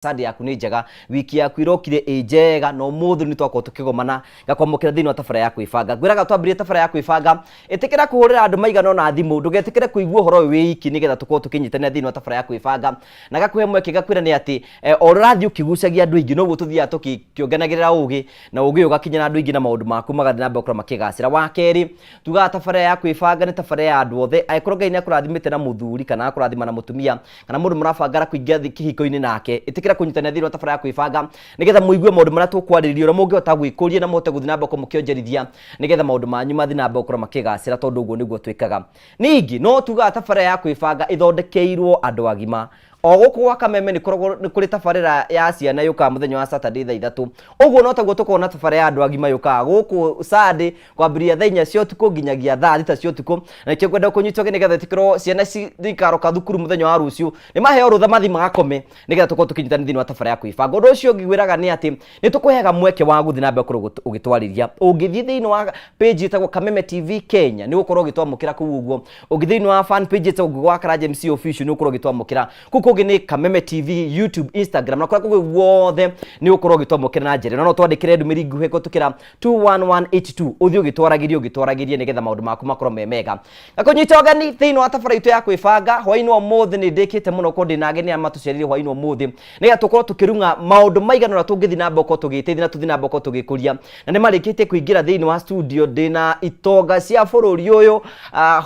Sunday yaku nĩ njega, wiki yaku ĩrokire ĩ njega, na ũmũthĩ nĩ twakorwo tũkĩgomana ngakwamũkĩra thĩinĩ wa tabara ya kwĩbanga. Ngwĩraga twambĩrĩrie tabara ya kwĩbanga, ĩtĩkĩra kũhũrĩra andũ maigana ũna thimũ, ndũgetĩkĩre kũigua ũhoro ũyũ wĩ iki nĩgetha tũkorwo tũkĩnyitanĩra thĩinĩ wa tabara ya kwĩbanga. Na ngakũhe mweke ngakwĩra nĩ atĩ o ũrĩa ũrathiĩ ũkĩgucagia andũ aingĩ noguo tũthiaga tũkĩonganagĩrĩra ũgĩ, na ũgĩ ũyũ ũgakinyĩra andũ aingĩ na maũndũ maku magathiĩ na mbere gũkorwo makĩgacĩra. Wa kerĩ, tugaga tabara ya kwĩbanga nĩ tabara ya andũ othe, angĩkorwo Ngai nĩ akũrathimĩte na mũthuri kana agakũrathima na mũtumia, kana mũndũ mũrabangara kũingĩra kĩhiko-inĩ nake, ĩtĩkĩra kũnyitanĩra thĩinĩ wa tabara ya kwĩbanga nĩgetha mũigue maũndũ marĩa tũkwarĩrĩria, ũrĩa mũngĩhota gwĩkũria na mũhote gũthiĩ na mbere gũkorwo mũkĩonjorithia nĩgetha maũndũ manyu mathiĩ na mbere gũkorwo makĩgacĩra tondũ ũguo nĩguo twĩkaga. Ningĩ no tugaga tabara ya kwĩbanga ĩthondekeirwo andũ agima. O gũkũ gwa Kameme nĩ kũragwo nĩ kũrĩ tabarĩra ya ciana yũkaga mũthenya wa Saturday thaa 3. Ũguo no taguo tũkoragwo na tabarĩra ya andũ agima yũkaga gũkũ Sunday kwambĩrĩria thaa 4 cia ũtukũ nginyagia thaa 6 cia ũtukũ. Na nĩkĩo ngwenda kũnyita ũgeni nĩgetha ĩtĩkĩrwo ciana ikaroka thukuru mũthenya wa rũciũ nĩ maheo rũtha mathiĩ magakome nĩgetha tũkorwo tũkĩnyitanĩra thĩinĩ wa tabarĩra ya kwĩbanga. Ũndũ ũcio ũngĩ ngwĩraga nĩ atĩ nĩ tũkũheaga mweke wa gũthiĩ na mbere gũkorwo ũgĩtwarĩria. Ũngĩthiĩ thĩinĩ wa page ĩtagwo Kameme TV Kenya nĩ ũgũkorwo ũgĩtwamũkĩra kũu ũguo. Ũngĩthiĩ thĩinĩ wa fan page ĩtagwo Ngũgĩ wa Karanja MC Official nĩ ũgũkorwo ũgĩtwamũkĩra. Kũu kũngĩ nĩ Kameme TV, YouTube, Instagram na kũrĩa kũngĩ guothe nĩ ũgũkorwo ũgĩtwamũkĩra na njĩra ĩno. No twandĩkĩre ndũmĩrĩri nguhĩ kũhĩtũkĩra 21182 ũthiĩ ũgĩtwaragĩria ũgĩtwaragĩria nĩgetha maũndũ maku makorwo me mega. Ngakũnyita ũgeni thĩinĩ wa tabara itũ ya kwĩbanga hwainĩ wa ũmũthĩ. Nĩ ndĩkĩte mũno korwo ndĩna ageni arĩa matũcereire hwainĩ wa ũmũthĩ nĩgetha tũkorwo tũkĩrung'a maũndũ maigana ũrĩa tũngĩthiĩ na mbere gũkorwo tũgĩteithia na tũthiĩ na mbere gũkorwo tũgĩkũria, na nĩ marĩkĩtie kũingĩra thĩinĩ wa studio. Ndĩna itonga cia bũrũri ũyũ,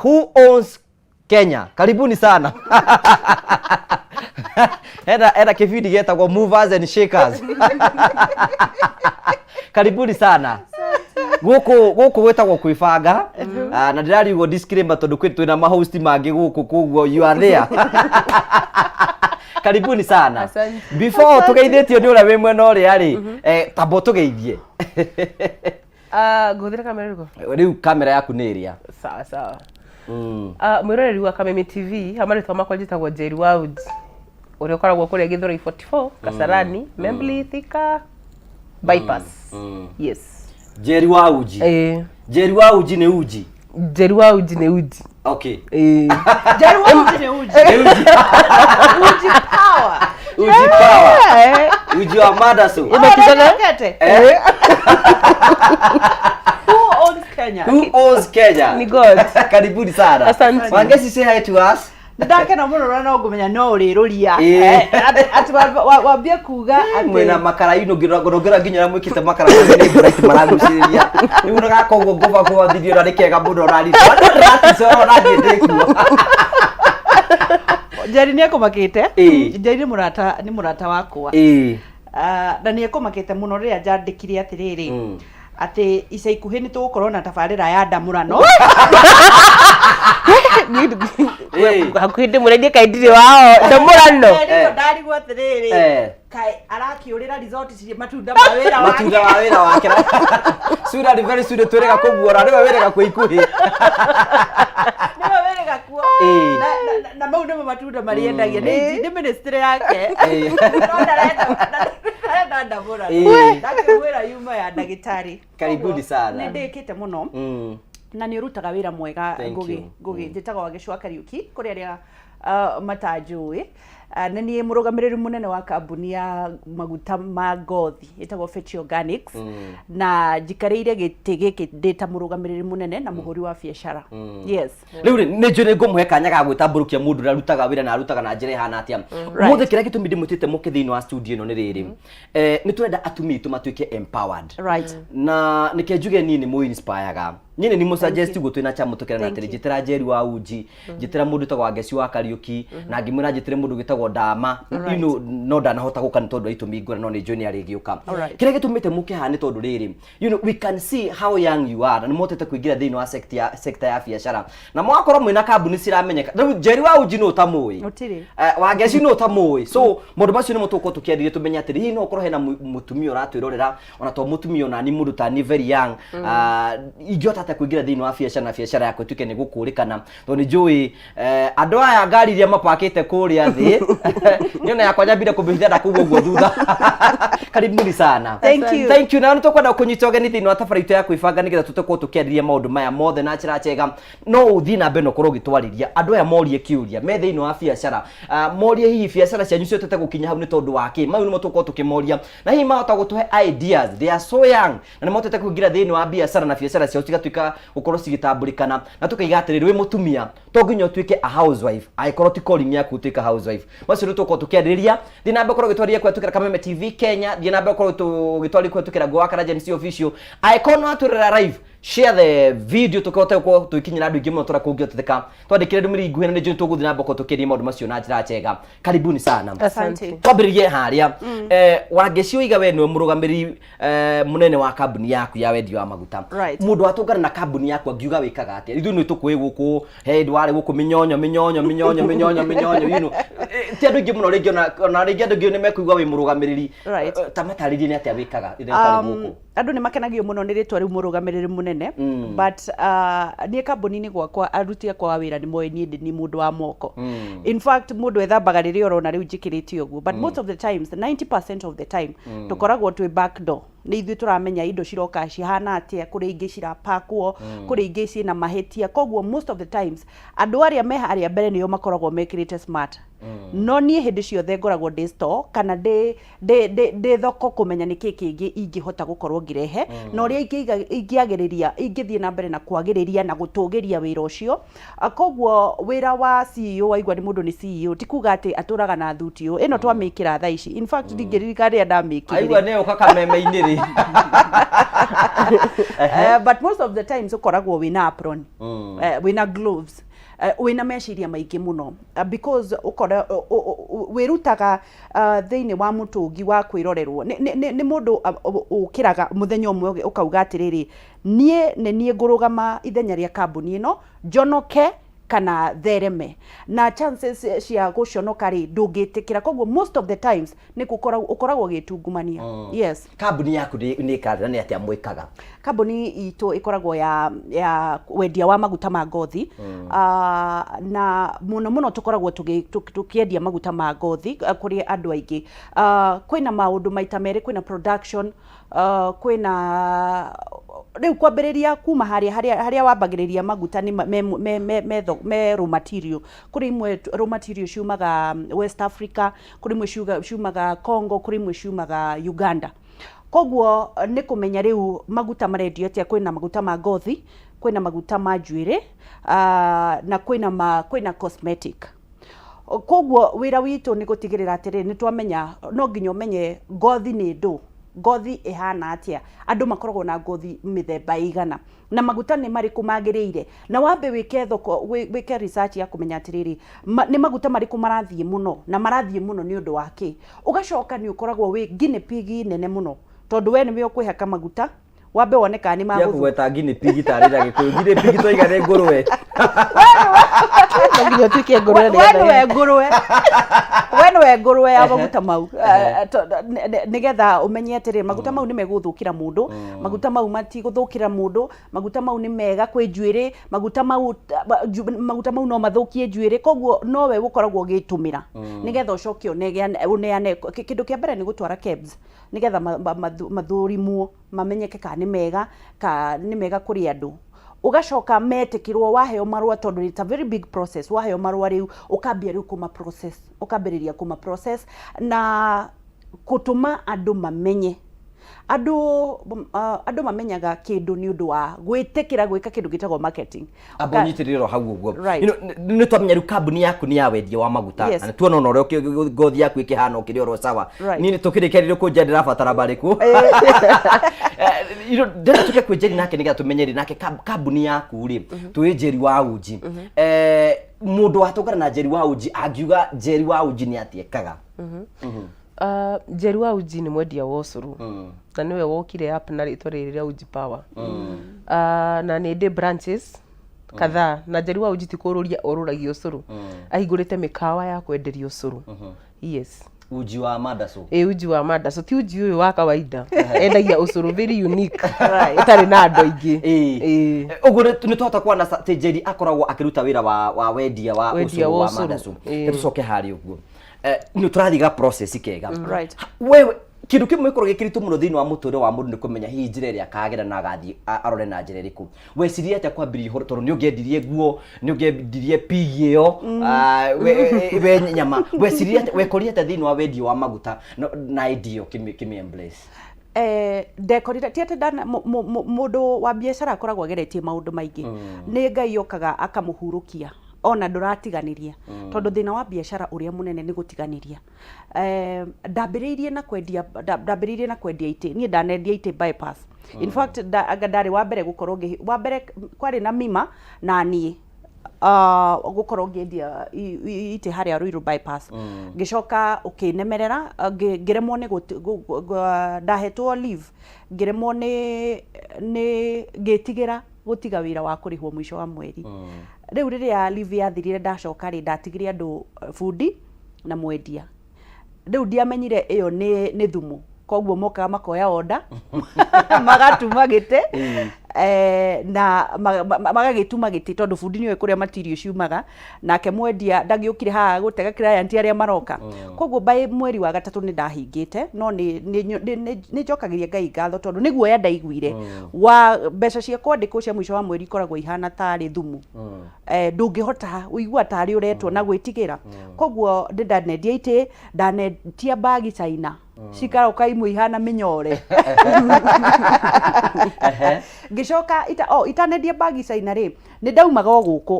who owns Kenya. Karibuni sana. Ena kĩbindi gĩtagwo Movers and Shakers. Karibuni sana. Gũkũ gũkũ gwĩtagwo kwĩbanga. Ah, na ndĩrarigwo disclaimer tondũ kwĩ twĩna mahost mangĩ gũkũ, koguo you are there. Karibuni sana. Asante. Before tũgeithĩtio nĩ ũrĩa wĩ mwena ũrĩa rĩ, tamba ũtũgeithie. Ah, ngũhũthĩra kamera ĩrĩkũ? Rĩu kamera yaku nĩ ĩrĩa. Sawa sawa. Ah, mwĩroreri wa Kameme TV, ha marĩtwa makwa njĩtagwo Njeri wa Uji, ũrĩa ũkoragwo kũrĩa Gĩthũrai 44, Kasarani, Membley, Thika bypass. Yes. Njeri wa Uji. Eh. Njeri wa Uji nĩ uji. Njeri wa Uji nĩ uji. Okay. Eh. Njeri wa Uji nĩ uji. Nĩ uji. Uji power. Uji power. Eh. Uji wa madaso. Imekizana? Kete. Eh? Who owns Kenya? Who owns Kenya? Ni God. Karibuni sana. Asante. Wangeci, say hi to us. Ndakena mũno na no ngũmenya no ũrĩrũria. Atĩ wambie kuga atĩ Mwĩna makara ino ngĩrora nginya ũrĩa mwĩkĩte makara macio nĩ bright maragucĩrĩria. Rĩu na gaka ũguo ngũba kũbathithio na nĩ kega mũno na ndĩraticora ona niĩ ndĩkuo. Njeri nĩ ekũmakĩte. Njeri nĩ mũrata wakwa. Ah, na nĩ ekũmakĩte mũno rĩrĩa njandĩkire atĩrĩrĩ atĩ ica ikuhĩ nĩ tũgũkorwo na tabarĩra ya ndamũrano. Hakuhĩ ndĩmũrendie kaĩ ndirĩ wao ndamũrano. Ndarigwo ndarigwo atĩrĩrĩ, kaĩ arakĩũrĩra resort cirĩ matunda ma wĩra wake. Matunda ma wĩra wake. Sura ni very soon twĩrĩga kũguora nĩwe wĩrĩga kwĩ ikuhĩ. Nĩwe wĩrĩga kuo. Na mau nĩmo matunda marĩa endagia nĩ ministry yake. No ndarenda ndamũrano. Ndakĩmwĩra yuma ya ndagĩtarĩ. Karibuni sana. Nĩ ndĩkĩte mũno na nĩ ũrutaga wĩra mwega. Thank Ngũgĩ. you. Ngũgĩ, njĩtagwo Wagĩcũ wa Kariũki kũrĩ arĩa matanjũĩ. Nĩ niĩ mũrũgamĩrĩri mũnene wa kambuni ya maguta ma ngothi ĩtagwo Fetch Organics, na njikarĩire gĩtĩ gĩkĩ ndĩ ta mũrũgamĩrĩri mũnene na mũhũri wa biacara. Yes. Rĩu rĩ, nĩ njũĩ nĩ ngũmũhe kanya ga gwĩtambũrũkia mũndũ ũrĩa arutaga wĩra na arutaga na njĩra ĩhana atĩa. Ũmũthĩ kĩrĩa gĩtũmi ndĩmwĩtĩte mũke thĩinĩ wa studio ĩno nĩ rĩrĩ, nĩ tũrenda atumia aitũ matuĩke empowered. Na nĩke njuge niĩ nĩ mũ inspireaga, niĩ nĩ mũ suggest guo twĩna chama tũkerana Thank atĩrĩ you. njĩtĩra Njeri wa Uji, njĩtĩra mũndũ wĩtagwo Wangeci wa Kariũki, na ngĩmwĩra njĩtĩre mũndũ wĩtagwo Ndama. No ndanahota gũka nĩ tondũ wa itũmi ngũrani, no nĩ njũĩ nĩ arĩgĩũka. Kĩrĩa gĩtũmĩte mũke haha nĩ tondũ rĩrĩ, we can see how young you are na nĩ mũhotete kũingĩra thĩinĩ wa sector ya biacara na mũgakorwo mwĩna kambuni ciramenyeka. Rĩu Njeri wa Uji nũ ũtamũĩ? Gũtirĩ. Wangeci nũ ũtamũĩ? So maũndũ macio nĩmo tũgũkorwo tũkĩarĩria tũmenye atĩrĩ, hihi no ũkorwo hena mũtumia ũratwĩrorera, ona to mũtumia, ona ni mũndũ ta ni very young, ingĩhota Ũngĩhota atĩa kũingĩra thĩinĩ wa biacara na biacara yaku ĩtuĩke nĩ gũkũrĩkana? Tondũ nĩ njũĩ andũ aya ngari iria mapakĩte kũrĩa thĩ, niĩ ona yakwa nyambire kũmĩhitha na kũu ũguo thutha. Karibuni sana. Thank you. Thank you. Na nĩ tũkwenda kũnyita ũgeni thĩinĩ wa tabarĩra itũ ya kwĩbanga nĩgetha tũkorwo tũkĩarĩria maũndũ maya mothe na njĩra njega. No ũthiĩ na mbere na ũkorwo ũgĩtwarĩria andũ aya morie kĩũria me thĩinĩ wa biacara, morie hihi biacara cianyu ciotete gũkinya hau nĩ tondũ wa kĩ. Mau nĩmo tũgũkorwo tũkĩmoria, na hihi mahota gũtũhe ideas. They are so young na nĩ mahotete kũingĩra thĩinĩ wa biacara na biacara ciao cigatuĩka gũkorwo cigĩtambũrĩkana. Na tũkaiga atĩrĩrĩ, wĩ mũtumia to nginya ũtuĩke a housewife, angĩkorwo ti calling yaku ũtuĩka housewife. Macio nĩ tũgũkorwo tũkĩarĩrĩria. Thiĩ na mbere ũkorwo ũgĩtwarĩria kũhetũkĩra Kameme TV Kenya, thiĩ na mbere ũkorwo ũgĩtwarĩria kũhetũkĩra Ngũĩ wa Karanja MC Official. Angĩkorwo nĩ watwĩrora live, share the video tũkĩhote gũkorwo tũgĩkinyĩra andũ aingĩ mũno tũrĩa kũngĩhoteteka. Twandĩkĩre ndũmĩrĩri nguhĩ na nĩ njũĩ tũgũthiĩ na mbere gũkorwo tũkĩaria maũndũ macio na njĩra njega. Karibuni sana. Asante. Twambĩrĩrie harĩa, Wangeci, ũiga we nĩwe mũrũgamĩrĩri mũnene wa kambuni yaku ya wendia wa maguta. Mũndũ watũngana na kambuni yaku angiuga wĩkaga atĩa? Ithuĩ nĩ tũkũĩ gũkũ he hĩndĩ warĩ gũkũ mĩnyonyo mĩnyonyo mĩnyonyo mĩnyonyo mĩnyonyo, ti andũ aingĩ mũno rĩngĩ, ona rĩngĩ andũ aingĩ nĩ mekũigua wĩ mũrũgamĩrĩri. Ta matarĩrie nĩ atĩa wĩkaga rĩrĩa ũtarĩ gũkũ. Andũ nĩ makenagio mũno nĩ rĩtwa rĩu mũrũgamĩrĩri mũnene, but niĩ kambuni-inĩ gwakwa aruti akwa a wĩra nĩ moĩ niĩ ndĩ mũndũ wa moko. In fact, mũndũ ethambaga rĩrĩa ũrona rĩu njĩkĩrĩte ũguo, but most of the times, 90% of the time, tũkoragwo twĩ back door. Nĩ ithuĩ tũramenya indo ciroka cihana atĩa, kũrĩ ingĩ cirapakwo, kũrĩ ingĩ ciĩna mahĩtia. Koguo most of the times andũ arĩa me harĩa mbere nĩo makoragwo mekĩrĩte smart, no niĩ hĩndĩ ciothe ngoragwo ndĩ store kana ndĩ thoko kũmenya nĩ kĩĩ kĩngĩ ingĩhota gũkorwo ngĩrehe na ũrĩa ingĩagĩrĩria, ingĩthiĩ na mbere na kwagĩrĩria na gũtũgĩria wĩra ũcio. Koguo wĩra wa CEO, waigua nĩ mũndũ nĩ CEO, ti kuga atĩ atũraga na thuti ũũ ĩno twamĩkĩra thaa ici. In fact, ndingĩririkana rĩrĩa ndamĩkĩrire. Aigua nĩ ũka kameme-inĩ rĩ. But most of the times ũkoragwo wĩna apron, wĩna gloves, wĩna meciria maingĩ mũno, because ũkora wĩrutaga thĩinĩ wa mũtũngi wa kwĩrorerwo. Nĩ mũndũ ũkĩraga mũthenya ũmwe ũkauga atĩrĩrĩ, niĩ nĩ niĩ ngũrũgama ithenya rĩa kambuni ĩno, njonoke kana thereme, na chances cia gũconoka rĩ, ndũngĩtĩkĩra. Koguo most of the times nĩ ũkoragwo ũgĩtungumania, yes. Kambuni yaku nĩ ĩkaga na nĩ atĩa mwĩkaga? Kambuni itũ ĩkoragwo ya wendia wa maguta ma ngothi, na mũno mũno tũkoragwo tũkĩendia maguta ma ngothi kũrĩ andũ aingĩ. Kwĩna maũndũ maita merĩ: kwĩna production, kwĩna rĩu kwambĩrĩria kuma harĩa wambagĩrĩria maguta nĩ me raw material. Kũrĩ imwe raw material ciumaga West Africa, kũrĩ imwe ciumaga Congo, kũrĩ imwe ciumaga Uganda. Koguo nĩ kũmenya rĩu maguta marendio atĩa. Kwĩna maguta ma ngothi, kwĩna maguta ma njuĩrĩ, na kwĩna cosmetic. Koguo wĩra witũ nĩ gũtigĩrĩra atĩrĩrĩ, nĩ twamenya no nginya ũmenye ngothi nĩ ndũ, ngothi ĩhana atĩa, andũ makoragwo na ngothi mĩthemba ĩigana, na maguta nĩ marĩkũ magĩrĩire, na wambe wĩke thoko, wĩke research ya kũmenya atĩrĩrĩ, nĩ maguta marĩkũ marathiĩ mũno na marathiĩ mũno nĩ ũndũ wa kĩ. Ũgacoka nĩ ũkoragwo wĩ guinea pig nene mũno, tondũ we nĩwe ũkwĩhaka maguta, wambe wone kana nĩ Tia magũthu kũgweta guinea pig tarĩ na Gĩkũyũ. Guinea pig twaiga nĩ ngũrwe. No nginya ũtuĩke ngũrwe we nĩgetha nĩwe ngũrwe ya maguta mau. Nĩgetha ũmenye atĩrĩrĩ, maguta mau nĩ megũthũkĩra mũndũ, maguta mau matigũthũkĩra mũndũ, maguta mau nĩ mega kwĩ njuĩrĩ, maguta mau no mathũkie njuĩrĩ. Koguo nowe ũkoragwo ũgĩtũmĩra nĩgetha ũcoke ũneane. Kĩndũ kĩa mbere nĩ gũtwara KEBS nĩgetha mathũrimwo, mamenyeke kana nĩ mega, ka nĩ mega kũrĩ andũ. Ũgacoka metĩkĩrwo, waheo marũa, tondũ it's a very big process. Waheo marũa rĩu ũkambia rĩu kũma process, ũkambĩrĩria kũma process na gũtũma andũ mamenye. Andũ mamenyaga kĩndũ nĩ ũndũ wa gwĩtĩkĩra gwĩka kĩndũ gĩtagwo marketing. Amba ũnyitĩrĩre o hau ũguo. Right. Nĩ twamenya rĩu kambuni yaku nĩ ya wendia wa maguta. Yes. Na tuona ona ũrĩa ngothi yaku ĩkĩhana ũkĩrĩ oro sawa. Right. Niĩ tũkĩrĩkia rĩrĩ kũnja ndĩrabatara marĩkũ. Ndĩrenda tũke kwĩ Njeri nake nĩgetha tũmenye rĩ nake kambuni yaku rĩ, twĩ Njeri wa Uji. Mũndũ watũngana na Njeri wa Uji angiuga Njeri wa Uji nĩ atĩa ekaga? Njeri wa Uji nĩ mwendia wa ũcũrũ na nĩwe wokire up na rĩtwa rĩrĩ rĩa Uji Power. Na nĩ ndĩ branches kadhaa, na Njeri wa Uji ti kũrũria orũragia ũcũrũ, ahingũrĩte mĩkawa ya kwenderia ũcũrũ, yes. Uji wa mandacu. Ĩ, uji wa mandacu, ti uji ũyũ wa kawaida. Endagia ũcũrũ very unique, ĩtarĩ na andũ aingĩ. Ĩ. Ũguo nĩ twahota kuona atĩ Njeri akoragwo akĩruta wĩra wa wendia wa Wendia ũcũrũ wa wa ũcũrũ. mandacu. Ĩ. Nĩ tũcoke harĩa ũguo. Nĩ tũrathiĩ ga process kega. Wewe kĩndũ kĩmwe gĩkoragwo gĩ kĩritũ mũno thĩinĩ wa mũtũrĩre wa mũndũ nĩ kũmenya hihi njĩra ĩrĩa akagera na agathiĩ arore na njĩra ĩrĩkũ. Wecirie atĩa kwambĩrĩria ũhoro, tondũ nĩ ũngĩendirie nguo, nĩ ũngĩendirie pigi ĩyo, we nyama. Wecirie atĩa, wekorire atĩa thĩinĩ wa wendia wa maguta na idea ĩyo kĩmĩ embrace? Ndekorire ti atĩ ndana mũndũ wa biacara akoragwo ageretie maũndũ maingĩ. Nĩ Ngai okaga akamũhurũkia ona ndũratiganĩria, tondũ thĩna wa biacara ũrĩa mũnene nĩ gũtiganĩria. Ndambĩrĩirie na kwendia, ndambĩrĩirie na kwendia itĩ. Niĩ ndanendia itĩ bypass. In fact, anga ndarĩ wa mbere gũkorwo ngĩ, wa mbere kwarĩ na Mima na niĩ, gũkorwo ngĩendia itĩ harĩa Ruiru bypass. Ngĩcoka ũkĩnemerera, ngĩremwo nĩ ndahetwo leave, ngĩremwo nĩ ngĩtigĩra gũtiga wĩra wa kũrĩhwo mũico wa mweri. Rĩu rĩrĩa leave yathirire ndacoka rĩ, ndatigire andũ, bundi na mwendia. Rĩu ndiamenyire ĩyo nĩ thumu, koguo mokaga makoya order, magatuma gĩtĩ, na magagĩtuma gĩtĩ, tondũ bundi nĩoĩ kũrĩa material ciumaga, nake mwendia ndagĩũkire haha gũtega client arĩa maroka. Koguo by mweri wa gatatũ nĩ ndahingĩte, no nĩ njokagĩria Ngai ngatho, tondũ nĩ guoya ndaiguire wa mbeca cia kwandĩkwo cia mũico wa mweri ikoragwo ihana tarĩ thumu. Ndũngĩhota ũigua tarĩ ũretwo na gwĩtigĩra. Koguo ndĩ ndanendia itĩ, ndanetia mbagi China, cikaroka imwe ihana mĩnyore. Ngĩcoka itanendia mbagi China rĩ, nĩ ndaumaga o gũkũ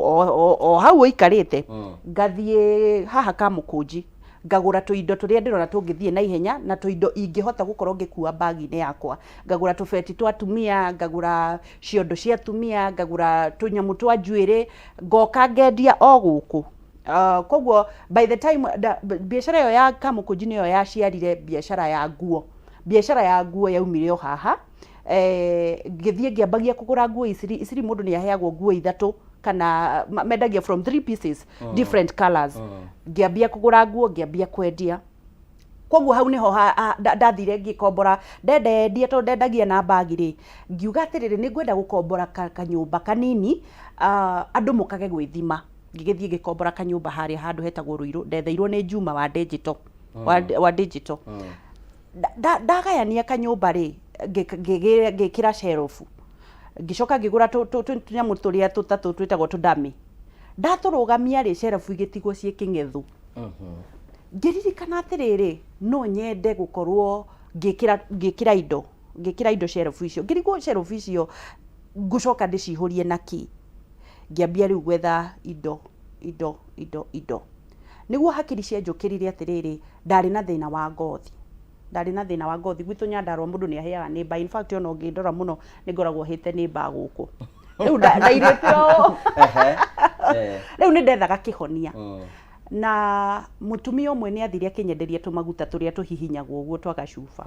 o hau ũikarĩte, ngathiĩ haha Kamũkũnji, ngagũra tũindo tũrĩa ndĩrona tũngĩthiĩ na ihenya na tũindo ingĩhota gũkorwo ngĩkua bagi-inĩ yakwa. Ngagũra tũbeti twa atumia, ngagũra ciondo cia atumia, ngagũra tũnyamũ twa njuĩrĩ, ngoka ngendia o gũkũ. Koguo by the time biacara ĩyo ya Kamũkũnji nĩyo yaciarire biacara ya nguo. Biacara ya nguo yaumire o haha. Ngĩthiĩ ngĩambagia kũgũra nguo iciri. Iciri mũndũ nĩ aheagwo nguo ithatũ kana mendagia from 3 pieces, different colors. Ngĩambia kũgũra nguo, ngĩambia kwendia. Koguo hau nĩho ndathire ngĩkombora, ndendendia tondũ ndendagia na bagi rĩ, ngiuga atĩrĩrĩ, nĩ ngwenda gũkombora kanyũmba kanini, andũ mũkage gwĩthima. Ngĩgĩthiĩ ngĩkombora kanyũmba harĩa handũ hetagwo Ruiru, ndetheirwo nĩ Juma wa digital, wa digital. Ndagayania kanyũmba rĩ, ngĩkĩra shelf. Ngĩcoka ngĩgũra tũnyamũ tũrĩa tũtatũ twĩtagwo tũdami. Ndatũrũgamia rĩ, shelf igĩtigwo ciĩ kĩng'ethu. Ngĩririkana atĩrĩrĩ, no nyende gũkorwo ngĩkĩra indo shelf icio. Ngĩrigwo shelf icio ngũcoka ndĩcihũrie na kĩ. Ngĩambia rĩu gwetha indo, indo, indo, indo. Nĩguo hakiri cianjũkĩrire atĩrĩrĩ, ndarĩ na thĩna wa ngothi. Ndarĩ na thĩna wa ngothi. Gwitũ Nyandarua mũndũ nĩ ahĩaga nĩ mbaa. In fact, ona ũngĩndora mũno nĩ ngoragwo hĩte nĩ mbaa gũkũ. Rĩu ndairĩte ũũ. Rĩu nĩ ndethaga kĩhonia. Na mũtumia ũmwe nĩ athire akĩnyenderia tũmaguta tũrĩa tũhihinyagwo ũguo twa gacuba.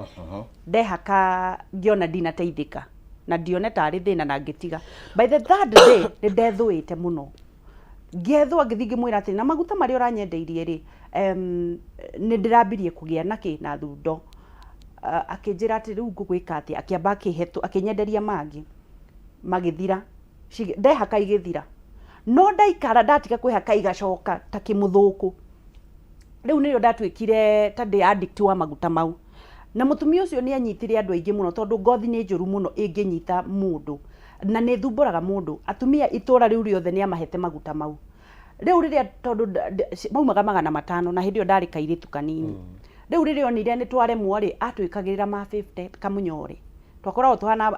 Ndehaka ngĩona ndinateithĩka na ndione tarĩ thĩna na ngĩtiga. By the third day nĩ ndethũĩte mũno. Ngĩethũa ngĩthiĩ ngĩmwĩra atĩrĩ, na maguta marĩa ũranyendeirie rĩ, nĩ ndĩrambirie kũgĩa na kĩ, na thundo. Akĩnjĩra atĩ rĩu ngũgwĩka atĩa, akĩamba akĩhe, akĩnyenderia mangĩ magĩthira. Ndehaka igĩthira. No ndaikara ndatiga kwĩhaka igacoka ta kĩmũthũkũ. Rĩu nĩrĩo ndatuĩkire ta ndĩ addict wa maguta mau. Na mũtumia ũcio nĩ anyitire andũ aingĩ mũno, tondũ ngothi nĩ njũru mũno ĩngĩnyita mũndũ na nĩ ĩthumbũraga mũndũ. Atumia itũra rĩu rĩothe nĩ amahete maguta mau. Rĩu rĩrĩa tondũ maumaga 500 na hĩndĩ ĩyo ndarĩ kairĩtu kanini. Rĩu rĩrĩa onire nĩ twaremwo rĩ, atwĩkagĩrĩra ma 50 kamũnyore. Twakoragwo tũhana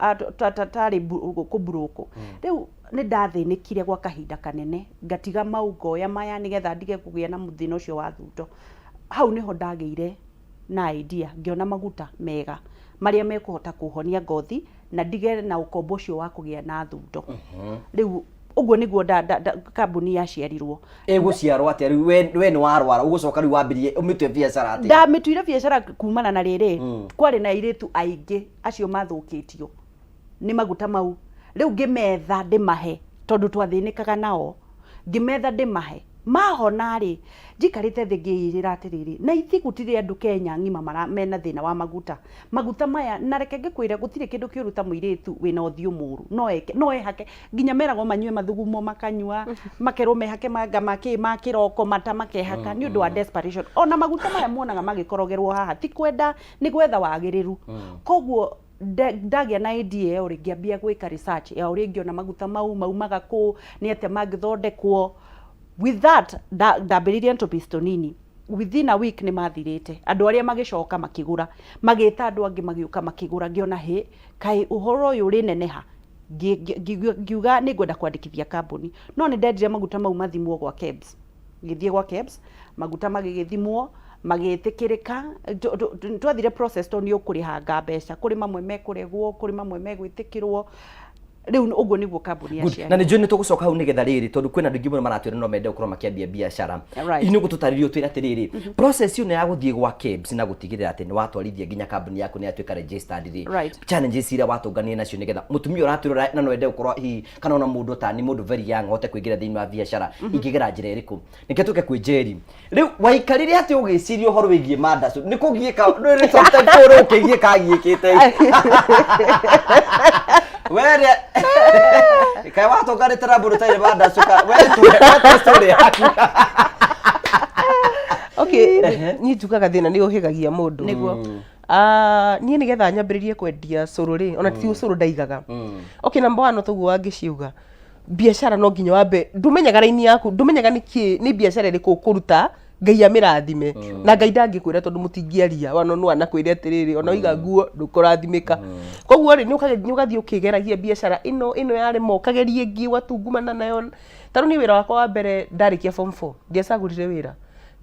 tarĩ kũmburũkũ. Rĩu nĩ ndathĩnĩkire gwa kahinda kanene, ngatiga mau ngoya maya nĩgetha ndige kũgĩa na thĩna ũcio wa thundo. Hau nĩho ndagĩire na idea, ngĩona maguta mega marĩa mekũhota kũhonia ngothi na ndige na ũkombo ũcio wa kũgĩa na thundo. Rĩu ũguo nĩguo kambuni yaciarirwo. Ĩgũciarwo atĩa rĩu? We nĩ warwara, ũgũcoka rĩu wambĩrĩrie ũmĩtue biacara atĩa? Ndamĩtuire biacara kumana na rĩrĩ, kwarĩ na airĩtu aingĩ acio mathũkĩtio nĩ maguta mau. Rĩu ngĩmetha ndĩmahe, tondũ twathĩnĩkaga nao, ngĩmetha ndĩmahe. Mahona rĩ, njikarĩte thĩ ngĩĩrĩra atĩrĩrĩ, na ithuĩ gũtirĩ andũ Kenya ng'ima mara, mena thĩna wa maguta. Maguta maya, na reke ngĩkwĩre gũtirĩ kĩndũ kĩũru ta mũirĩtu wĩna ũthiũ mũru. No eke, no ehake, nginya meragwo manyue mathugumo makanyua, makerwo mehake manga ma kĩ ma kĩroko mata makehaka nĩ ũndũ wa desperation. Ona maguta maya muonaga magĩkorogerwo haha ti kwenda, nĩ gwetha wagĩrĩru. Koguo ndagĩa na idea ĩyo rĩ, ngĩambia gwĩka research ya ũrĩa ingĩona maguta mau, maumaga kũ, nĩ atĩa mangĩthondekwo. With that, ndambĩrĩirie na tũpiece tũnini. Within a week nĩ mathirĩte. Andũ arĩa magĩcoka makĩgũra, magĩta andũ angĩ magĩũka makĩgũra, ngĩona hĩ, kaĩ ũhoro ũyũ ũrĩneneha. Ngiuga nĩ ngwenda kwandĩkithia kambuni. No nĩ ndendire maguta mau mathimwo gwa KEBS. Ngĩthiĩ gwa KEBS, maguta magĩgĩthimwo, magĩtĩkĩrĩka. Twathire process tondũ nĩ ũkũrĩhanga mbeca. Kũrĩ mamwe mekũregwo, kũrĩ mamwe megwĩtĩkĩrwo. Rĩu ũguo nĩguo kambuni Good. Na nĩ njũĩ nĩ tũgũcoka hau nĩgetha rĩrĩ tondũ kwĩna andũ aingĩ mũno maratwĩra no mende gũkorwo makĩambia biacara. Inĩ ũgũtũtarĩria ũtwĩre atĩrĩrĩ, process ĩno ya gũthiĩ gwa KEBS na gũtigĩrĩra atĩ nĩ watwarithia nginya kambuni yaku nĩ yatuĩka registered rĩ, challenges iria watũnganire nacio nĩgetha mũtumia ũratwĩrora na no ende gũkorwo hihi kana ona mũndũ ta ni mũndũ very young ahote kũingĩra thĩinĩ wa biacara ingĩgera njĩra ĩrĩkũ. Nĩkĩo tũke kwĩ Njeri. Rĩu waikarire atĩ ũgĩciria ũhoro wĩgiĩ mandacu nĩ kũgiĩka nĩ sometimes ũrĩ ũkĩgiĩka agiĩkĩte were kaĩ watũnganĩte na mũndũ ũtarĩ mandacu ka we tuhe story yaku. Okay, niĩ njugaga thĩna nĩ ũhĩgagia mũndũ. Nĩguo. Ah, niĩ nĩgetha nyambĩrĩrie kwendia cũrũ rĩ, ona ti ũcũrũ ndaigaga. Okay, number one toguo wangĩciuga, biacara no nginya wambe, ndũmenyaga raini yaku, ndũmenyaga nĩkĩ, nĩ biacara ĩrĩkũ ũkũruta, Ngai amĩrathime. Na Ngai ndangĩkwĩra tondũ mũtingĩaria, one on one akwĩre atĩrĩrĩ, ona waiga nguo ndũkũrathimĩka. Koguo rĩ, nĩ ũgathiĩ ũkĩgeragia biacara ĩno, ĩno yarema, ũkageria ĩngĩ, ũgatungumana nayo. Ta rĩu niĩ wĩra wakwa wa mbere ndarĩkia form four, ndiacagũrire wĩra.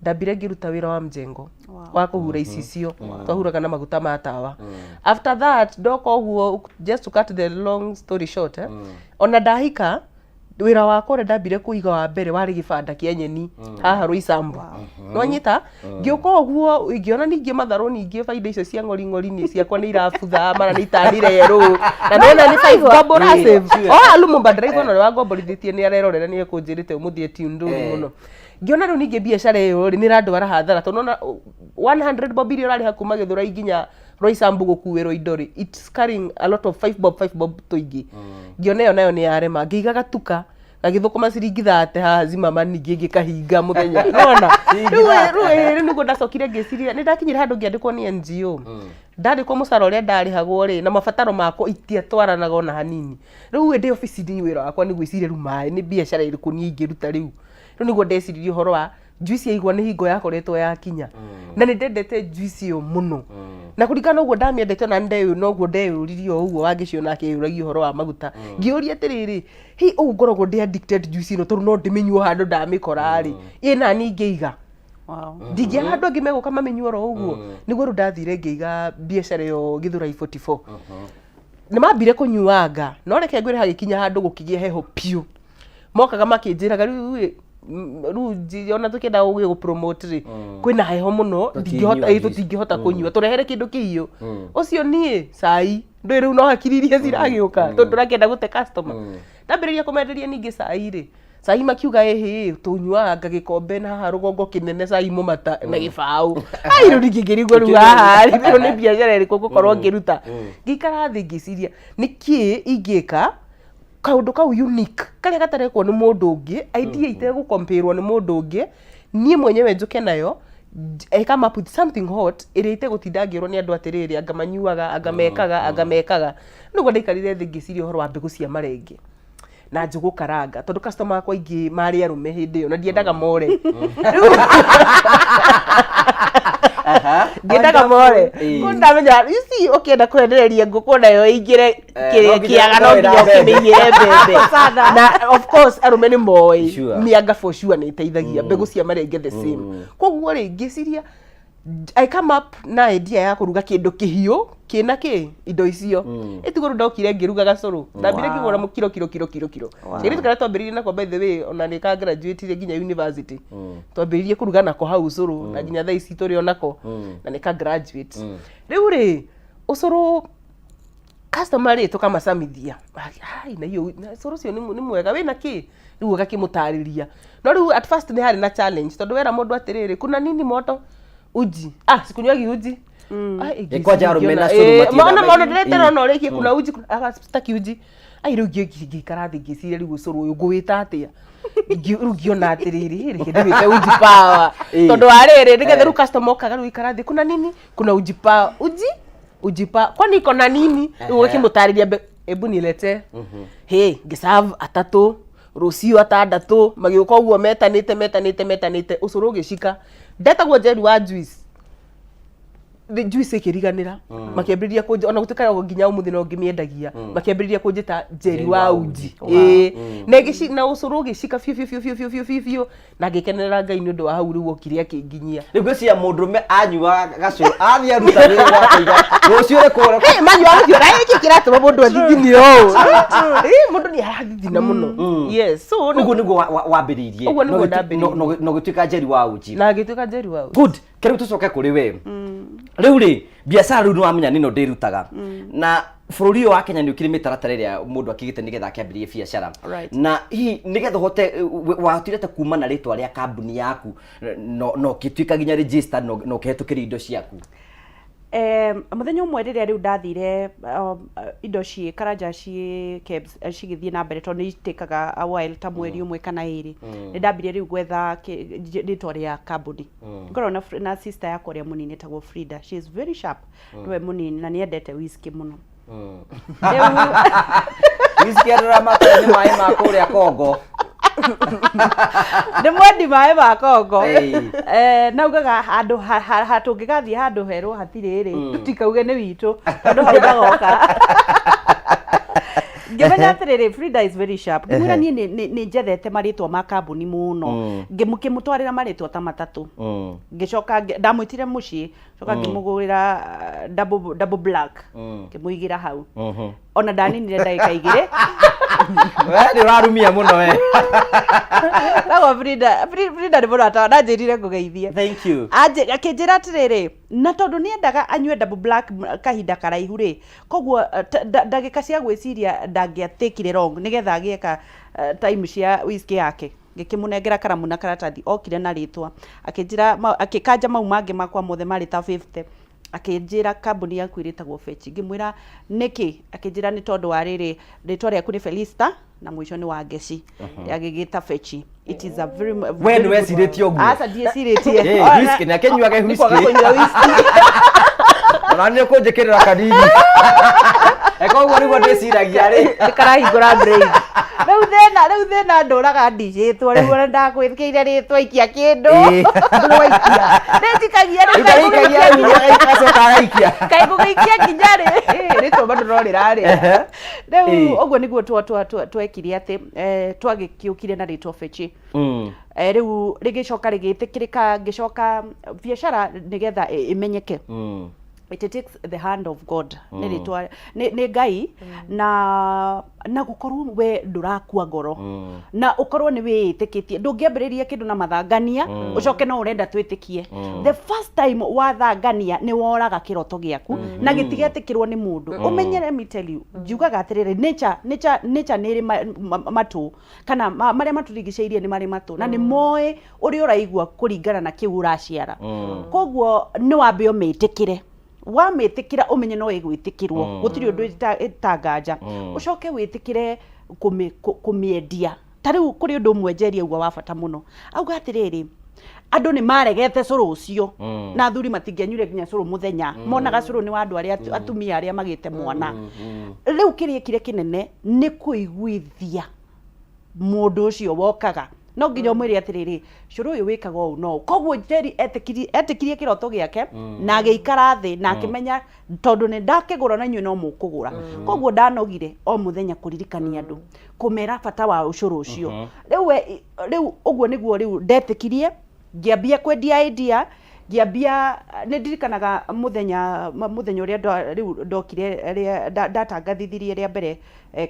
Ndambire ngĩruta wĩra wa mjengo. Wa kũhura icicio. Twahuraga na maguta ma tawa. After that, ndoka ũguo, just to cut the long story short, eh, ona ndahika, wĩra wakwa ũrĩa ndambire kũiga wa mbere warĩ gĩbanda kĩa nyeni haha Roysambu. Nĩwanyita? Ngĩũka ũguo ngĩona ningĩ matharũ ningĩ baida icio cia ng'ori ng'ori nĩ ciakwa nĩ irabutha mara nĩ itanire yerũ na nĩwona nĩ five bob ũrasave. Oh, Lumumba driver ona ũrĩa wangomborithĩtie nĩ arerorera nĩ ekũnjĩrĩte ũmũthĩ etune ndũru mũno. Ngĩona rĩu ningĩ biacara ĩyo rĩ nĩ ĩrandwara hathara tondũ nĩwona 100 bob iria ũrarĩha kuma Gĩthũrai nginya Roysambu gũkuĩrwo indo rĩ, it's carrying a lot of 5 bob 5 bob tũingĩ. Ngĩona ĩyo nayo nĩ yarema, ngĩiga gatuka gagĩthũkũma ciringi thate haha Zimmerman ningĩ ngĩkahinga mũthenya. Nĩwona? Rĩu rĩu rĩu nĩguo ndacokire ngĩciria, nĩ ndakinyire handũ ngĩandĩkwo nĩ NGO. Ndandĩkwo mũcara ũrĩa ndarĩhagwo rĩ, na mabataro makwa itiatwaranaga ona hanini. Rĩu ndĩ obici-inĩ wĩra wakwa nĩ gwĩciria rĩu maĩ nĩ biacara ĩrĩkũ niĩ ingĩruta rĩu. Rĩu nĩguo ndeciririe ũhoro wa juice ya igwa nĩ hingo yakoretwo yakinya. Na nĩ ndendete juice ĩyo mũno. Na kũringana na ũguo ndamĩendete ona nĩ noguo ndeyũririe o ũguo wangĩciona akĩyũragia ũhoro wa maguta. Ngĩyũria atĩrĩrĩ, hi ũguo ngoragwo ndĩ addicted juice ĩno tondũ no ndĩmĩnyue o handũ ndamĩkora rĩ, ĩ nani ingĩiga? Ndingĩaga andũ angĩ megũka mamĩnyue oro ũguo. Nĩguo rĩu ndathire ngĩiga biacara ĩyo Gĩthũrai 44. Nĩ mambire kũnyuanga, no reke ngwĩre hagĩkinya handũ gũkĩgĩa heho biũ. Mokaga makĩnjĩraga rĩu ĩ, rĩu ona tũkĩenda gũgĩ promote rĩ, kwĩna heho mũno, ndingĩhota, ĩ, tũtingĩhota kũnyua, tũrehere kĩndũ kĩhiũ. Ũcio niĩ, cai, ndũĩ rĩu no hakiri iria ciragĩũka, tondũ ndũrakĩenda gũte customer. Ndambĩrĩria kũmenderia ningĩ cai rĩ, cai makiuga ĩhĩ, tũnyuaga gĩkombe na haha rũgongo kĩnene cai mũmata na gĩbaũ. Ai rĩu ningĩ ngĩrigwo rĩu haha rĩ, rĩu nĩ biacara ĩrĩkũ ngũkorwo ngĩruta. Ngĩikara thĩ ngĩciria, nĩkĩ ingĩka kaũndũ kau unique karĩa gatarekwo nĩ mũndũ ũngĩ, idea itegũkompĩrwo nĩ mũndũ ũngĩ, niĩ mwenyewe njũke nayo, I come up with something hot ĩrĩa itegũtinda ngĩrwo nĩ andũ atĩrĩrĩ, anga manyuaga, anga mekaga, anga mekaga. Nĩguo ndaikarire thĩ ngĩciria ũhoro wa mbegũ cia marenge na njũgũ karanga tondũ customer akwa aingĩ marĩ arũme hĩndĩ ĩyo na ndiendaga more. Ndiendaga more. Kũu ndamenya, you see, ũkĩenda kwendereria ngũkũ nayo ĩingĩre kĩrĩa kĩaga no nginya ũkĩmĩigĩre mbembe. Na of course arũme nĩ moĩ mĩanga for sure nĩ ĩteithagia, mbegũ cia marenge the same. Koguo rĩ ngĩciria I come up na idea ya kũruga kĩndũ kĩhiũ kĩna kĩ indo icio. Ĩtiguo rĩu ndokire ngĩruga gacũrũ. Ndambire ngĩgũra mũkiro kiro kiro kiro kiro. Kairĩtu karĩa twambĩrĩirie nako by the way ona nĩ ka graduate nginya university. Twambĩrĩirie kũruga nako hau ũcũrũ na nginya thaa ici tũrĩ o nako na nĩ ka graduate. Rĩu rĩ ũcũrũ Customer rĩ tũkamacamithia. Ai, na hiyo na cũrũ ũcio nĩ mwega wĩna kĩ rĩu ũgakĩmũtarĩria. No rĩu at first nĩ harĩ na challenge tondũ wera mũndũ atĩrĩrĩ, kuna nini moto uji, ah, sikunywagi uji. Ai, Eh, kwanja arũme na ngĩona- cũrũ Eh, matiendaga maona maũndũ ndĩretera ona ũrĩkie kuna uji ah, sitaki uji. Ai, rĩu ngĩikara thĩ ngĩciria rĩu ũcũrũ ũyũ ngũwĩta atĩa. Rĩu ngĩona atĩrĩrĩ, reke ndĩwĩte uji power. Tondũ wa rĩrĩ, nĩgetha rĩu customer okaga rĩu ikara thĩ, kuna nini, kuna uji power, uji uji power, kwani iko na nini? Rĩu ũgakĩmũtarĩria ebu nilete. Hĩ, ngĩserve atatũ, rũciũ atandatũ, magĩũka ũguo metanĩte metanĩte metanĩte, ũcũrũ ũgĩcika. Ndetagwo Njeri wa juice. The juice ĩkĩriganĩra. Makĩambĩrĩria kũnjĩ, ona gũtuĩka nginya ũmũthĩ no ngĩmĩendagia, makĩambĩrĩria kũnjĩta Njeri wa uji. Ĩĩ. Na ĩgĩci, na ũcũrũ ũgĩcika biũ biũ biũ biũ biũ biũ biũ, na ngĩkenerera Ngai nĩ ũndũ wa hau rĩu okire akĩnginyia. Rĩu ngwĩciria mũndũrũme anyua gacũrũ athiĩ aruta wĩra akauga rũciũ rĩ kũrĩa. Hey, manyua gũthiĩ ona gĩkĩ kĩratũma mũndũ athithine ũũ. Ĩ, mũndũ nĩ arathithina mũno. Yes, so nĩ- Ũguo nĩguo wambĩrĩirie. Ũguo nĩguo ndambĩrĩirie. Na ũgĩtuĩka Njeri wa uji. Na ngĩtuĩka Njeri wa uji. Good. Ke rĩu tũcoke kũrĩ we. Rĩu rĩ, biacara rĩu nĩwamenya nĩno ndĩrutaga. Na bũrũri ũyũ wa Kenya nĩ ũkĩrĩ mĩtaratara ĩrĩa mũndũ akĩgĩte nĩgetha akĩambĩrĩrie biacara. Na hihi nĩgetha ũhote wahotire ta kuma na rĩtwa rĩa kambuni yaku no no ũgĩtuĩka nginya register no na ũkĩhetũkĩria indo ciaku. Mũthenya ũmwe rĩrĩa rĩu ndathire indo ciĩ karanja ciĩ KEBS cigĩthiĩ na mbere tondũ nĩ itĩkaga a while ta mweri ũmwe kana ĩrĩ, nĩ ndambire rĩu gwetha rĩtwa rĩa kambuni. Ngoragwo na sister yakwa ũrĩa mũnini etagwo Frida, she is very sharp, nĩwe mũnini na nĩ endete whisky mũno. Rĩu Whisky andũ arĩa matoĩ nĩ maĩ ma kũrĩa Kongo. Nĩ mwendi maĩ ma Kongo. Ĩĩ. Naugaga handũ tũngĩgathiĩ handũ herwo hatirĩ rĩ, tũtikauge nĩ witũ tondũ hau ndagoka. Ngĩmenya atĩrĩrĩ, Frida is very sharp. Ngĩmwĩra niĩ nĩ njethete marĩtwa ma kambuni mũno. Ngĩmũtwarĩra marĩtwa ta matatũ. Ngĩcoka ndamwĩtire mũciĩ, coka ngĩmũgũrĩra double black. Ngĩmũigĩra hau. Ona ndaninire ndagĩka igĩrĩ. We nĩ ũrarumia mũno we. Nagwo Frida, Frida nĩ mũrata, ndanjĩrire ngũgeithie. Thank you. Akĩnjĩra atĩrĩrĩ, na tondũ nĩendaga anyue double black kahinda karaihu rĩ, koguo ndagĩka cia gwĩciria ndangĩatakire long nĩgetha agĩe ka time cia whisky yake. Ngĩkĩmũnengera karamu na karatathi, okire na rĩtwa. Akĩnjĩra, akĩkanja mau mangĩ makwa mothe marĩ ta 50. Akĩnjĩra kambuni yaku ĩrĩtagwo Fetch. Ngĩmwĩra nĩkĩ? Akĩnjĩra nĩ tondũ wa rĩrĩ, rĩtwa rĩaku nĩ Felista na mũico nĩ Wangeci. Agĩgĩta Fetch. It is a very, We very nĩ good wecirĩtie ũguo? Aca, ndiecirĩtie. Eh, whisky, nĩ akĩnyuage Nĩ kwaga whisky. kũnyua whisky. Ona nĩ ũkũnjĩkĩrĩra kanini. Eka ũguo nĩguo ndĩciragia rĩ. Nĩ karahingũra brain. Rĩu thĩna ndũraga ndicĩtwo, rĩu ona ndakwĩkĩire rĩtwa ikia kĩndũ. Ĩĩ. Ndũrwaikia. Nĩnjikagia rĩu Rĩu ndaikagia rĩu, agacoka agaikia. kaĩ ngũgĩikia nginya rĩ? Ĩ, rĩtwa bado no rĩrarĩra. Rĩu Ĩĩ. ũguo nĩguo twekire atĩ twagĩkĩũkire na rĩtwa Fetch. Rĩu rĩgĩcoka rĩgĩtĩkĩrĩka, ngĩcoka biacara nĩgetha ĩmenyeke. It takes the hand of God. Nĩ rĩtwa, nĩ Ngai, na gũkorwo we ndũrakua ngoro. Na ũkorwo nĩ wĩĩtĩkĩtie. Ndũngĩambĩrĩria kĩndũ na mathangania, ũcoke no ũrenda twĩtĩkie. The first time wathangania nĩ woraga kĩroto gĩaku, na gĩtigetĩkĩrwo nĩ mũndũ. Ũmenye, let me tell you, njugaga atĩrĩrĩ, nature nĩ ĩrĩ matũ, kana marĩa matũrigicĩirie nĩ marĩ matũ, na nĩ moĩ ũrĩa ũraigua kũringana na kĩu ũraciara. Koguo nĩ wambe ũmĩtĩkĩre. Wamĩtĩkĩra ũmenye no ĩgwĩtĩkĩrwo. Gũtirĩ ũndũ ĩtanganja. Ũcoke wĩtĩkĩre kũmĩendia. Ta rĩu kũrĩ ũndũ ũmwe Njeri auga wa bata mũno. Auga atĩrĩrĩ, andũ nĩ maregete cũrũ ũcio. Na athuri matingĩanyuire nginya cũrũ mũthenya. Monaga cũrũ nĩ wa andũ arĩa atumia arĩa magĩte mwana. Rĩu kĩrĩa kĩrĩa kĩnene nĩ kũiguithia mũndũ ũcio wokaga. No nginya ũmwĩre atĩrĩrĩ, cũrũ ũyũ wĩkaga ũũ no ũũ. Koguo Njeri etĩkirie kĩroto gĩake na agĩikara thĩ na akĩmenya tondũ nĩ ndakĩgũra na inyuĩ no mũkũgũra. Koguo ndanogire o mũthenya kũririkania andũ, kũmera bata wa ũcũrũ ũcio. Rĩu we, rĩu ũguo nĩguo rĩu ndetĩkirie, ngĩambia kwendia idea, Ngĩambia, nĩ ndirikanaga mũthenya ũrĩa rĩu ndokire rĩa- ndatangathithirie rĩa mbere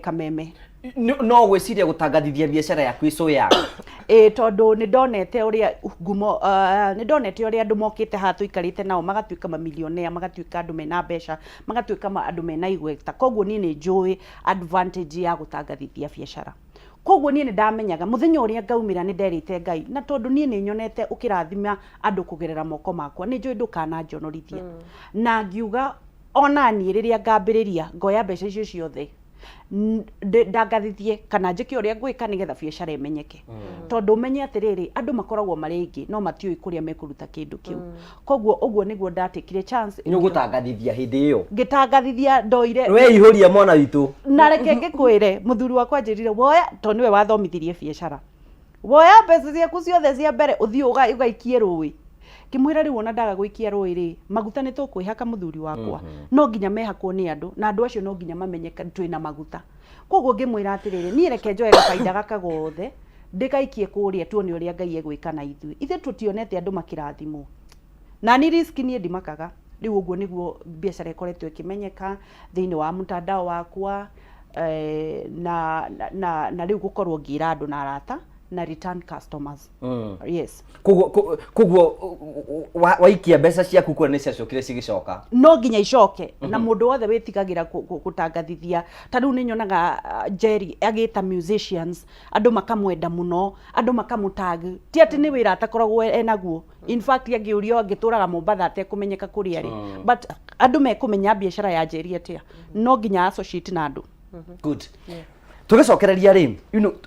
Kameme. No gwĩciria gũtangathithia biacara yaku ĩcũyaga? Ĩ, tondũ nĩ ndonete ũrĩa ngumo, nĩ ndonete ũrĩa andũ mokĩte haha tũikarĩte nao magatuĩka mamilionea, magatuĩka andũ mena mbeca, magatuĩka andũ mena igweta. Koguo niĩ nĩ njũĩ advantage ya gũtangathithia biacara. Koguo niĩ nĩ ndamenyaga mũthenya ũrĩa ngaumĩra, nĩ nderĩte Ngai, na tondũ niĩ nĩ nyonete ũkĩrathima andũ kũgerera moko makwa, nĩ njũĩ ndũkananjonorithia. Na ngiuga ona niĩ rĩrĩa ngambĩrĩria, ngoya mbeca icio ciothe ndangathithie kana njĩke ũrĩa ngwĩka nĩgetha biacara ĩmenyeke, tondũ ũmenye atĩrĩrĩ, andũ makoragwo marĩ aingĩ no matiũĩ kũrĩa mekũruta kĩndũ kĩu. Koguo ũguo nĩguo ndatekire chance. Nĩ ũgũtangathithia hĩndĩ ĩyo? Ngĩtangathithia, ndoire Weihũria mwana witũ. Na reke ngĩkwĩre, mũthuri wakwa anjĩrire, woya, tondũ nĩwe wathomithirie biacara, woya mbeca ciaku ciothe cia mbere ũthiĩ ũgaikie rũĩ. Ngĩmwĩra, rĩu ona ndaga gũikia rũĩ rĩ, maguta nĩ tũkwĩhaka, mũthuri wakwa, no nginya mehakwo nĩ andũ, na andũ acio no nginya mamenye twĩna maguta. Koguo ngĩmwĩra atĩrĩrĩ, niĩ reke njoe gabaida gaka gothe ndĩgaikie kũrĩa, tuone ũrĩa Ngai egwĩka na ithuĩ. Ithuĩ tũtionete andũ makĩrathimwo na ni risk, niĩ ndimakaga. Rĩu ũguo nĩguo biacara ĩkoretwo ĩkĩmenyeka thĩinĩ wa mtandao wakwa, na rĩu gũkorwo ngĩra andũ na arata na return customers. Yes. Koguo waikia mbeca ciaku kũrĩa, nĩ ciacokire cigĩcoka? No nginya icoke. Na mũndũ wothe wĩtigagĩra gũtangathithia, ta rĩu nĩ nyonaga Jerry agĩta musicians, andũ makamwenda mũno, andũ makamũtag, ti atĩ nĩ wĩra atakoragwo enaguo. In fact, angĩũrio, angĩtũraga Mombatha atekũmenyeka kũrĩa arĩ, but andũ mekũmenya biacara ya Jerry atĩa? No nginya associate na andũ. Good. Tũgĩcokereria rĩ,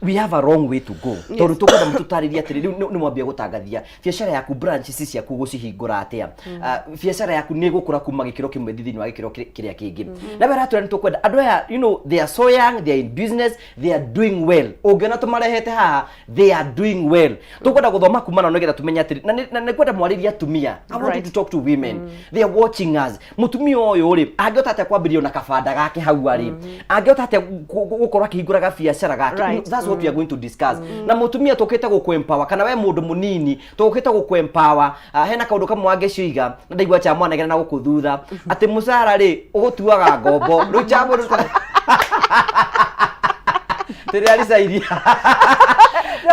we have a long way to go, tondũ tũkwenda mũtũtarĩrie atĩrĩ, rĩu nĩ mwambia gũtangathia biacara yaku, branches ciaku gũcihingũra atĩa? Ah, biacara yaku nĩ ĩgũkũra kuma gĩkĩro kĩmwe thĩinĩ wa gĩkĩro kĩrĩa kĩngĩ. Na we aratwĩra nĩ tũkwenda andũ aya, they are so young, they are in business, they are doing well. Ũngĩona tũmarehete haha, they are doing well. Tũkwenda gũthoma kuma nao nĩgetha tũmenye atĩrĩ, na nĩ kwenda mwarĩrie atumia. I want you to talk to women, they are watching us. Mũtumia ũyũ rĩ, angĩhota atĩa kwambĩrĩria na kabanda gake hau arĩ? Angĩhota atĩa gũkorwo akĩhingũra gabiacara gake? That's what we are going to discuss. Na mũtumia tũkĩte gũkũ empower, kana we mũndũ mũnini tũkĩte gũkũ empower. Ah, hena kaũndũ kamwe wangĩcioiga na ndaigua cha mwanegena na gũkũ thutha atĩ mũcara rĩ ũgũtuaga ngombo. Rĩu cha mũndũ tũrĩa ricairia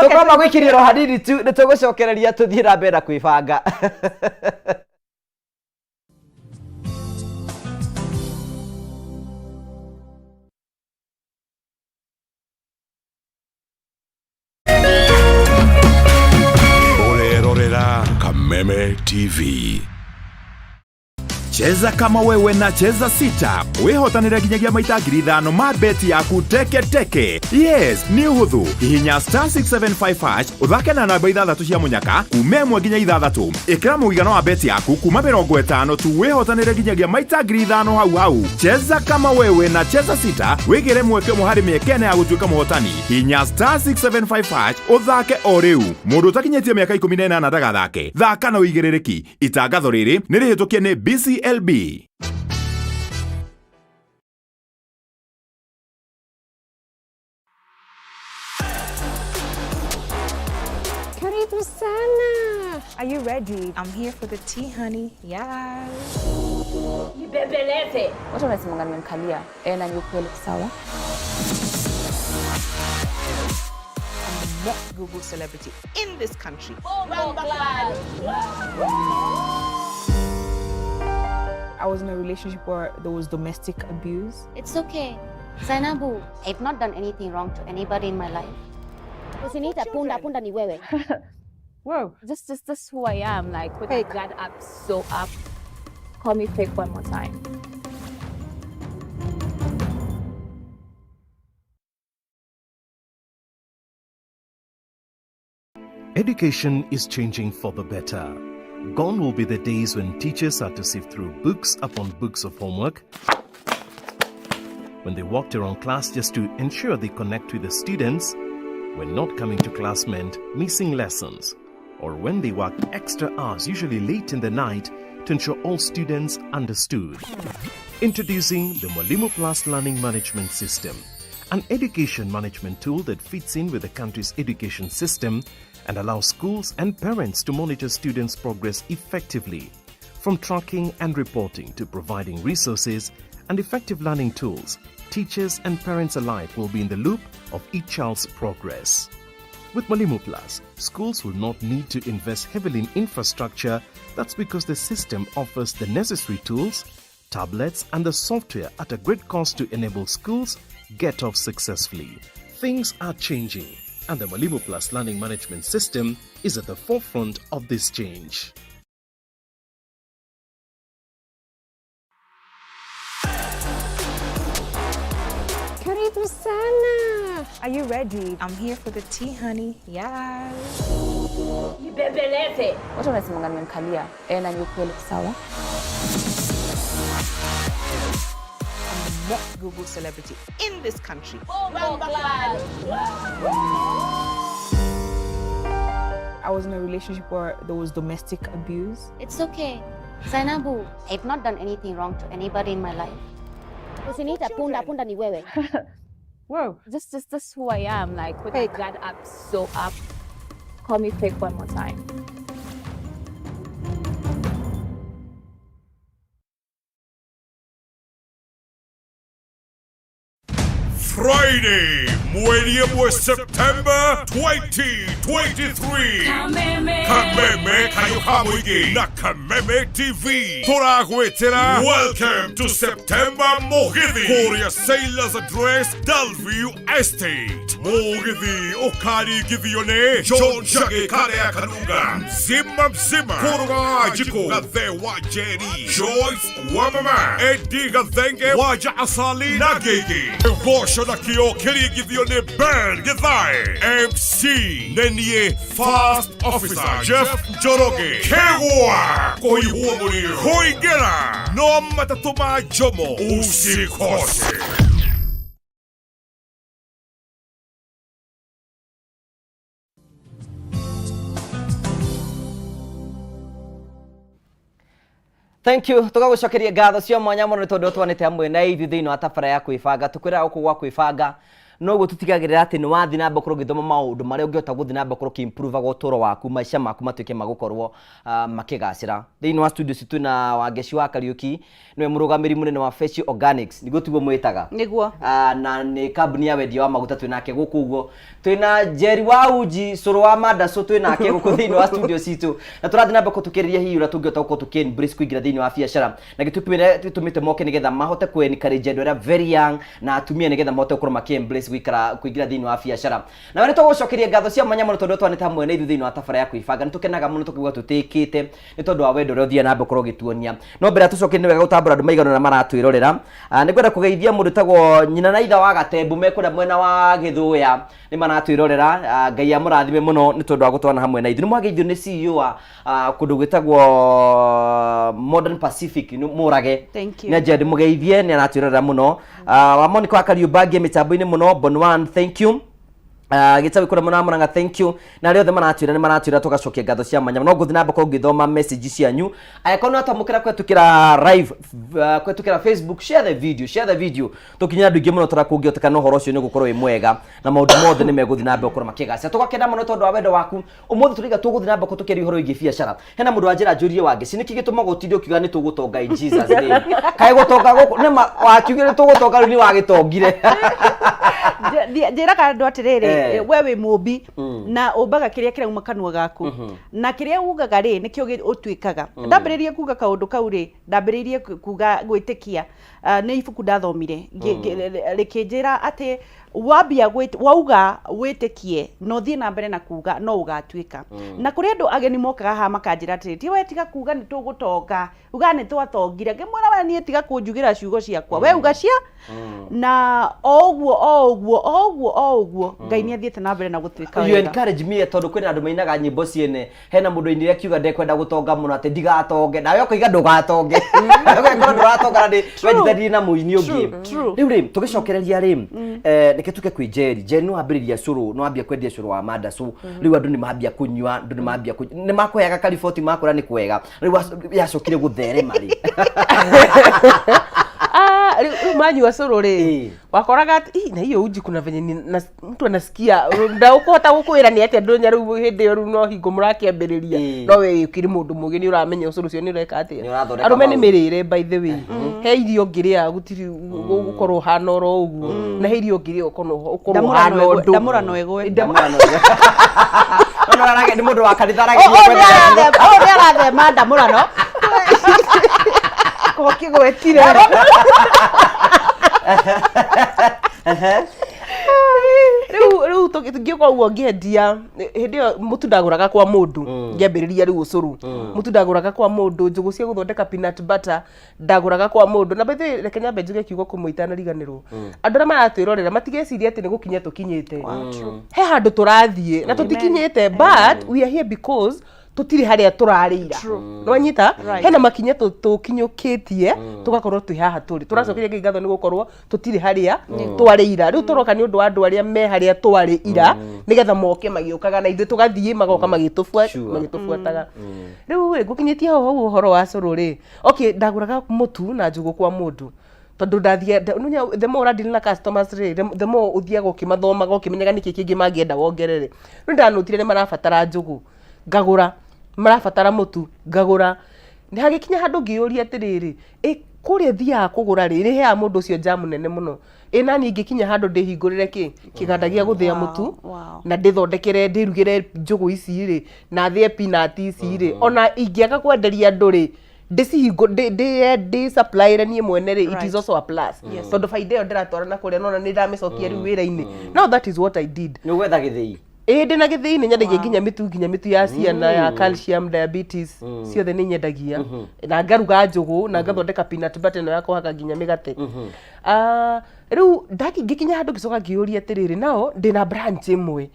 tũkwamba gwĩkĩrĩra o hanini tu, nĩ tũgũcokereria tũthiĩ na mbere na kwĩbanga. Ũrerorera Kameme TV. Cheza kama wewe na Cheza Sita wĩhotanĩre nginyagia maita 5,000 ma beti yaku teke teke. Yes, nĩ ũhũthũ. Hihinya *675 hash, ũthake na namba ithathatũ cia mũnyaka kuma 1 nginya 6. Ĩkĩra mũigana wa beti yaku kuma 50 tu, wĩhotanĩre nginyagia maita 5,000 hau hau. Cheza kama wewe na Cheza Sita, wĩgĩre mweke ũmwe harĩ mĩeke 4 ya gũtuĩka mũhotani. Hinya *675 hash ũthake o rĩu. Mũndũ ũtakinyĩtie mĩaka 18 ndagathake. Thaka na ũigĩrĩrĩki. Itangatho rĩrĩ nĩ rĩhĩtũkie nĩ BCLB. Karibu sana. Are you ready? I'm here for the tea, honey. Yes. Watu wanasemanga nimemkalia. Eh, na ni ukweli sawa. I'm the most Googled celebrity in this country. I was in a relationship where there was domestic abuse. It's okay. Zainabu, I've not done anything wrong to anybody in my life. Usiniita punda, punda ni wewe. Whoa. Just who I am. Like when I got up, so up. Call me fake one more time. Education is changing for the better. Gone will be the days when teachers had to sift through books upon books of homework, when they walked around class just to ensure they connect with the students, when not coming to class meant missing lessons, or when they worked extra hours, usually late in the night, to ensure all students understood. Introducing the Mwalimu Plus Learning Management System, an education management tool that fits in with the country's education system and allow schools and parents to monitor students' progress effectively. From tracking and reporting to providing resources and effective learning tools, teachers and parents alike will be in the loop of each child's progress. With Mwalimu Plus, schools will not need to invest heavily in infrastructure. That's because the system offers the necessary tools, tablets, and the software at a great cost to enable schools get off successfully. Things are changing, and the Mwalimu Plus learning management system is at the forefront of this change. Karibu sana. Are you ready? I'm here for the tea, honey. Yes. Watu wanasemanga nimemkalia. Eh, na ni ukweli sawa. I'm the most Google celebrity in this country. I was in a relationship where there was domestic abuse. It's okay. Zainabu, I've not done anything wrong to anybody in my life. Usiniita punda, punda ni wewe. Whoa. Just who I am, like with my guard up, so up. Call me fake one more time. Friday, mweri ĩmwe September 2023. Kameme kayũ ka mũingĩ na Kameme TV tũragwĩtĩra Welcome to September Mũgithi kũrĩa Sailors Address, Dalview Estate. Mũgithi ũkaringithio nĩ John Njagi Karea Kanunga, mzima mzima Kũrũga wa Njikũ, Gathe wa Njeri, Joyce wa Mama, Eddie Gathenge, Waja Asali na Gigi. Ngosho na kĩo kĩringithio nĩ Ben Githae, MC nĩ niĩ First Officer Jeff Njoroge. Kĩgwa kũhiũhwo mũrĩo kũingĩra no matatũ ma Jomo, usikose. Thank you. Tũgagũcokeria ngatho cia mwanya mũno nĩ tondũ twanĩte hamwe na ithuĩ thĩinĩ wa tabara ya kwĩbanga. Tũkwĩraga gũkũ gwa kwĩbanga noguo tũtigagĩrĩra atĩ nĩ wathiĩ na mbere gũkorwo ũgĩthoma maũndũ marĩa ũngĩhota gũthiĩ na mbere gũkorwo ũkĩ-improve ũtũũro waku, maica maku matuĩke ma gũkorwo makĩgacĩra. Thĩinĩ wa studio citũ na Wangeci wa Kariũki, nĩwe mũrũgamĩri mũnene wa Facial Organics, nĩguo tiguo mwĩtaga? Nĩguo. Na nĩ kambuni ya wendia wa maguta twĩ nake gũkũ ũguo. Twĩna Njeri wa Uji, cũrũ wa Mandacũ twĩ nake gũkũ thĩinĩ wa studio citũ. Na tũrathiĩ na mbere tũkĩrĩria hihi ũrĩa tũngĩhota gũkorwo tũkĩ embrace kũingĩra thĩinĩ wa biacara. Na gĩtũmi gĩtũmĩte moke nĩgetha mahote kũ encourage andũ arĩa very young na atumia nĩgetha mahote gũkorwo makĩ embrace gũikara kũingĩra thĩinĩ wa biacara. Na we nĩtũgũcokeria ngatho cia mwanya mũno tondũ twanĩte hamwe na ithuĩ thĩinĩ wa tabara ya kwĩbanga. Nĩtũkenaga mũno tũkaigua tũtĩkĩte nĩ tondũ wa wendo ũrĩa ũthiaga na mbere gũkorwo ũgĩtuonia. No mbere ya tũcoke nĩ wega gũtambũra andũ maigana ũna maratwĩrorera. Nĩngwenda kũgeithia mũndũ ũtagwo nyina na ithe wa Gatembu me kũrĩa mwena wa Gĩthũya nĩ maratwĩrorera. Ngai amũrathime mũno nĩ tondũ wa gũtwana hamwe na ithuĩ. Nĩ mwageithio nĩ CEO wa kũndũ gwĩtagwo Modern Pacific nĩ Mũrage. Thank you. Nĩ anjia ndĩmũgeithie, nĩ aratwĩrorera mũno. Wa Monica wa Kariũmbangie mĩtambo-inĩ mũno, Bonwan, thank you. Gĩtawi kũrĩa mũno Murang'a, thank you. Na arĩa othe maratwĩra nĩ maratwĩra tũgacokia ngatho cia mwanya. No ngũthiĩ na mbere ngĩthoma message cianyu. Angĩkorwo nĩ watwamũkĩra kũhetũkĩra live, kũhetũkĩra Facebook, share the video, share the video. Tũkinyĩre andũ aingĩ mũno tũrĩa kũngĩhoteka, na ũhoro ũcio nĩ ũgũkorwo wĩ mwega na maũndũ mothe nĩ megũthiĩ na mbere gũkorwo makĩgacĩra. Tũgakena mũno tondũ wa wendo waku. Ũmũthĩ tũraiga tũgũthiĩ na mbere tũkĩaria ũhoro wĩgiĩ biacara. Hena mũndũ wanjĩra njũrie Wangeci, nĩkĩ gĩtũmaga ũtinde ũkiuga nĩ tũgũtonga in Jesus name? Kaĩ gũtonga gũkũ nĩ ma wakiugire nĩ tũgũtonga, rĩu nĩ wagĩtongire. Njĩraga andũ atĩrĩrĩ, we wĩ mũmbi na ũmbaga kĩrĩa kĩrauma kanua gaku, na kĩrĩa ugaga rĩ nĩkĩo ũtuĩkaga. Ndambĩrĩirie kuga kaũndũ kau rĩ, ndambĩrĩirie kuga gwĩtĩkia nĩ ibuku ndathomire rĩkĩnjĩra atĩ wambia wauga wĩtĩkie na ũthiĩ na mbere na kuga no ũgatuĩka. Na kũrĩ andũ ageni mokaga haha makanjĩra atĩrĩ, ti we tiga kuga nĩ tũgũtonga, uga nĩ twatongire. Ngĩmwĩra we niĩ tiga kũnjugĩra ciugo ciakwa, we uga cia na o ũguo o ũguo o ũguo o ũguo Ngai nĩ athiĩte na mbere na gũtuĩka You wega. encourage me tondũ kwĩna andũ mainaga nyĩmbo ciene. Hena mũndũ ainire akiuga ndekwenda gũtonga mũno atĩ ndigatonge, nawe ũkoiga ndũgatonge, ũgakorwo ndũratonga na nĩ wenjithanirie na mũini ũngĩ. True. Rĩu rĩ tũgĩcokereria rĩ, reke tuke kwĩ Njeri. Njeri, nĩ wambĩrĩria cũrũ, nĩ wambia kwendia cũrũ wa mandacũ, rĩu andũ nĩ mambia kũnyua, andũ nĩ mambia kũnyua, nĩ makũheaga kariboti makũra nĩ kwega. Rĩu yacokire gũtherema rĩ? Rĩu Wanyua cũrũ rĩ, wakoraga atĩ "Ih, na hiyo uji kuna venye ni, na, mtu anasikia ndaũkũhota gũkwĩra nĩ atĩa ndũnya rĩu hĩndĩ ĩyo rĩu no hingo mũrakĩambĩrĩria, no we ũkĩrĩ mũndũ mũgĩ nĩ ũramenya ũcũrũ ũcio nĩ ũreka atĩa. Nĩ ũrathondeka Arũme nĩ maũndũ. mĩrĩre, by the way, he irio ũngĩrĩa gũtirĩ gũkorwo ũhana oro ũguo, na he irio ũngĩrĩa ũkorwo ũhana ũndũ. Ndamũrano ĩgwe. No, nĩ mũndũ wa kanitha Ũyũ arageria nĩ kwenda. ũyũ nĩ arathema ndamũrano. Kĩgwetire. Rĩu ngĩũka ũguo ngĩendia, hĩndĩ ĩyo mũtu ndagũraga kwa mũndũ, ngĩambĩrĩria rĩu ũcũrũ, mũtu ndagũraga kwa mũndũ, njũgũ cia gũthondeka peanut butter ndagũraga kwa mũndũ. Na by the way, reke nyambe njuge kiugo kũmwe itanariganĩrwo. Andũ arĩa maratwĩrorera matigecirie atĩ nĩ gũkinya tũkinyĩte, he handũ tũrathiĩ na tũtikinyĩte, but we are here because tũtirĩ harĩa tũrarĩira. Nĩwanyita? Hena makinya tũkinyũkĩtie tũgakorwo twĩ haha tũrĩ. Tũracokeria Ngai ngatho nĩ gũkorwo tũtirĩ harĩa twarĩ ira. Rĩu tũroka nĩ ũndũ wa andũ arĩa me harĩa twarĩ ira, nĩgetha moke magĩũkaga na ithuĩ tũgathiĩ, magoka magĩtũbuataga. Rĩu ĩ ngũkinyĩtie hau hau ũhoro wa cũrũ rĩ, okay, ndagũraga mũtu na njũgũ kwa mũndũ tondũ ndathia the more ũradeal na customers rĩ, the more ũthiaga ũkĩmathomaga, ũkĩmenyaga nĩkĩ kĩngĩ mangĩenda wongerere. Rĩu ndanotire nĩ marabatara njũgũ, ngagũra, marabatara mũtu, ngagũra. Nĩ hagĩkinya handũ ngĩyũria atĩrĩrĩ, ĩ kũrĩa thiaga kũgũra rĩ, rĩheaga mũndũ ũcio jamu nene mũno, ĩ nani ingĩkinya handũ ndĩhingũrĩre kĩ kĩganda gĩa gũthĩa mũtu na ndĩthondekere, ndĩrugĩre njũgũ ici rĩ, na thĩe peanut ici rĩ, ona ingĩaga kwenderia andũ rĩ, ndĩcihingo ndĩ supplyre niĩ mwene rĩ, it is also a plus, tondũ baida ĩyo ndĩratwara na kũrĩa nona nĩ ndamĩcokia rĩu wĩra-inĩ. Now that is what I did. Nĩ ũgwetha gĩthĩi? Ĩĩ, ndĩ na gĩthĩi, nĩ nyendagia nginya mĩtu ya ciana ya calcium, diabetes, ciothe nĩ nyendagia, na ngaruga njũgũ na ngathondeka peanut butter ĩno ya kũhaka nginya mĩgate. Ah, rĩu ngĩkinya handũ ngĩcoka ngĩyũria atĩrĩrĩ, nao ndĩna branch ĩmwe,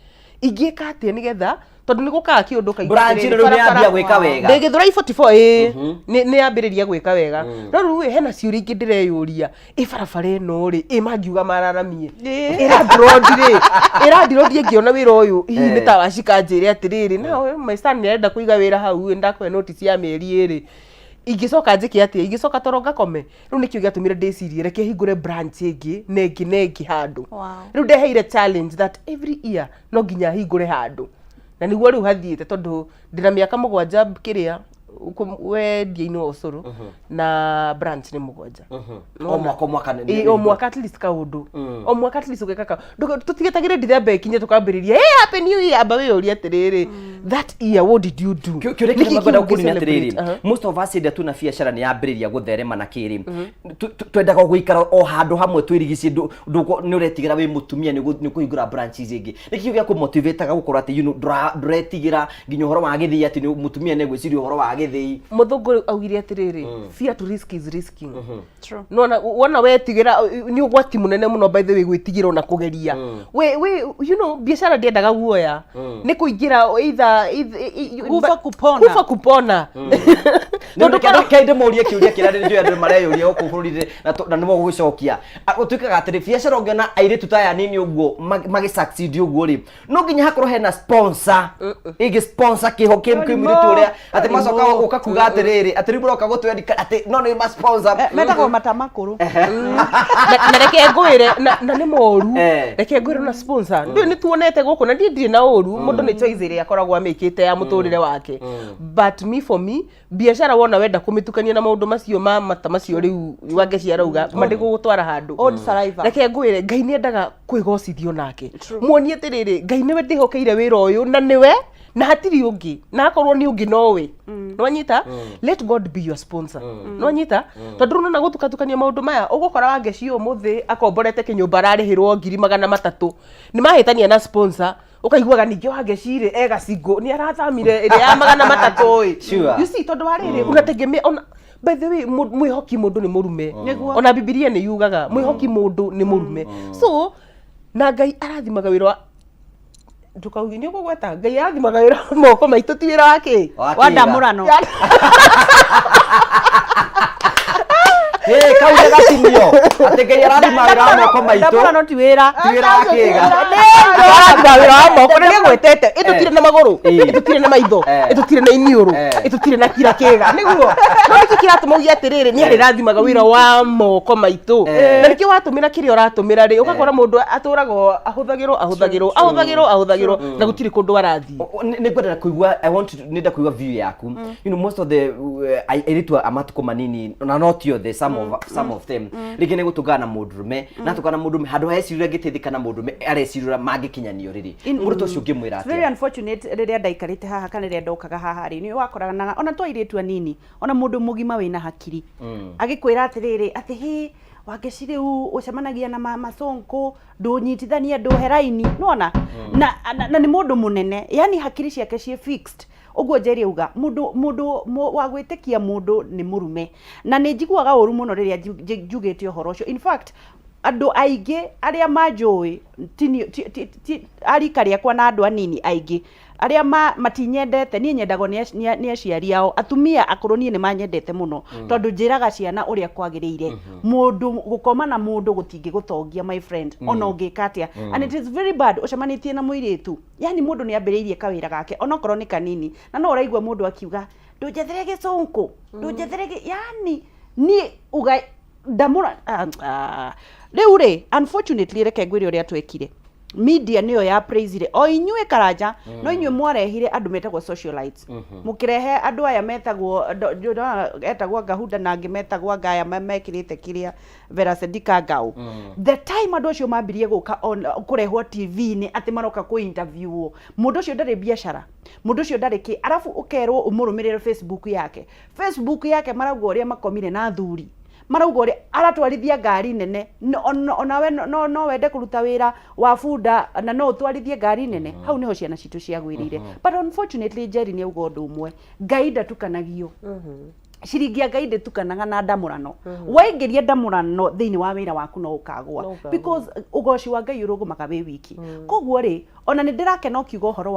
ingĩka atĩa nĩgetha, tondũ nĩ gũkaga kĩũndũ ũkaigua Branch atĩrĩrĩ, ĩno rĩu nĩ barabara- yambia gwĩka wega. Ndĩ Gĩthũrai 44, ĩĩ, nĩ yambĩrĩria gwĩka wega, no rĩu ĩ, hena ciũria ingĩ ndĩreyũria, ĩ barabara ĩno rĩ, ĩ mangiuga mararamie, ĩ landlord rĩ, ĩ landlord ĩngĩona wĩra ũyũ hihi nĩ ta wacika njĩre atĩrĩrĩ, na my son nĩ arenda kũiga wĩra hau ĩ, ndakũhe notice ya mĩeri 2, ingĩcoka njĩke atĩa? Ingĩcoka toro ngakome? Rĩu nĩkĩo gĩatũmire ndĩcirie reke hingũre branch ĩngĩ na ĩngĩ na ĩngĩ handũ. Rĩu ndeheire challenge that every year no nginya hingũre handũ, na nĩguo rĩu hathiĩte, tondũ ndĩna mĩaka 7 kĩrĩa wendia-inĩ wa ũcũrũ na branch nĩ 7. O mwaka, o mwaka Ĩ, o mwaka at least kaũndũ, o mwaka at least ũgeka tũtigetagĩre December ĩkinye tũkambĩrĩria, hey, happy new year. Amba wĩyũrie atĩrĩrĩ, that year what did you do? Kĩũria Nĩkĩ kĩrĩa ngwenda kĩu gũkũria nĩ ũngĩ-celebrate? atĩrĩrĩ, most of us hĩndĩ ĩrĩa tuna biacara nĩ yambĩrĩria gũtherema na kĩrĩ, twendaga gũikara o handũ hamwe twĩrigicie. Nĩ ũretigĩra wĩ mũtumia nĩ ũkũhingũra branches ĩngĩ? Nĩkĩ gĩa kũmotivataga gũkorwo atĩ ndũretigĩra nginya ũhoro wa gĩthĩi, atĩ mũtumia nĩ egwĩciria ũhoro wa gĩthĩi? Mũthũngũ augire atĩrĩrĩ, fear to risk is risking. True. Nona wona wetigĩra nĩ ũgwati mũnene mũno, by the way, gwĩtigĩra ona kũgeria we biacara ndĩendaga guoya, nĩ kũingĩra either Kufa kupona. Kufa kupona. Tondũ reke ndĩmũrie kĩũria kĩrĩa ndĩrĩ andũ mareyũria gũkũ bũrũri-inĩ, na nĩmo gũgĩcokia. Gũtuĩkaga atĩrĩ, biacara ũngĩona airĩtu ta aya nini ũguo magĩ succeed ũguo rĩ, no nginya hakorwo hena sponsor ĩngĩ sponsor kĩho kĩ kĩ mũirĩtu ũrĩa atĩ macoka gũka kuga atĩrĩrĩ, atĩ rĩu mũroka gũtwendika atĩ no nĩ ma sponsor. Metagwo mata makũrũ. Na reke ngwĩre, na nĩ moru. Reke ngwĩre, na sponsor ndũĩ nĩ tuonete gũkũ, na niĩ ndirĩ na ũru, mũndũ nĩ choice ĩrĩa akoragwo amĩkĩte ya mũtũrĩre wake, but me, for me, biacara wona wenda kũmĩtukania na maũndũ macio ma mata macio rĩu Wangeci arauga mandĩgũgũtwara handũ. Old saliva. Reke ngwĩre, Ngai nĩ endaga kwĩgocithio nake. Muonie atĩrĩrĩ, Ngai nĩwe ndĩhokeire wĩra ũyũ, na nĩwe na hatirĩ ũngĩ, na akorwo nĩ ũngĩ nowe. Nĩwanyita? Let God be your sponsor. Nĩwanyita? Tondũ rĩu nona gũtukatukania maũndũ maya, ũgũkora Wangeci ũmũthĩ akomborete kĩnyũmba ararĩhĩrwo 300,000, nĩ mahĩtania na sponsor, ũkaiguaga ningĩ Wangeci rĩ ega single, nĩ arathamire ĩrĩa ya 300 ĩ. You see, tondũ wa rĩrĩ unategemea ona, by the way, mwĩhoki mũndũ nĩ mũrume. Ona Bibilia nĩ yugaga mwĩhoki mũndũ nĩ mũrume. So na Ngai arathimaga wĩra wa ndũkauge nĩ ũkũgweta, Ngai arathimaga wĩra wa moko maitũ, ti wĩra wa kĩ. Wa Wa kĩĩga. ndamũrano. Hey, kau nĩ gatinio atĩ Ngai arathima wĩra wa moko maitũ. Ndamũrano ti wĩra. Ti wĩra wa kĩga. Arathima wĩra wa moko nĩ ngwetete ĩtũtire na magũrũ Eh. ĩtũtire na maitho Eh. ĩtũtire na iniũrũ Eh. ĩtũtire na kira kĩga nĩguo no nĩkĩ kĩratũma uge atĩrĩrĩ nĩ arĩrathimaga wĩra wa moko maitũ Eh. na nĩkĩo watũmĩra kĩrĩa ũratũmĩra rĩ ũgakora mũndũ atũraga ahũthagĩrwo ahũthagĩrwo ahũthagĩrwo ahũthagĩrwo na gũtirĩ kũndũ arathiĩ Nĩ ngwenda kũigua, I want to nĩnda kũigua view yaku. You know, most of the airĩtu a matukũ manini na not othe, some of them rĩngĩ nĩ gũtũngana na mũndũrũme na tũngana na mũndũrũme handũ ha ecirĩra ngĩteithĩka na mũndũrũme arecirĩra mangĩkinyanio rĩrĩ mũndũ ta ũcio ũngĩmwĩra It's very atĩa? unfortunate rĩrĩa ndaikarĩte haha kana rĩrĩa ndokaga haha rĩ nĩ wakoranaga ona to airĩtu anini, ona mũndũ mũgima wĩna hakiri agĩkwĩra atĩrĩrĩ atĩ hĩ Wangeci, rĩu ũcemanagia na maconkũ, ndũnyitithania ndũhe raini nona na nĩ mũndũ mũnene, yani hakiri ciake ciĩ fixed ũguo. Njeri auga mũndũ mũndũ wa gwĩtĩkia mũndũ nĩ mũrume, na nĩ njiguaga ũru mũno rĩrĩa njugĩte ũhoro ũcio. In fact, andũ aingĩ arĩa manjũĩ ti a rika rĩakwa na andũ anini aingĩ arĩa matinyendete niĩ, nyendagwo nĩ aciari ao. Atumia akũrũ niĩ nĩ manyendete mũno tondũ njĩraga ciana ũrĩa kwagĩrĩire. Mũndũ gũkoma na mũndũ gũtingĩgũtongia, my friend, ona ũngĩka atĩa. And it is very bad ũcemanĩtie na mũirĩtu, yani mũndũ nĩ ambĩrĩirie kawĩra gake onokorwo nĩ kanini, na no ũraigua mũndũ akiuga ndũnjethere gĩcũnkũ, ndũnjethere yani niĩ uga ndamũra. Rĩu rĩ, unfortunately, reke ngwĩre ũrĩa twekire. Media nĩyo ya praisire o inyuĩ Karanja, no inyuĩ mwarehire andũ metagwo socialites, mũkĩrehe andũ aya metagwo etagwo Ngahuda na angĩ metagwo anga aya mekĩrĩte kĩrĩa Vera Sidika Ngau. The time andũ acio mambirie gũka kũrehwo TV-inĩ atĩ maroka kũ interview mũndũ ũcio, ndarĩ biacara, mũndũ ũcio ndarĩ kĩ, arabu ũkerwo ũmũrũmĩrĩre Facebook yake. Facebook yake marauga ũrĩa makomire na athuri, marauga ũrĩa aratwarithia ngari nene. Onawe no wende kũruta wĩra wa bunda na no ũtwarithie ngari nene. Hau niho ciana citũ ciagwĩrĩire. But unfortunately, Njeri nĩ auga ũndũ ũmwe, Ngai ndatukanagio. Ciringi ya Ngai ndĩtukanaga na ndamũrano. Waingĩria ndamũrano thĩinĩ wa wĩra waku no ũkagũa. No ũkagũa. Because ũgoci wa Ngai ũrũgũmaga wĩ wiki. Koguo rĩ, ona nĩ ndĩrakena ũkiuga ũhoro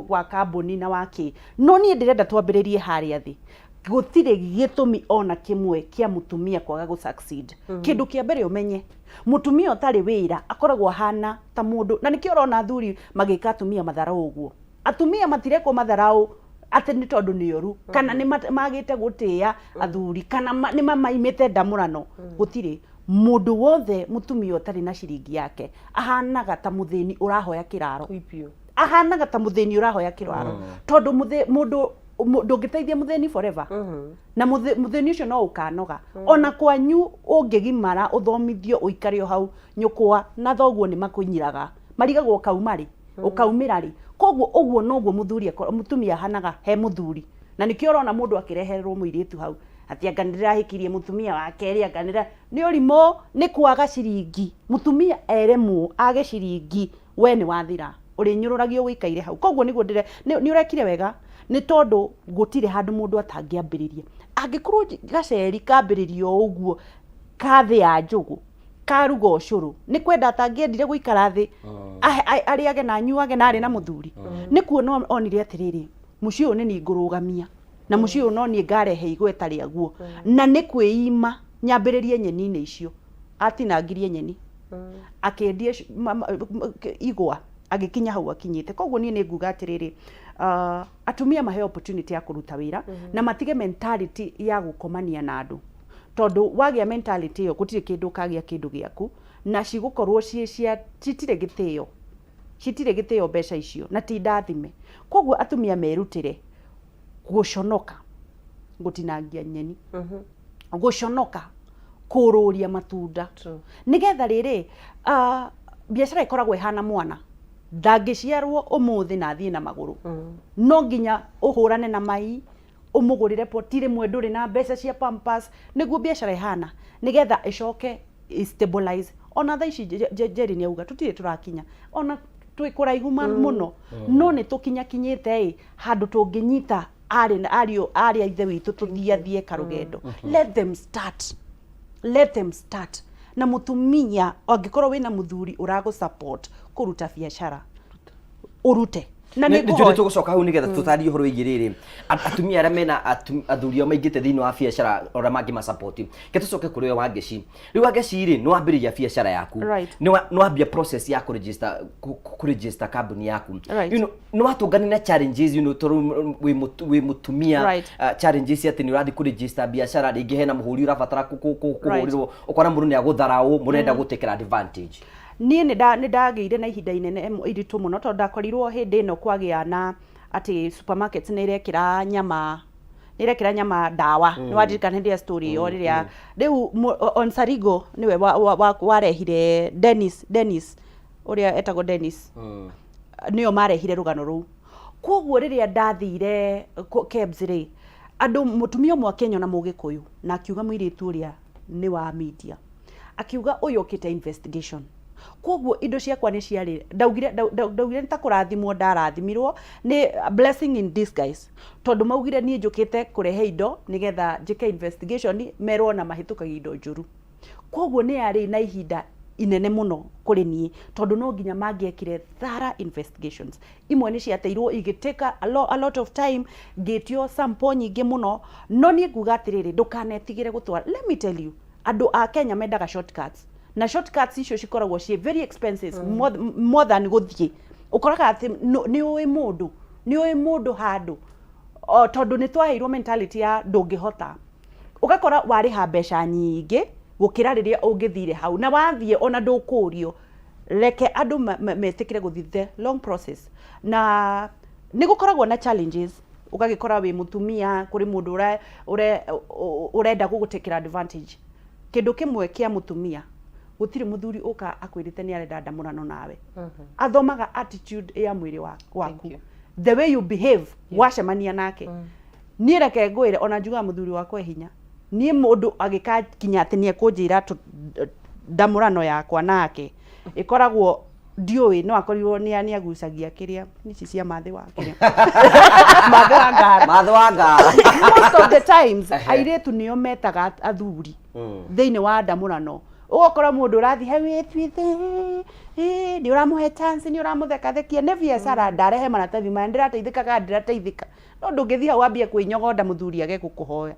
wa kambuni na wa kĩ, no niĩ ndĩrenda twambĩrĩrie harĩa thĩ. Gũtirĩ gĩtũmi ona kĩmwe kĩa mũtumia kwaga gũ succeed. Kĩndũ kĩa mbere ũmenye, mũtumia ũtarĩ wĩra akoragwo ahana ta mũndũ, na nĩkĩo ũrona athuri magĩka atumia matharau ũguo. Atumia matirekwo matharau atĩ nĩ tondũ nĩ oru kana nĩ magĩte gũtĩĩa athuri kana nĩ mamaimĩte ndamũrano. Gũtirĩ mũndũ wothe mũtumia ũtarĩ na ciringi yake ahanaga ta mũthĩni ũrahoya kĩraro, ahanaga ta mũthĩni ũrahoya kĩraro, tondũ mũndũ ndũngĩteithia mũthĩni forever, na mũthĩni ũcio no ũkanoga. Ona kwanyu ũngĩgimara ũthomithio ũikare o hau, nyũkwa na thoguo nĩ makũnyiraga, marigagwo ũkauma rĩ, ũkaumĩra rĩ. Koguo ũguo noguo mũthuri mũtumia ahanaga he mũthuri, na nĩkĩo ũrona mũndũ akĩrehererwo mũirĩtu hau atĩ anga nĩndĩrahikirie mũtumia wa kerĩ, anga nĩra nĩ ũrimũ, nĩ kwaga ciringi. Mũtumia eremwo age ciringi, we nĩ wathira, ũrĩnyũrũragio ũikaire hau. Koguo nĩguo ndĩre nĩ ũrekire wega, nĩ tondũ gũtirĩ handũ mũndũ atangĩambĩrĩria. Angĩkorwo gaceri kambĩrĩrio o ũguo ka thĩ ya njũgũ karuga ũcũrũ, nĩ kwenda atangĩendire gũikara thĩ arĩage na anyuage na arĩ na mũthuri, nĩ kuona onire atĩrĩrĩ, mũciĩ ũyũ nĩ niĩ ngũrũgamia na mũciĩ ũyũ no niĩ ngarehe igweta rĩaguo, na nĩ kwĩima nyambĩrĩrie nyeni-inĩ icio. Atinangirie nyeni, akĩendia igwa, agĩkinya hau akinyĩte. Koguo niĩ nĩ nguga atĩrĩrĩ, atumia maheo opportunity ya kũruta wĩra na matige mentality ya gũkomania na andũ, tondũ wagĩa mentality ĩyo gũtirĩ kĩndũ ũkagĩa kĩndũ gĩaku, na cigũkorwo ciĩ cia citirĩ gĩtĩo, citirĩ gĩtĩo mbeca icio na ti ndathime. Koguo atumia merutĩre gũconoka gũtinangia nyeni, gũconoka kũrũria matunda, nĩgetha rĩrĩ biacara ĩkoragwo ĩhana mwana ndangĩciarwo ũmũthĩ na athiĩ na magũrũ. No nginya ũhũrane na mai, ũmũgũrĩre poti, rĩmwe ndũrĩ na mbeca cia pampers. Nĩguo biacara ĩhana, nĩgetha ĩcoke stabilize. Ona thaa ici Njeri nĩ auga tũtirĩ tũrakinya ona twĩ kũraihu mũno, no nĩ tũkinyakinyĩte ĩ handũ tũngĩnyita arĩ na ariũ arĩ a ithe witũ tũthiathie karũgendo. Let them start, let them start. Na mũtumia angĩkorwo wĩna mũthuri ũragũ support kũruta biacara, ũrute. Na nĩ nĩ njũĩ ngũhoya. tũgũcoka hau nĩgetha tũtarie ũhoro wĩgiĩ rĩrĩ atumia arĩa mena athuri ao maingĩte thĩinĩ wa biacara ũrĩa mangĩmasapoti. Ke tũcoke kũrĩ we Wangeci. Rĩu Wangeci rĩ, nĩ wambĩrĩria biacara yaku. Nĩ wambia process ya kũregister kũregister kambuni yaku. Nĩ watũngana na challenges, tondũ wĩ mũtumia, challenges atĩ nĩ ũrathiĩ kũregister biacara, rĩngĩ hena mũhũri ũrabatara kũhũrĩrwo, ũkona mũndũ nĩ agũtharaũ, mũrenda gũtekera advantage. Niĩ nĩ ndagĩire na ihinda inene iritũ mũno tondũ ndakorirwo hĩndĩ ĩno kwagĩa na atĩ supermarkets nĩ irekĩra nyama, nĩ irekĩra nyama ndawa. Nĩ waririkana hĩndĩ ya story ĩyo rĩrĩa rĩu Onsarigo nĩwe warehire Dennis, Dennis ũrĩa etagwo Dennis, nĩo marehire rũgano rũu. Koguo rĩrĩa ndathire KEBS rĩ, andũ mũtumia ũmwe akĩnyona mũgĩkũyũ na akiuga mũirĩtu ũrĩa nĩ wa media, akiuga ũyũ okĩte investigation. Koguo indo ciakwa nĩ ciarĩ, ndaugire ndaugire nĩ ta kũrathimwo ndarathimirwo, nĩ blessing in disguise, tondũ maugire niĩ njũkĩte kũrehe indo nĩgetha njĩke investigation, merwo na mahĩtũkagia indo njũru. Koguo nĩ yarĩ na ihinda inene mũno kũrĩ niĩ, tondũ no nginya mangĩekire thorough investigations. Imwe nĩ ciateirwo igĩtake a lot of time, ngĩtio sample nyingĩ mũno. No niĩ nguga atĩrĩrĩ, ndũkanetigĩre gũtwara. Let me tell you, andũ a Kenya mendaga shortcuts, na shortcuts icio cikoragwo ciĩ very expensive, more than gũthiĩ. Ũkoraga atĩ nĩ ũĩ mũndũ, nĩ ũĩ mũndũ handũ, o tondũ nĩ twaheirwo mentality ya ndũngĩhota, ũgakora warĩha mbeca nyingĩ gũkĩra rĩrĩa ũngĩthire hau na wathiĩ ona ndũkũrio. Reke andũ metĩkĩre gũthiĩ the long process, na nĩ gũkoragwo na challenges. Ũgagĩkora wĩ mũtumia kũrĩ mũndũ ũrenda gũgũtekera advantage. Kĩndũ kĩmwe kĩa mũtumia, gũtirĩ mũthuri ũka akwĩrĩte nĩ arenda ndamũrano nawe. Athomaga attitude ya mwĩrĩ waku, the way you behave wacemania nake. Niĩ reke ngwĩre, ona njugaga mũthuri wakwa e hinya. Niĩ mũndũ agĩkakinya atĩ nĩ ekũnjĩra ndamũrano yakwa nake ĩkoragwo ndiũĩ, no akorirwo nĩ agucagia kĩrĩa ici cia mathĩ wa kĩrĩa mathĩ wa ngara. Mathĩ wa ngara. Most of the times airĩtu nĩo metaga athuri thĩinĩ wa ndamũrano. Ũgakora mũndũ ũrathiĩ hau ĩtuĩte nĩ ũramũhe chance, nĩ ũramũthekathekia, nĩ biacara, ndarehe maratathi maya, ndĩrateithĩka kana ndĩrateithĩka. No ndũngĩthiĩ hau wambie kwĩnyogonda mũthuri age gũkũhoya.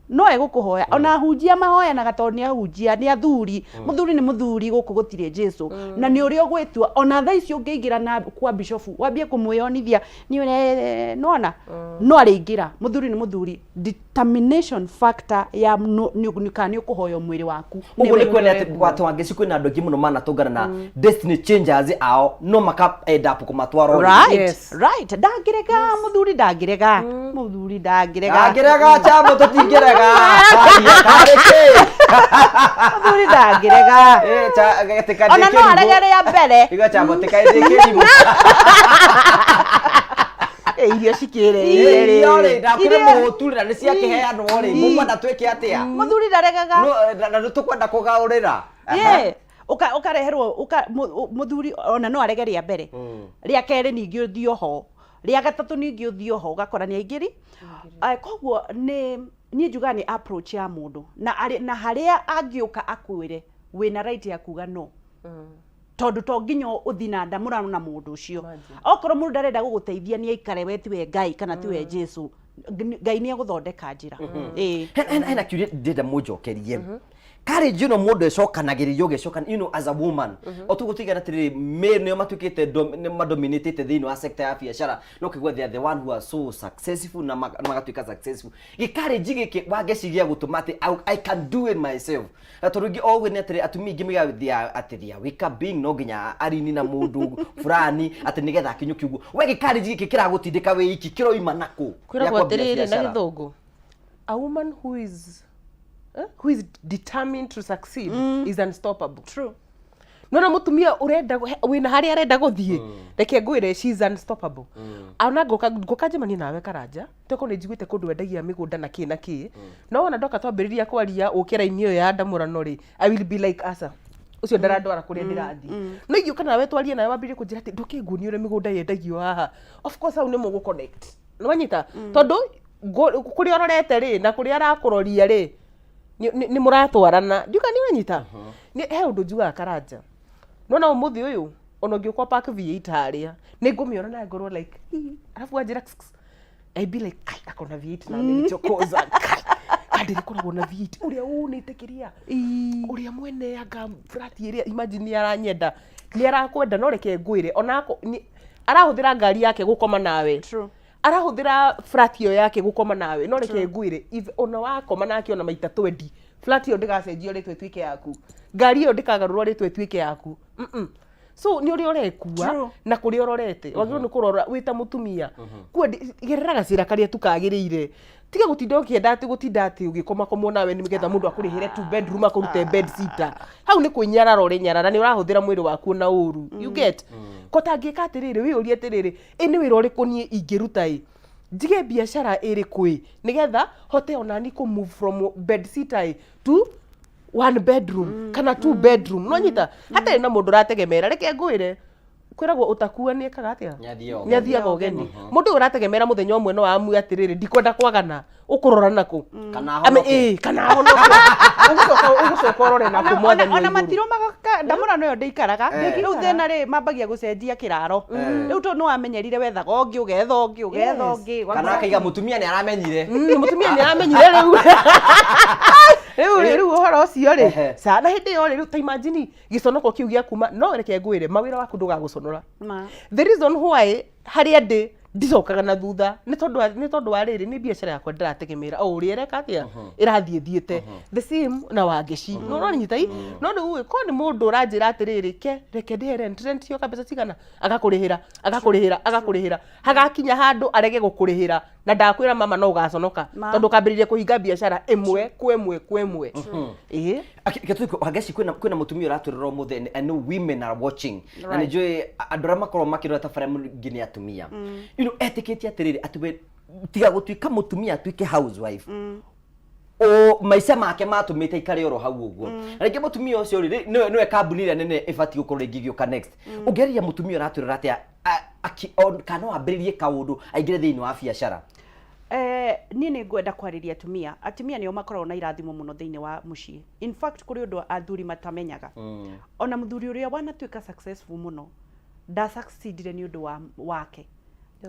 No egũkũhoya. Ona ahunjia mahoyanaga tondũ nĩ ahunjia, nĩ athuri. Mũthuri nĩ mũthuri, gũkũ gũtirĩ Jesu. Na nĩ ũrĩa ũgwĩtua, ona thaa ici ũngĩingĩra na kwa bishofu wambie kũmwĩyonithia nĩ ũre nona no arĩingĩra. Mũthuri nĩ mũthuri. Determination factor ya kana nĩ ũkũhoya mwĩrĩ waku. Ũguo nĩ kuona atĩ gwatũ Wangeci kwĩna andũ aingĩ mũno manatũngana na destiny changers ao no maka end up kũmatwara o rĩngĩ. Right, ndangĩrega mũthuri, ndangĩrega mũthuri, ndangĩrega. Ndangĩrega chambo, tũtingĩrega. Haya, karĩ kĩ? Mũthuri ndangĩrega. Eh, gatĩka Ona no ndĩ arege kĩrimũ. rĩa mbere. Igua chambo, tika ndĩ kĩrimũ. Irio cikĩrĩ. Irio rĩ, ndakĩrĩ Irio. mũhũturĩra nĩ ciakĩheanwo rĩ, mũkwenda twĩke atĩa? Mũthuri ndaregaga. No, na nĩ tũkwenda kũgaũrĩra. Yeah. Ũkareherwo mũthuri ona no arege rĩa mbere, rĩa kerĩ ningĩ ũthiĩ oho, rĩa gatatũ ningĩ ũthiĩ oho, ũgakora nĩ aingĩri. Koguo nĩ niĩ njugaga nĩ approach ya mũndũ na na harĩa angĩũka akwĩre wĩna right ya kuga no, tondũ to nginya ũthiĩ na ndamũrano na mũndũ ũcio. Okorwo mũndũ ndarenda gũgũteithia, nĩ aikare, we tiwe Ngai kana tiwe Jesu. Ngai nĩ egũthondeka njĩra. Ĩĩ. Hena kĩũria ndĩrenda mũnjokerie. Courage ĩno mũndũ ecokanagĩrĩria ũgĩcoka, as a woman, o tũgũtigana atĩrĩrĩ, male nĩo matuĩkĩte nĩ madominatĩte thĩinĩ wa sector ya biacara, no kĩgua they are the one who are so successful na magatuĩka successful. Gĩcourage gĩkĩ Wangeci gĩa gũtũma atĩ I can do it myself, na tondũ ingĩ o ũguo nĩ atĩrĩ, atumia aingĩ maigaga they are atĩ they are weaker being, no nginya arini na mũndũ fulani atĩ nĩgetha akinyũkie ũguo. We gĩcourage gĩkĩ kĩragũtindĩka wĩ iki kĩroima nakũ gĩa Kwĩragwo kwambia atĩrĩrĩ na biacara? gĩthũngũ, a woman who is determined to succeed is unstoppable. True. Nona mutumia urenda wina haria arenda guthie, reke ngwire, she is unstoppable. Ona ngoka njemanie nawe Karanja, toko nĩ njiguĩte kũndũ wendagia mĩgũnda na kĩ na kĩ, no wona ndoka twambĩrĩria kwaria ũke raini ĩyo ya ndamũrano rĩ, I will be like, aca, ũcio ndarandwara kũrĩa ndĩrathiĩ. No ingĩũka nawe twarie nawe wambĩrĩrie kũnjĩra atĩ ndũke nguonie ũrĩa mĩgũnda yendagio haha, of course hau nĩ mũgũ connect, nĩwanyita, tondũ kũrĩa ũrorete rĩ na kũrĩa arakũroria rĩ nĩ mũratwarana. Ndiuga nĩ ũranyita. He ũndũ njugaga Karanja, nona ũmũthĩ ũyũ Ona ũngĩũka park V8 harĩa, nĩ ngũmĩona na ngorwo like, "Ii." Alafu wanjĩra "Kss, kss." I be like, kai, akona V8 na amenichokoza. Kai, kandi rĩkoragwo na V8 ũrĩa unĩte kĩrĩa ũrĩa mwene anga flat ĩrĩa, imagine nĩ aranyenda, nĩ arakwenda, no reke ngwĩre ona arahũthĩra ngari yake gũkoma nawe. True. Arahũthĩra flat ĩyo yake gũkoma nawe, no reke ngwĩre, if ona wakoma nake ona maita 20, flat ĩyo ndĩgacenjio rĩtwa ĩtuĩke yaku, ngari ĩyo ndĩkagarũrwo rĩtwa ĩtuĩke yaku. So nĩ ũrĩa ũrekua True. na kũrĩa ũrorete, wagĩrĩirwo nĩ kũrora wĩ ta mũtumia. Kua gerera gacĩra karĩa tu kagĩrĩire, tiga gũtinda ũkĩenda atĩ gũtinda atĩ ũgĩkomakomwo nawe nĩgetha mũndũ akũrĩhĩre two bedroom akũrute bed sitter. Hau nĩ kwĩnyarara ũrenyarara, nĩ ũrahũthĩra mwĩrĩ waku na ũru, you get? Ko tangĩka atĩrĩrĩ, wĩyũrie atĩrĩrĩ, ĩ nĩ wĩra ũrĩkũ niĩ ingĩruta, ĩ njige biacara ĩrĩkũ ĩ nĩgetha hote onani kũ move from bed sitter ĩ to one bedroom kana two bedroom, no nyita hatarĩ na mũndũ ũrategemera. Reke ngwĩre, kwĩragwo ũtakua nĩ ekaga atĩa? Nĩathiaga ũgeni. Nĩathiaga ũgeni. Mũndũ ũyũ ũrategemera mũthenya ũmwe no amue atĩrĩrĩ, ndikwenda kwagana, ũkũrora nakũ? Kana Ame- ahonoke. Ĩ, kana ahonoke, ũgũcoka ũgũcoka ũrore nakũ mwathani wa Ona igũrũ. matirumaga ndamũrano ĩyo ndĩikaraga. Rĩu thĩna rĩ, mambagia gũcenjia kĩraro rĩu tondũ nĩ wamenyerire wethaga ũngĩ, ũgetha ũngĩ, ũgetha ũngĩ. Kana akaiga mũtumia nĩ aramenyire. Mũtumia nĩ aramenyire rĩu rĩu rĩu ũhoro ũcio rĩ. Ca na hĩndĩ ĩyo rĩ, rĩu ta imagine gĩconoko kĩu gĩa kuma. No reke ngwĩre, mawĩra waku ndũgagũconora. Ma. The reason why harĩa ndĩ ndicokaga na thutha nĩ tondũ wa rĩrĩ, nĩ biacara yakwa ndĩrategemera o ũrĩa ĩreka atĩa, ĩrathiĩ thiĩte the same na wangeci no ũranyita i. No rĩu ĩ, ko nĩ mũndũ ũranjĩra atĩrĩrĩ, ke reke ndĩhe rent, rent yoka mbeca cigana, agakũrĩhĩra, agakũrĩhĩra, agakũrĩhĩra, hagakinya handũ arege gũkũrĩhĩra, na ndakwĩra mama no ũgaconoka. Ma. Tondũ ũkambĩrĩria kũhinga biacara ĩmwe kwa ĩmwe kwa ĩmwe, ĩĩ. Gatuiko hangeci kwĩna mũtumia ũratwĩrora ũmũthĩ, and I know women are watching, na nĩ njũĩ andũ arĩa makoragwo makĩrora tabarĩra mũingĩ nĩ atumia. Etĩkĩtie atĩrĩrĩ, atĩ we tiga gũtuĩka mũtumia atuĩke housewife, o maica make matũmĩte ikare oro hau ũguo. Na rĩngĩ mũtumia ũcio rĩ, nĩwe kambuni ĩrĩa nene ĩbatiĩ gũkorwo rĩngĩ ĩgĩũka next. Ũngĩarĩria mũtumia ũratwĩrora atĩa, kana no ambĩrĩrie kaũndũ aingĩre thĩinĩ wa biacara? Niĩ nĩ ngwenda kwarĩria atumia. Atumia nĩo makoragwo na irathimo mũno thĩinĩ wa mũciĩ. In fact, kũrĩ ũndũ athuri matamenyaga. Ona mũthuri ũrĩa wanatuĩka successful mũno nda succeedire nĩ ũndũ wa wake.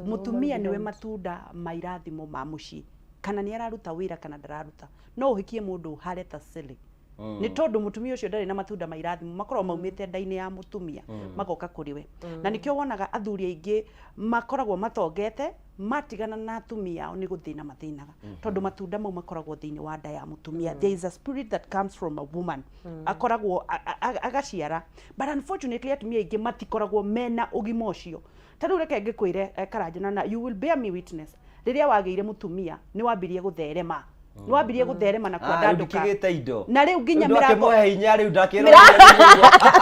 Mũtumia nĩwe matunda ma irathimo ma mũciĩ, kana nĩ araruta wĩra kana ndararuta. No ũhikie mũndũ ũhare ta silly nĩ tondũ mũtumia ũcio ndarĩ na matunda ma irathimo, makoragwo maumĩte nda-inĩ ya mũtumia magoka kũrĩ we. Na nĩkĩo wonaga athuri aingĩ makoragwo matongete, matigana na atumia ao nĩ gũthĩna mathĩnaga, tondũ matunda mau makoragwo thĩinĩ wa nda ya mũtumia. There is a spirit that comes from a woman, akoragwo agaciara, but unfortunately atumia aingĩ matikoragwo mena ũgima ũcio. Ta rĩu reke ngĩkwĩre, Karanjana, na you will bear me witness, rĩrĩa wagĩire mũtumia nĩ wambirie gũtherema, nĩ wambirie gũtherema na Ah, rĩu kwandandũka. ndikĩgĩte indo. Na rĩu nginya Rĩu mĩrango ndakĩmũhe hinya rĩu ndakĩrora.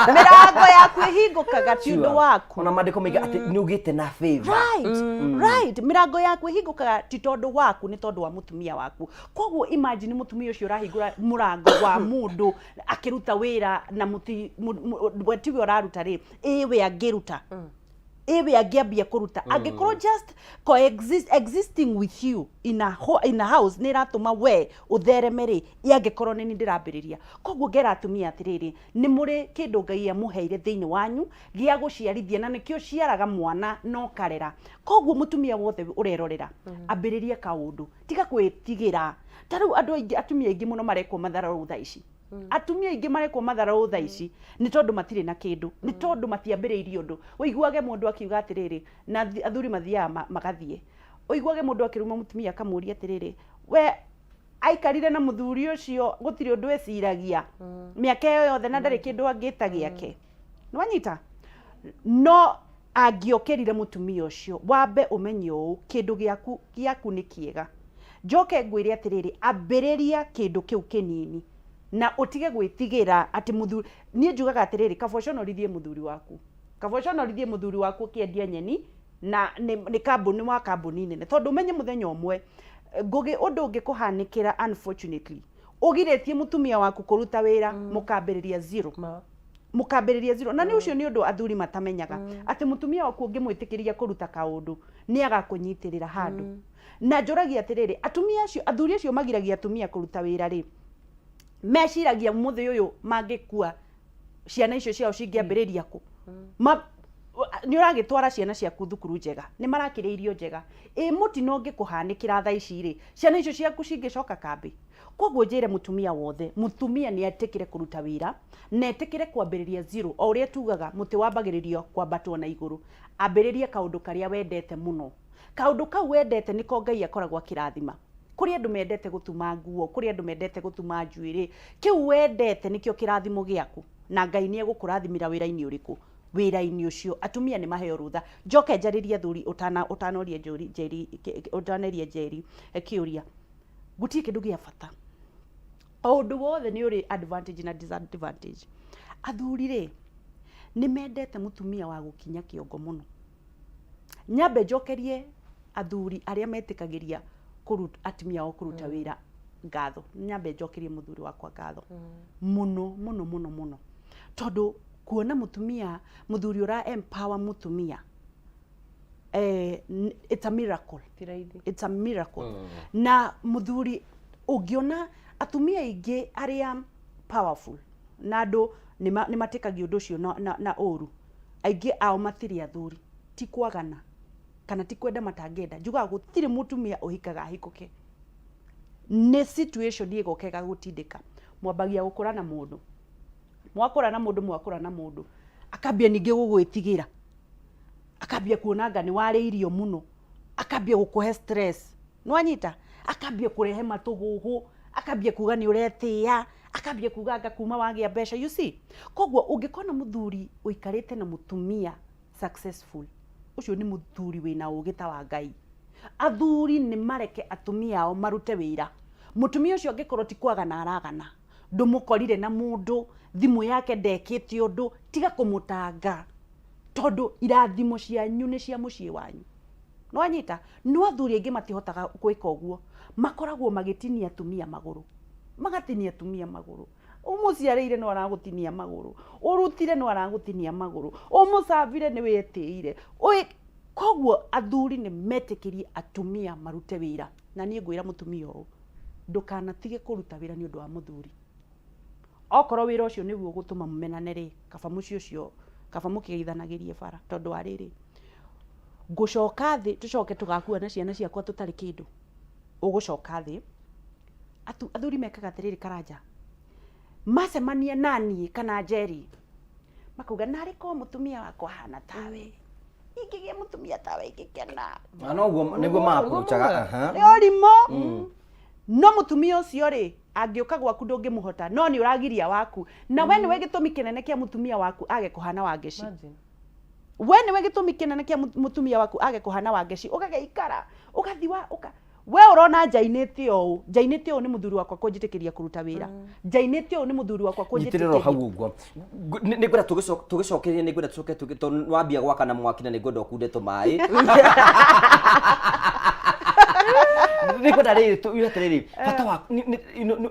Mĩrango yaku ĩhingũkaga ti ũndũ waku. Ona maandĩko maiga atĩ nĩ ũgĩte na favor. Right, mĩrango yaku ĩhingũkaga ti tondũ waku, nĩ tondũ wa mũtumia waku. Koguo imagine mũtumia ũcio ũrahingũra mũrango wa mũndũ akĩruta wĩra na mũti we tiwe ũraruta rĩ, ĩ we angĩruta, ĩwe angĩambia kũruta, angĩkorwo just coexist, existing with you in a house nĩ ĩratũma we ũthereme rĩ, ĩ angĩkorwo nĩ niĩ ndĩrambĩrĩria? Koguo ngera atumia atĩrĩrĩ, nĩ mũrĩ kĩndũ Ngai amũheire thĩinĩ wanyu gĩa gũciarithia, na nĩkĩo ciaraga mwana na ũkarera. Koguo mũtumia wothe ũrerorera, ambĩrĩria kaũndũ, tiga gwĩtigĩra. Ta rĩu andũ aingĩ, atumia aingĩ mũno marekwo matharau thaa ici, atumia aingĩ marekwo matharau thaa ici nĩ tondũ matirĩ na kĩndũ, nĩ tondũ matiambĩrĩirie ũndũ. Ũiguage mũndũ akiuga atĩrĩrĩ, na athuri mathiaga magathiĩ, ũiguage mũndũ akĩruma mũtumia akamũria atĩrĩrĩ, we aikarire na mũthuri ũcio gũtirĩ ũndũ eciragia mĩaka ĩyo yothe na ndarĩ kĩndũ angĩta gĩake. Nĩwanyita? No angĩokĩrire mũtumia ũcio, wambe ũmenye ũũ, kĩndũ gĩaku gĩaku nĩ kĩega. Njoke ngwĩre atĩrĩrĩ, ambĩrĩria kĩndũ kĩu kĩnini na ũtige gwĩtigĩra atĩ mũthuri. Niĩ njugaga atĩrĩrĩ, kaba ũconorithie mũthuri waku, kaba ũconorithie mũthuri waku ũkĩendia nyeni na nĩ kambuni wa kambuni nene, tondũ ũmenye mũthenya ũmwe ngũgĩ ũndũ ũngĩkũhanĩkĩra, unfortunately ũgirĩtie mũtumia waku kũruta wĩra, mũkambĩrĩria zero. Ma. Mũkambĩrĩria zero. Na nĩ ũcio nĩ ũndũ athuri matamenyaga, atĩ mũtumia waku ũngĩmwĩtĩkĩria kũruta kaũndũ nĩ agakũnyitĩrĩra handũ. Na njũragia atĩrĩrĩ, atumia acio, athuri acio magiragia atumia kũruta wĩra rĩ, meciragia mũthĩ ũyũ mangĩkua ciana icio ciao cingĩambĩrĩria kũ? Ma, Nĩ ũragĩtwara ciana ciaku thukuru njega, nĩ marakĩrĩa irio njega, ĩ mũtino ũngĩkũhanĩkĩra thaa ici rĩ, ciana icio ciaku cingĩcoka kambĩ? Koguo njĩre mũtumia wothe, mũtumia nĩ etĩkĩre kũruta wĩra na etĩkĩre kwambĩrĩria zero. O ũrĩa tugaga mũtĩ wambagĩrĩrio kwambatwo na igũrũ, ambĩrĩria kaũndũ karĩa wendete mũno. Kaũndũ kau wendete nĩko Ngai akoragwo akĩrathima. Kũrĩ andũ mendete gũtuma nguo, kũrĩ andũ mendete gũtuma njuĩrĩ. Kĩu wendete nĩkĩo kĩrathimo gĩaku, na Ngai nĩ egũkũrathimĩra wĩra-inĩ ũrĩkũ? Wĩra-inĩ ũcio. Atumia nĩ maheo rũtha. Njoke njarĩrie athuri ũtana ũtanoria Njeri ũtanoria Njeri kĩũria. Gũtirĩ kĩndũ gĩa bata. O ũndũ wothe nĩ ũrĩ advantage na disadvantage. Athuri rĩ, nĩ mendete mũtumia wa gũkinya kĩongo mũno. Nyambe njokerie athuri arĩa metĩkagĩria atumia ao kũruta wĩra ngatho. Nyambe njokerie mũthuri wakwa ngatho mũno mũno mũno mũno, tondũ kuona mũtumia, mũthuri ũra empower mũtumia, it's a miracle. Ti raithi. It's a miracle. Na mũthuri ũngĩona atumia aingĩ arĩa powerful na andũ nĩ matĩkagia ũndũ ũcio na ũru, aingĩ ao matirĩ athuri. Ti kwagana kana ti kwenda matangĩenda. Njugaga gũtirĩ mũtumia ũhikaga ahikũke, nĩ situation ĩgoka ĩgagũtindĩka. Mwambagia gũkũra na mũndũ, mwakũra na mũndũ, mwakũra na mũndũ, akambia ningĩ gũgwĩtigĩra, akambia kuona anga nĩ warĩirio mũno, akambia gũkũhe stress, nĩwanyita, akambia kũrehe matũhũhũ, akambia kuga nĩ ũretĩĩa, akambia kuga anga kuma wagĩa mbeca, you see. Koguo ũngĩkona mũthuri ũikarĩte na mũtumia successful, ũcio nĩ mũthuri wĩna ũgĩ ta wa Ngai. Athuri nĩ mareke atumia ao marute wĩra. Mũtumia ũcio angĩkorwo ti kwagana aragana, ndũmũkorire na mũndũ, thimũ yake ndekĩte ũndũ, tiga kũmũtanga, tondũ irathimo cianyu nĩ cia mũciĩ wanyu. Nĩwanyita? No athuri aingĩ matihotaga gwĩka ũguo, makoragwo magĩtinia atumia magũrũ, magatinia atumia magũrũ. Ũmũciarĩire no aragũtinia magũrũ, ũrutire no aragũtinia magũrũ, ũmũcabire nĩ wetĩire. Koguo athuri nĩ metĩkĩrie atumia marute wĩra. Na niĩ ngwĩra mũtumia ũũ, ndũkanatige kũruta wĩra nĩ ũndũ wa mũthuri. Okorwo wĩra ũcio nĩguo ũgũtũma mũmenane rĩ, kaba mũciĩ ũcio, kaba mũkĩgeithanagĩrie bara, tondũ wa rĩrĩ, ngũcoka thĩ tũcoke tũgakua na ciana ciakwa tũtarĩ kĩndũ. Ũgũcoka thĩ. Athuri mekaga atĩrĩrĩ Karanja, macemania naniĩ kana Njeri, makauga narĩ korwo mũtumia wakwa ahana tawe, ingĩgĩa mũtumia tawe ingĩkena. Na noguo nĩguo ma-approachaga. Nĩ ũrimũ. No mũtumia ũcio rĩ, angĩũka gwaku ndũngĩmũhota, no nĩ ũragiria waku. Na we nĩwe gĩtũmi kĩnene kĩa mũtumia waku age kũhana Wangeci. We nĩwe gĩtũmi kĩnene kĩa mũtumia waku age kũhana Wangeci. Ũgagĩikara, ũgathiĩ wa, ũka we ũrona njainĩte ũũ, njainĩte ũũ nĩ mũthuri wakwa kũnjĩtĩkĩria kũruta wĩra. Njainĩte ũũ nĩ mũthuri wakwa Nyitĩrĩra kũnjĩtĩkĩria. hau ũguo. Nĩ ngwenda tũgĩcokererie, nĩ ngwenda tũcoke tondũ nĩ wambia gwakana mwaki na nĩ ngwenda ũkunde tũmaĩ. Nĩ ngwenda rĩrĩ tuge atĩrĩrĩ, bata wa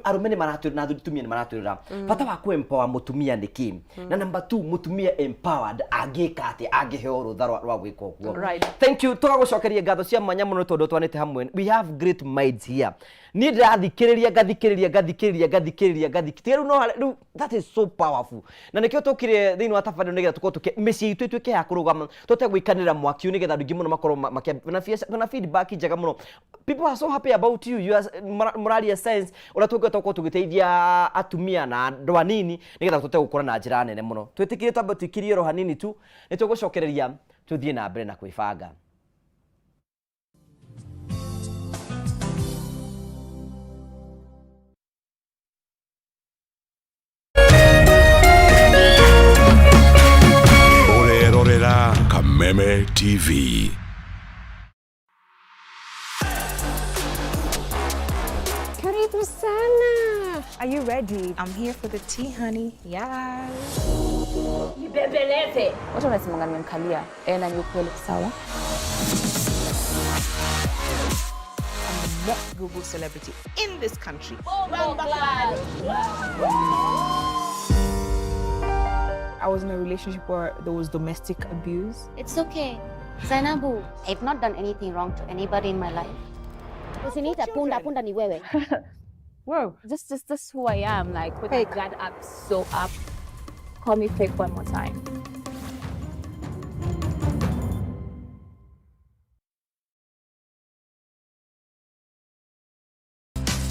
arũme nĩ maratwĩra na atumia nĩ maratwĩra bata wa kũ empower mũtumia nĩ kĩ, na number 2, mũtumia empowered angĩka atĩa angĩheo rũtha rwa gwĩka ũguo. Thank you, tũgagũcokeria ngatho cia mwanya mũno tondũ twanĩte hamwe. We have great minds here. Niĩ ndĩrathikĩrĩria, ngathikĩrĩria, ngathikĩrĩria, ngathikĩrĩria, ngathikĩrĩria rĩu, no rĩu that is so powerful, na nĩkĩo tũkire thĩinĩ wa tabarĩra nĩgetha tũkorwo tũkĩ mĩciĩ itũ ĩtuĩke ya kũrũgama, tũhote gwĩkanĩra mwaki ũyũ nĩgetha andũ aingĩ mũno makorwo makĩa na biacara na feedback njega mũno. People are so happy about you, you are mũraria sense ũrĩa tũngĩhota gũkorwo tũgĩteithia atumia na andũ anini nĩgetha tũhote gũkũra na njĩra nene mũno. Twĩtĩkĩrie twambe tũikirie oro hanini tu, nĩ tũgũcokereria tũthiĩ na mbere na kwĩbanga. Ũrerorera Kameme TV. Karibu sana. Are you ready? I'm here for the tea, honey. Yes. Nibembeleze. Watu wanasemanga nimemkalia. Na ni ukweli, sawa? I'm not Google celebrity in this country. I was in a relationship where there was domestic abuse. It's okay. Zainabu, I've not done anything wrong to anybody in my life. Usiniite punda, punda ni wewe. Whoa. This who I am, like with my guard up, so up. Call me fake one more time.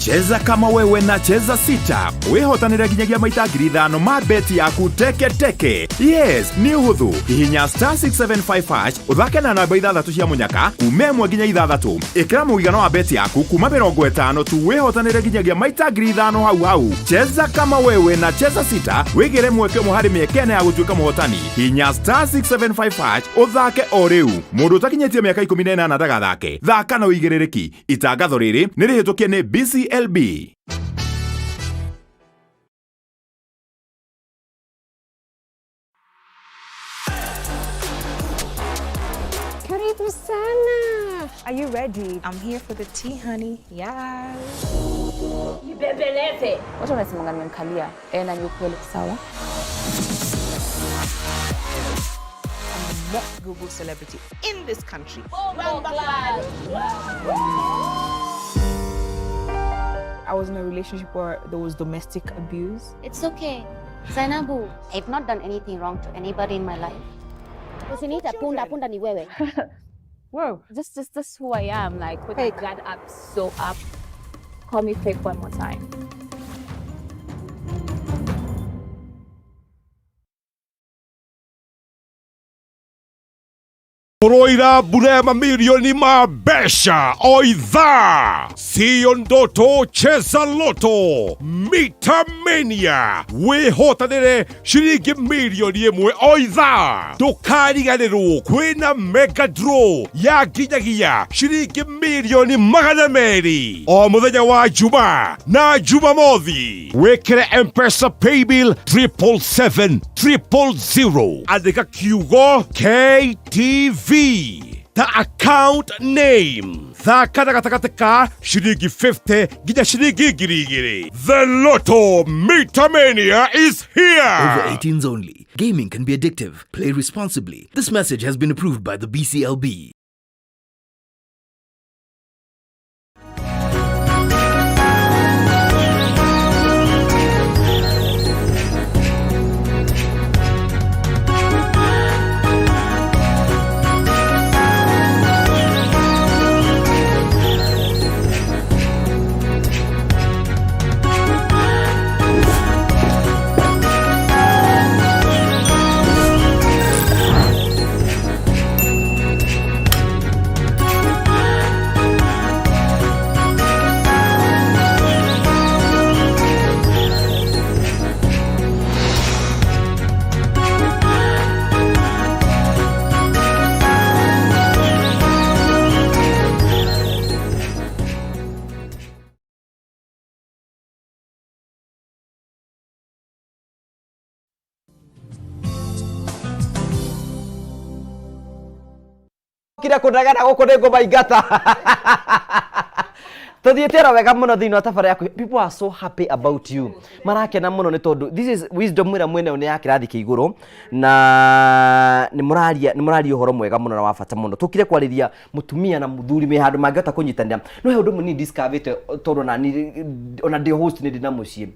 Cheza kama wewe na Cheza Sita wĩhotanĩre nginyagia maita 5,000 ma beti yaku teke teke. Yes, nĩ ũhũthũ. Hihinya star 675 hash ũthake na namba ithathatũ cia mũnyaka kuma 1 nginya 6. Ĩkĩra mũigana wa beti yaku kuma 50 tu wĩhotanĩre nginyagia maita 5,000 hau hau. Cheza kama wewe na Cheza Sita wĩgĩre mweke ũmwe harĩ mĩeke ĩna ya gũtuĩka mũhotani. Hihinya star 675 hash ũthake o rĩu. Mũndũ ũtakinyĩtie mĩaka 18 ndagathake. Thaka na ũigĩrĩrĩki. Itangatho rĩrĩ nĩ rĩhĩtũkie nĩ BCLB. Karibu sana. Are you ready? I'm here for the tea, honey. Yes. Watu wanasemanga nimemkalia. Eh, na ni ukweli sawa. I'm the most Google celebrity in this country. I was in a relationship where there was domestic abuse. It's okay. Zainabu, I've not done anything wrong to anybody in my life. Usiniita punda, punda ni wewe. Whoa. Just who I am, like with my guard up, so up. Call me fake one more time. Tũroira mbura ya mamilioni ma mbeca o ithaa. Siyo ndoto, cheza loto Mitamania wĩhotanĩre ciringi 1 milioni o ithaa. Ndũkariganĩrwo kwĩna mega draw ya nginyagia ciringi 200 milioni o mũthenya wa Juma na Jumamothi. Wĩkĩre M-Pesa paybill 777 000, andĩka kiugo KTV ta account name. Thaka na gatagatĩ ka ciringi 50 nginya ciringi 2,000. The Lotto Metermania is here. Over 18s only. Gaming can be addictive. Play responsibly. This message has been approved by the BCLB. Kira kũnegena gũkũ nĩ ngũmaingata. Tuthiĩte oro wega mũno thĩinĩ wa tabara yaku. People are so happy about you, marakena mũno nĩ tondũ this is wisdom ĩrĩa mwene nĩ ya kĩrathi kĩa igũrũ na nĩ mũraria ũhoro mwega mũno na wa bata mũno. Tũkire kwarĩria mũtumia na mũthuri me handũ mangĩhota kũnyitanĩra. No he ũndũ mũnini discoverĩte tondũ ona ona ndĩ host nĩ ndĩ na mũciĩ,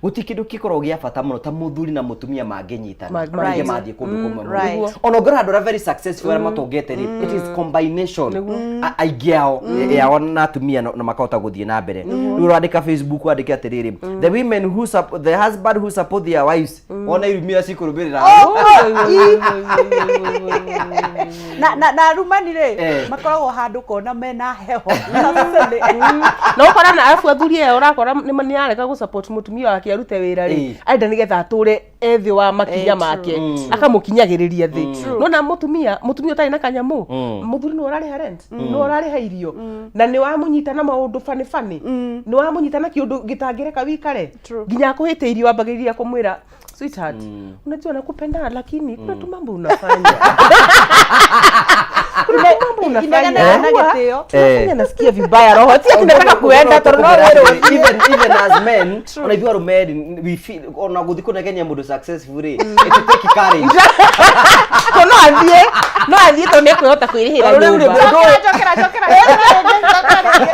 gũtirĩ kĩndũ gĩkoragwo gĩa bata mũno ta mũthuri na mũtumia mangĩnyitana rĩngĩ mathiĩ kũndũ kũmwe mũno. Ona ũngĩrora andũ arĩa very successful, arĩa matongete rĩ, it is combination. Aingĩ ao na atumia na makahota gũthiĩ na mbere. Rĩu ũrandĩka Facebook, wandĩke atĩrĩrĩ, the women who the husband who support their wives, ona irumia cikũrũmĩrĩra. Na arumani rĩ makoragwo handũ kona mena heho. Na ũkora na arabu athuri aya ũrakora nĩ arega gũ support mũtumia wake arute wĩra rĩ, arenda nĩgetha atũre ethĩ wa makinya make, akamũkinyagĩrĩria thĩ. Nona mũtumia ũtarĩ na kanyamũ, mũthuri nĩwe ũrarĩha rent, nĩwe ũrarĩha irio, na nĩ wamũnyita na maũndũ bani bani, nĩ wamũnyita na kĩũndũ gĩtangĩreka wikare nginya akũhĩtĩirie, wambagĩrĩria kũmwĩra, "Sweetheart, unajua nakupenda, lakini kuna tu mambo unafanya, kuna tu mambo unafanya Inegene na Huwa gĩtĩo. tunafanya nasikia vibaya roho, ti ati nataka kuenda tondũ no wĩrwo." Even as men, ona ithuĩ arũme rĩ, we feel ona gũthiĩ kũnegenia mũndũ successful rĩ, it take courage. To no athiĩ tondũ nĩekwĩhota kwĩrĩhĩra Tondũ rĩu rĩ, nyũmba. mũndũ ũyũ- Cokera, cokera, cokera rĩngĩ,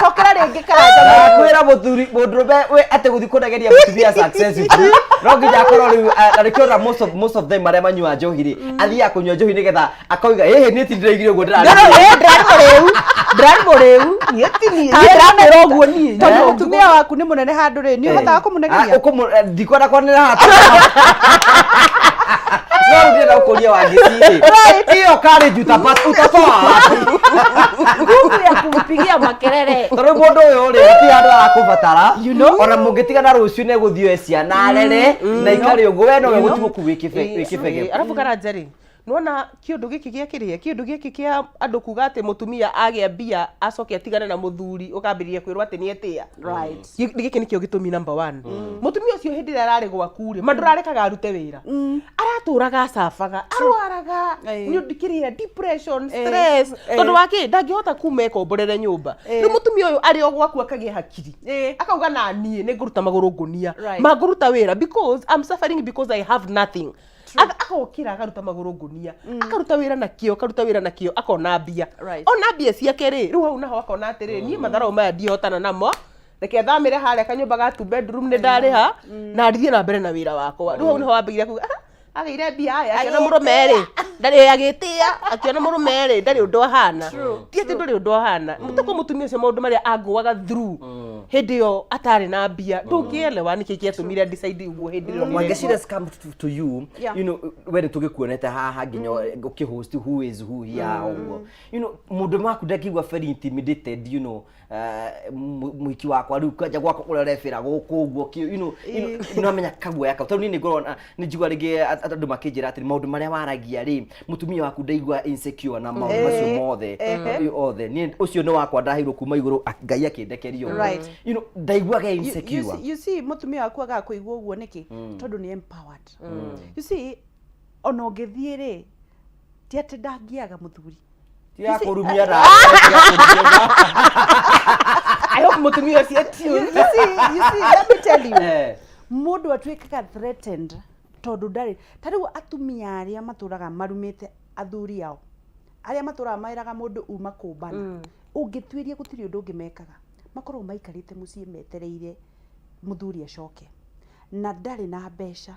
cokera rĩngĩ karanja. Kwĩra mũthuri mũndũrũme we atĩ gũthiĩ kũnegeria mũtumia successful no nginya akorwo rĩu na nĩkĩo ona most of them arĩa manyuaga njohi rĩ, athiaga kũnyua njohi nĩgetha akoiga ĩhĩ niĩ ti ndĩraigire ũguo No, no, ndĩrarĩ. ĩ, ndĩrarĩ mũrĩu. Ndĩrarĩ mũrĩu, niĩ ti niĩ. Niĩ ndĩramwĩra ũguo niĩ. Tondũ mũtumia waku nĩ mũnene handũ rĩ, nĩ ũhotaga kũmũnegeria? Ndikwenda kwanĩrĩra haha. No rĩu ndĩrenda gũkũria Wangeci rĩ, hiyo courage utatoa wapi? Nguvu ya kumpigia makelele. Tondũ rĩu mũndũ ũyũ rĩ, hatirĩ handũ arakũbatara. Ona mũngĩtigana rũciũ nĩ egũthiĩ oe ciana arere na ikare ũguo, we nowe gũtigwo kũu wĩ kĩbege. Arabu Karanja rĩ, nĩwona kĩũndũ gĩkĩ gĩa kĩrĩa, kĩũndũ gĩkĩ kĩa andũ kuga atĩ mũtumia agĩa mbia acoke atigane na mũthuri ũkambĩrĩria kwĩrwo atĩ nĩ etĩa. Gĩkĩ nĩkĩo gĩtũmi number one. Mũtumia ũcio hĩndĩ ĩrĩa ararĩ gwaku rĩ, ma ndũrarekaga arute wĩra. Aratũraga acabaga, arwaraga, nĩ ũndũ kĩrĩa depression, stress, tondũ wa kĩ ndangĩhota kuma ekomborere nyũmba. Rĩu mũtumia ũyũ arĩ o gwaku akagĩa hakiri. Akauga na niĩ nĩ ngũruta magũrũ ngũnia. Ma ngũruta wĩra because I'm suffering because I have nothing. Agokĩra akaruta magũrũ ngũnia, akaruta wĩra na kĩo, akaruta wĩra na kĩo, akona mbia. Ona mbia ciake rĩ, rĩu hau naho akona atĩrĩrĩ, niĩ matharau maya ndihotana namo, reke thamĩre harĩa kanyũmba ga two bedroom nĩ ndarĩha, na ndithiĩ na mbere na wĩra wakwa. Rĩu hau niho wambĩrĩria kuga, "Ah, agĩire mbia ĩ, akĩona mũrũme rĩ, ndarĩ agĩtĩa, akĩona mũrũme rĩ, ndarĩ ũndũ ahana." Ti atĩ ndũrĩ ũndũ ahana. Toko mũtumia ũcio maũndũ marĩa angũaga through hĩndĩ ĩyo atarĩ na mbia, ndũngĩelewa nĩkĩ gĩatũmire decide ũguo hĩndĩ ĩyo. Wangeci, let's come to you. Yeah. We nĩ tũgĩkuonete haha nginya ũkĩhost Who is Who here ũguo. Mũndũ waku ndangĩigua very intimidated, mũhiki wakwa rĩu kwanja gwakwa ũrĩa ũrebĩra gũkũ ũguo nĩwamenya kaguoya kau. Tondũ niĩ nĩngorwo nĩ njigua rĩngĩ andũ makĩnjĩra atĩrĩ maũndũ marĩa waragia rĩ, mũtumia waku ndaigua insecure na maũndũ macio mothe othe. Niĩ ũcio nĩ wakwa ndaheirwo kuma igũrũ, Ngai akĩndekeria ũguo. Ndaiguaga insecure. You see, mũtumia waku agaga kũigua ũguo nĩkĩ? Tondũ nĩ empowered. You see, ona ũngĩthiĩ rĩ, ti atĩ ndangĩaga mũthuri. Tiga kũrumia na I hope mũtumia ũcio You see, let me tell you. Mũndũ atuĩkaga threatened tondũ ndarĩ ta rĩu atumia arĩa matũraga marumĩte athuri ao, arĩa matũraga meraga mũndũ uma kũmbana, ũngĩtuĩria gũtirĩ ũndũ ũngĩ mekaga, makoragwo maikarĩte mũciĩ metereire mũthuri acoke, na ndarĩ na mbeca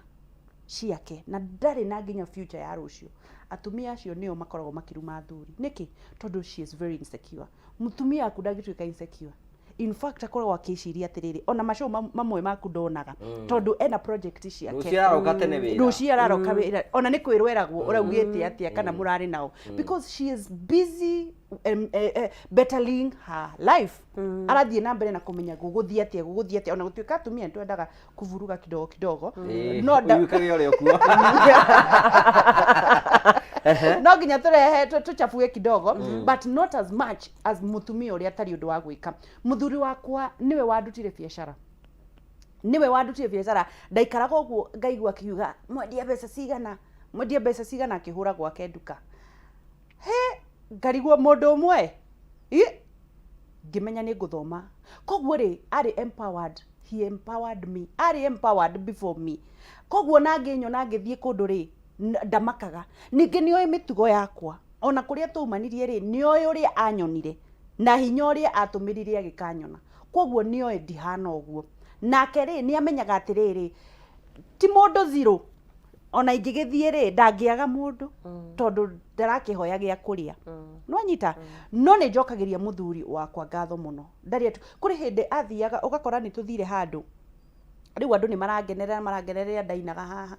ciake na ndarĩ na nginya future ya rũciũ. Atumia acio nĩo makoragwo makĩruma athuri. Nĩkĩ? Tondũ she is very insecure. Mũtumia waku ndangĩtuĩka insecure. In fact akoragwo akĩciria atĩrĩrĩ, ona macow mamwe maku ndonaga, tondũ ena project ciake. Rũciũ araroka tene wĩra. Rũciũ araroka wĩra. Ona nĩ kwĩrwo eragwo ũraugĩte atĩa kana mũrarĩ nao. Because she is busy bettering her life. Arathiĩ na mbere na kũmenya gũgũthiĩ atĩa, gũgũthiĩ atĩa. Ona gũtuĩka atumia nĩ twendaga kuvuruga kidogo kidogo. No ũiguĩkage ũrĩa ũkuo. No nginya tũrehe tũchafue kidogo, but not as much as mũtumia ũrĩa atarĩ ũndũ wa gwĩka. Mũthuri wakwa nĩwe wandutire biacara. Nĩwe wandutire biacara. Ndaikaraga ũguo ngaigua akiuga mwendia mbeca cigana, mwendia mbeca cigana, akĩhũra gwake nduka. He, ngarigwo mũndũ ũmwe. Ĩ, ngĩmenya nĩ ngũthoma. Koguo rĩ, arĩ empowered. He empowered me. Arĩ empowered before me. Koguo na ngĩnyona ngĩthiĩ kũndũ rĩ, ndamakaga. Ningĩ nĩoĩ mĩtugo yakwa. Ona kũrĩa twaumanirie rĩ, nĩoĩ ũrĩa anyonire. Na hinya ũrĩa atũmĩrire agĩkanyona. Koguo nĩoĩ ndihana ũguo. Nake rĩ, nĩamenyaga atĩrĩrĩ, ti mũndũ zero. Ona ingĩgĩthiĩ rĩ, ndangĩaga mũndũ, tondũ ndarakĩhoya gĩa kũrĩa. Nĩwanyita? No nĩ njokagĩria mũthuri wakwa ngatho mũno. Ndarĩ atu, kũrĩ hĩndĩ athiaga, ũgakora nĩ tũthire handũ. Rĩu andũ nĩ marangenerera, marangenerera ndainaga haha.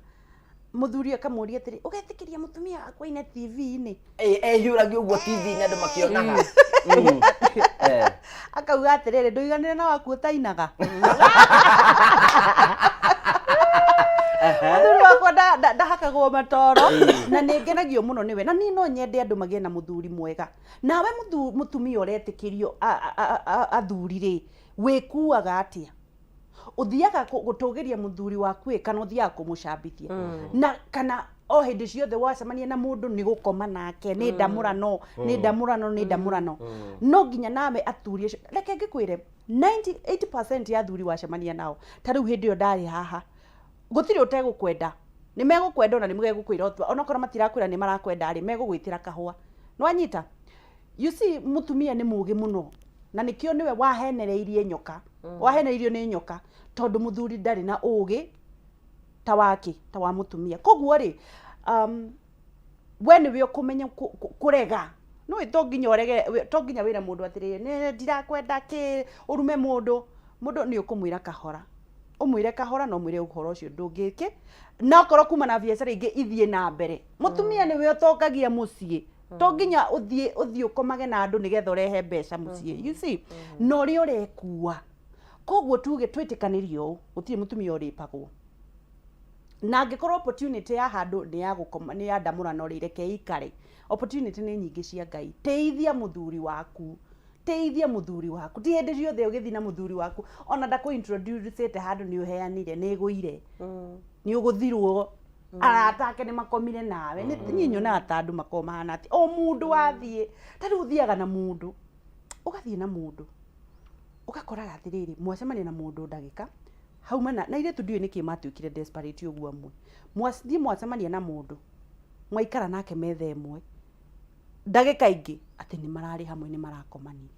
Mũthuri akamũria atĩrĩ, ũgetĩkĩria mũtumia wakwa aine T V-inĩ? Ehiũragia ũguo T V-inĩ andũ makĩonaga. Akauga atĩrĩrĩ, ndũiganĩre na waku ũtainaga. Mũthuri wakwa ndahakagwo matoro, na nĩ ngenagio mũno nĩwe. Na niĩ no nyende andũ magĩe na mũthuri mwega. Nawe mũtumia ũretĩkĩrio athuri rĩ, wĩkuaga atĩa? Ũthiaga gũtũgĩria mũthuri waku ĩ, kana ũthiaga kũmũcambithia? Na kana o hĩndĩ ciothe wacemania na mũndũ nĩ gũkoma nake, nĩ ndamũrano, nĩ ndamũrano, nĩ ndamũrano. No nginya nawe athuri acio, reke ngĩkwĩre, 80% ya athuri wacemania nao, ta rĩu hĩndĩ ĩyo ndarĩ haha, gũtirĩ ũtegũkwenda. Nĩ megũkwenda ona nĩ megũkwĩra ũtua, onokorwo matirakwĩra nĩ marakwenda rĩ, megũgwĩtĩra kahũa. Nĩwanyita? You see, mũtumia nĩ mũũgĩ mũno, na nĩkĩo nĩwe wahenereirie nyoka. Wahenereirio nĩ nyoka, tondũ mũthuri ndarĩ na ũũgĩ ta wake, ta wa mũtumia. Koguo rĩ, we nĩwe ũkũmenya kũrega. No to nginya ũrege, to nginya wĩre mũndũ atĩrĩrĩ, nĩ ndirakwenda kĩ, ũrume mũndũ. Mũndũ nĩ ũkũmwĩra kahora. Ũmwĩre kahora na ũmwĩre ũhoro ũcio ndũngĩkĩ. Na okorwo kuma na biacara ingĩ ithiĩ na mbere. Mũtumia nĩwe ũtongagia mũciĩ. To nginya ũthiĩ ũthiĩ ũkomage na andũ nĩgetha ũrehe mbeca mũciĩ. You see? Na ũrĩa ũrekua. Koguo tuge twĩtĩkanĩrie ũũ, gũtirĩ mũtumia ũrĩpagwo. Na angĩkorwo opportunity ya handũ nĩ ya gũkoma nĩ ya ndamũrano rĩ, reke ĩikare. Opportunity nĩ nyingĩ cia Ngai. Tĩithia mũthuri waku. Tĩithia mũthuri waku. Ti hĩndĩ ciothe ũgĩthiĩ na mũthuri waku ona ndakũ introduce ĩte handũ nĩ ũheanire, nĩ ĩgũire. Nĩ ũgũthirwo. Arata ake nĩ makomire nawe. Niĩ nyonaga ta andũ makoragwo mahana atĩ o mũndũ wathiĩ, ta rĩu ũthiaga na mũndũ, ũgathiĩ na mũndũ, ũgakoraga atĩrĩrĩ, mwacemania na mũndũ ndagĩka, hauma na na airĩtu ndiũĩ nĩkĩ matuĩkire desperate ũguo amwe. Mwathiĩ mwacemania na mũndũ, mwaikara nake metha ĩmwe, ndagĩka ingĩ atĩ nĩ mararĩ hamwe nĩ marakomanirie.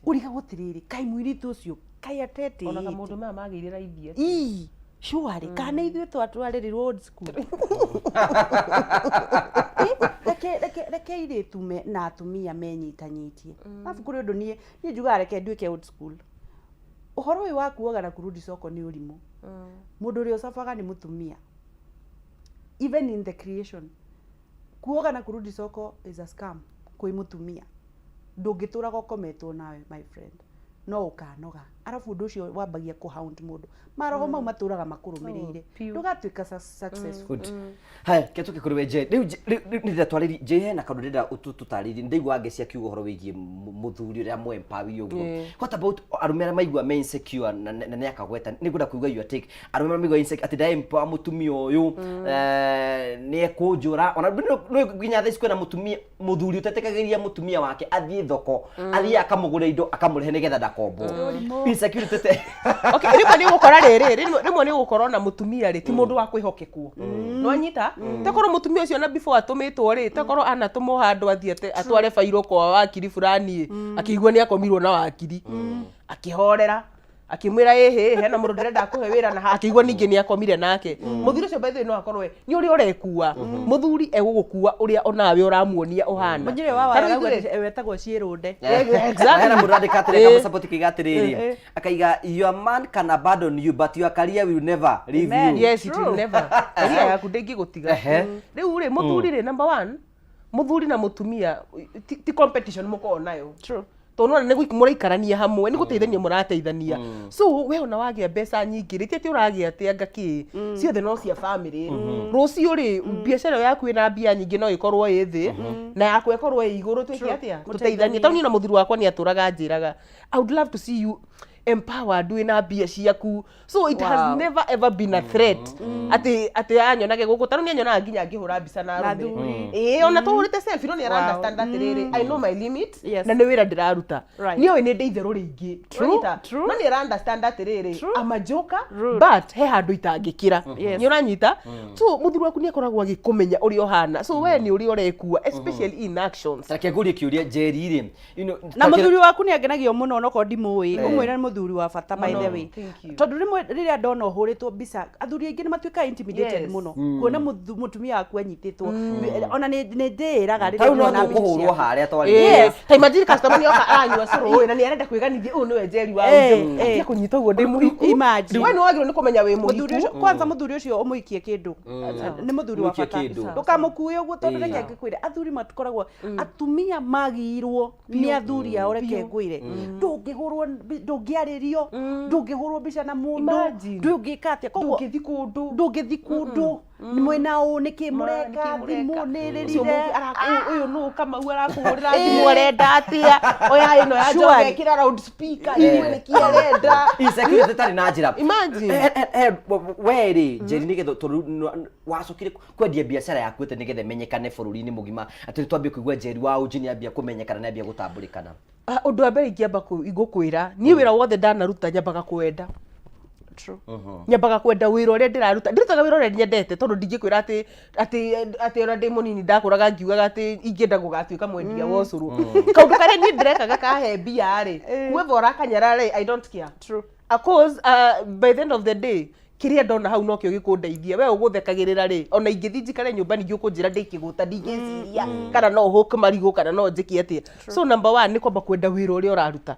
Ũrigagwo atĩrĩrĩ, kaĩ mũirĩtu ũcio kaĩ Ona atetĩĩte? maũndũ maya magĩire raithi atĩa? Ii, surely, kana nĩ ithuĩ twarĩrirwo old school? Reke reke reke airĩtu me na atumia menyitanyitie. Arabu kũrĩ ũndũ niĩ niĩ njugaga reke nduĩke old school. Ũhoro ũyũ wa kuoga na kurudi soko nĩ ũrimũ. Mũndũ ũrĩa ũcabaga nĩ mũtumia. Even in the creation. Kuoga na kurudi soko is a scam kwĩ mũtumia. Ndũngĩtũraga ũkometwo nawe my friend. No ũkanoga. Arabu ũndũ ũcio wambagia kũ hound mũndũ. Maroho mau matũraga makũrũmĩrĩire. Ndũgatuĩka successful. Good. Haya, ke tũke kũrĩ we Jay. Rĩu rĩu nĩ ndĩratwarĩria Jay hena kaũndũ ndĩrenda tũtarĩrie. Nĩ ndaigua Ngeci akiuga ũhoro wĩgiĩ mũthuri ũrĩa mũ empower ũguo. What about arũme arĩa maigua me insecure na na nĩ akagweta. Nĩ ngwenda kũigua your take. Arũme arĩa maigua insecure atĩ nda empower mũtumia ũyũ nĩ ekũnjũra. Ona nĩ nginya thaa ici kwĩna mũtumia mũthuri ũtetĩkagĩria mũtumia wake athiĩ thoko, athiĩ akamũgũrĩra indo akamũrehe nĩgetha ndakombwo. Insecurity te Okay, rĩmwe nĩ ũgũkora rĩrĩ, rĩmwe rĩmwe nĩ ũgũkora ona mũtumia rĩ ti mũndũ wa kwĩhokekwo. Nĩwanyita? Takorwo mũtumia ũcio na before atũmĩtwo rĩ, takorwo anatũmwo handũ athiĩ atware bairũ kwa wakiri fulani ĩ, akĩigua nĩ akomirwo na wakiri. Akĩhorera. Akĩmwĩra ĩhĩ hena mũndũ ndĩrenda akũhe wĩra na akĩigua ningĩ nĩ akomire nake. Mũthuri ũcio by the way no akorwo nĩ ũrĩa ũrekua. Mũthuri egũgũkua ũrĩa onawe ũramuonia ũhana. Mũnjĩre wa Ta rĩu waya ithuĩ- wetagwo ciĩrũnde. Exactly. Hena mũndũ andĩka atĩrĩ kamũsapoti kiuga atĩrĩrĩ akaiga your man can abandon you but your career will never leave Amen. you. Yes, it will never. Career yaku ndĩngĩgũtiga. Rĩu rĩ mũthuri rĩ number one, mũthuri na mũtumia ti competition mũkoragwo nayo. True. Tondũ nĩwona nĩ mũraikarania hamwe, nĩ gũteithania mũrateithania. So we ona wagĩa mbeca nyingĩ rĩ, ti atĩ ũragĩa atĩ anga kĩ, ciothe no cia family. Rũciũ rĩ, biacara ĩyo yaku ĩna mbia nyingĩ no ĩkorwo ĩ thĩ, na yakwa ĩkorwo ĩ igũrũ, twĩke atĩa? Tũteithanie. Tondũ niĩ na mũthuri wakwa nĩ atũraga anjĩraga, I would love to see you empowered wĩna mbia ciaku. So it has Wow. never ever been a threat. Atĩ atĩ anyonage gũkũ, tarĩu nĩ anyonaga nginya ngĩhũra mbica na Na arũme. athuri. Ĩĩ, ona tũhũrĩte selfie no nĩ ara Wow. understand atĩrĩrĩ, I know my limit Yes. na nĩ wĩra ndĩraruta. Right. Nĩ oĩ nĩ ndĩ itherũ rĩingĩ. True, Ũranyita? true. No nĩ ara understand atĩrĩrĩ, True. I'm a joker, Rude. but he handũ itangĩkĩra. Yes. Nĩ ũranyita? So mũthuri waku nĩ akoragwo agĩkũmenya ũrĩa ũhana. So we nĩ ũrĩa ũrekua, especially in actions. Reke ngũrie kĩũria Njeri rĩ, you know, Na ta- mũthuri waku nĩ angenagio mũno onokorwo ndimũĩ, ũmwĩre nĩ mũthuri wa bata by the way. Thank you. Tondũ rĩmwe rĩrĩa ndona ũhũrĩtwo mbica, athuri aingĩ nĩ matuĩkaga intimidated Yes. mũno kuona mũtumia waku anyitĩtwo. Ona nĩ ndĩĩraga rĩrĩa Tarĩu no ndĩrona mbica tũkũhũrwo ciaku. harĩa twarĩ. Yes. Ta imagine customer nĩ oka aranyua cũrũ ĩ, na nĩ arenda kwĩganithia ũyũ nĩwe Njeri wa Eh, Ũnjũ. eh. Atige kũnyita ũguo ndĩ mũhiku. Imagine. We nĩ wagĩrĩirwo nĩ kũmenya wĩ Mũthuri mũhiku. ũcio kwanza mũthuri ũcio ũmũikie kĩndũ. Nĩ mũthuri wa Mũikie bata. kĩndũ. Ndũkamũkue ũguo tondũ reke ngĩkwĩre athuri matikoragwo atumia magirwo nĩ athuri ao reke ngwĩre. Ndũngĩhũrwo ndũngĩarĩrio, ndũngĩhũrwo mbica na mũndũ, Imagine. ndũngĩka atĩa. Koguo Ndũngĩthiĩ kũndũ. ndũngĩthiĩ kũndũ mwĩna ũũ nĩkĩ mũreka thimũ nĩ Ũcio rĩrire. mũngĩ ũyũ nũ Kamau arakũhũrĩra thimũ arenda atĩa, oya ĩno ya Sure. njoge ĩkĩra loud speaker igue nĩkĩ arenda. Insecurity ĩtarĩ na njĩra. Imagine. We rĩ Njeri nĩgetha tondũ wacokire kwendia biacara yaku atĩ nĩgetha ĩmenyekane bũrũri-inĩ mũgima atĩ nĩ twambie kũigua Njeri wa Ũnji nĩ ambia kũmenyekana nĩ ambia gũtambũrĩkana. Ũndũ wa mbere ingĩamba ngũkwĩra niĩ wĩra wothe ndanaruta nyambaga kwenda. True. Nyambaga kwenda wĩra ũrĩa ndĩraruta, ndĩrutaga wĩra ũrĩa nyendete tondũ ndingĩkwĩra atĩ atĩ atĩ ona ndĩ mũnini ndakũraga ngiugaga atĩ ingĩenda gũgatuĩka mwendia wa ũcũrũ. Kaũndũ karĩa niĩ ndĩrekaga kahe mbia rĩ, whoever ũrakanyara rĩ, I don't care. True. Of course, by the end of the day Kĩrĩa ndona hau nokĩo gĩkũndeithia. We ũgũthekagĩrĩra rĩ, ona ingĩthiĩ njikare nyũmba ningĩ ũkũnjĩra ndĩ kĩgũta, ndingĩciria kana no hũke marigũ kana no njĩke atĩa. So number one nĩ kwamba kwenda wĩra ũrĩa ũraruta.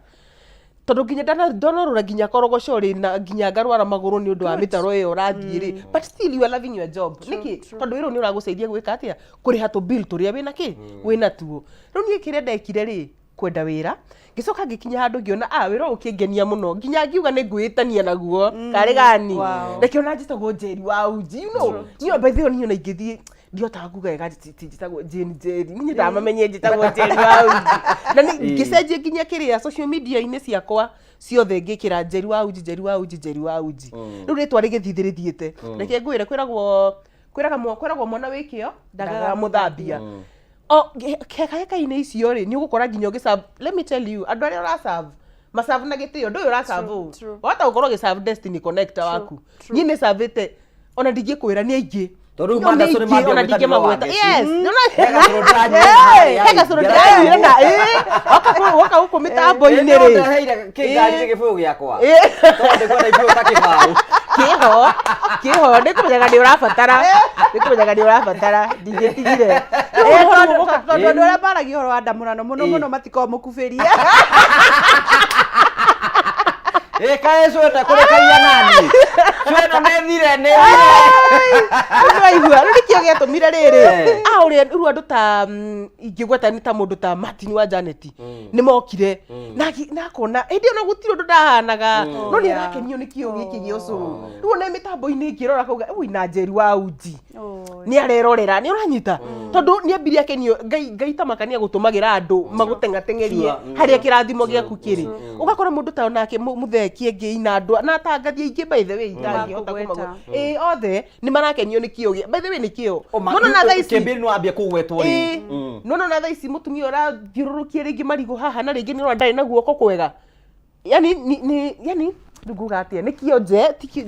Tondũ nginya ndanorũra nginya korogoco rĩ, na nginya ngarwara magũrũ nĩ ũndũ wa mĩtaro ĩyo ũrathiĩ rĩ, but still you are loving your job. Nĩkĩ? Tondũ wĩra ũyũ nĩ ũragũteithia gwĩka atĩa? Kũrĩha tũ bill tũrĩa wĩna kĩ? Wĩna tuo. Rĩu niĩ kĩrĩa ndekire rĩ, kwenda wĩra ngĩcoka ngĩkinya handũ ngĩona ah wĩra ũyũ ũkĩngenia mũno nginya ngiuga nĩ ngwĩtania naguo karĩ gani reke ona njĩtagwo Njeri wa uji you know niĩ by the way niĩ ona ingĩthiĩ ndihotaga kuga wega ti njĩtagwo Jane Njeri niĩ ndamamenye njĩtagwo Njeri wa uji na nĩ ngĩcenjia nginya kĩrĩa social media-inĩ ciakwa ciothe ngĩkĩra Njeri wa uji Njeri wa uji Njeri wa uji rĩu rĩtwa rĩgĩthiĩ rĩthiĩte reke ngwĩre kwĩragwo kwĩraga kwĩragwo mwana wĩ kĩo ndagaga mũthambia o heka-inĩ icio rĩ nĩ ũgũkora nginya ũgĩserve let me tell you andũ arĩa ũraserve maserve na gĩtĩo ndũyũ ũraserve ũũ wahota gũkorwo ũgĩserve destiny connector waku niĩ nĩ servĩte ona ndingĩkwĩra nĩ aingĩ Tondũ rĩu No, nĩ Matha Sũrĩ aingĩ, mambia ona gwĩtanĩra ndingĩmagweta Wangeci. yes He gacũrũ ndĩranyuĩra harĩa, he gacũrũ ndĩranyuĩra na ĩ woka woka gũkũ mĩtambo-inĩ rĩ Ndeheire kĩngari gĩbũyũ gĩakwa Ĩ. tondũ ndĩkwenda ibũyũ ta kĩbaũ kĩho kĩho nĩkũmenyaga nĩ ũrabatara nĩkũmenyaga nĩ ũrabatara ndingĩtigire Eh, tondũ tondũ andũ arĩa maragia ũhoro wa ndamũrano mũno mũno matikoragwo mũkubĩrie Ĩ kaĩ cwenda kũrekagia nani cwenda nĩ thire nĩ thire rĩu nĩwaigua rĩu nĩkĩo gĩatũmire rĩrĩ Eh. a ũrĩa rĩu andũ ta ingĩgweta nĩ ta mũndũ ta Martin wa Janet nĩ mokire na na akona hĩndĩ ĩyo na gũtirĩ ũndũ ndahanaga no nĩ arakenio nĩ kĩo gĩkĩ gĩa ũcũrũ rĩu ona mĩtambo-inĩ ĩngĩrora akauga ui na Njeri wa uji nĩ arerorera nĩ ũranyita tondũ nĩ ambirie akenio ngai ngai ta makania gũtũmagĩra andũ magũteng'ateng'erie harĩa kĩrathimo gĩaku kĩrĩ ũgakora mũndũ ta onake mũtheki ĩngĩ andũ na atangathi aingĩ by the way itangĩhota Makũgweta. kũmagweta ĩ othe nĩ marakenio nĩ kĩo gĩa by the way nĩ kĩo Nona na thaa ici kĩambĩrĩ nĩ wambia kũgwetwo rĩu Ĩ, nona na thaa ici mũtumia ũrathiũrũrũkia rĩngĩ marigũ haha na rĩngĩ nĩ ũrona ndarĩ na guoko kwega yani ni, ni yani rĩu nguga atĩa nĩ kĩonje ti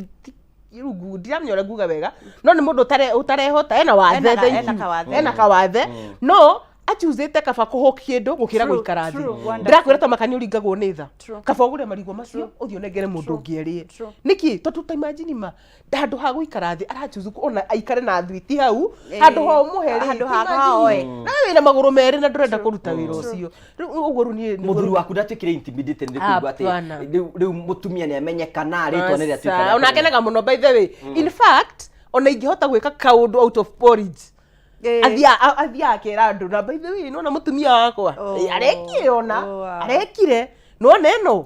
rĩu ndiramenya ũrĩa nguga wega no nĩ mũndũ ũtarehota ena wathe Ena thank ena you. kawathe. ena kawathe no achuzĩte kaba kũhũk kĩndũ gũkĩra gũikara thĩ ndĩrakwĩra ta makani ũringagwo nĩ tha kaba ũgũre marigũ macio ũthiĩ ũnengere mũndũ ũngĩ arĩe nĩkĩ tondũ ta imagine ma handũ ha gũikara thĩ arachuzu ona aikare na thwiti hau handũ ha ũmũhe rĩ Handũ ha imagine. oe. Nawe wĩna magũrũ merĩ na ndũrenda kũruta wĩra ũcio rĩu ũguo rĩu niĩ mũthuri waku ndatuĩkire intimidated nĩ kũigua atĩ Hapana. rĩu mũtumia nĩ amenyekana rĩtwa nĩ rĩatuĩka Aca, rĩa ona akenaga mũno by the way in fact ona ingĩhota gwĩka kaũndũ out of porridge athiaga akera andũ na by the way nona mũtumia wakwa arekire ona arekire nona ĩno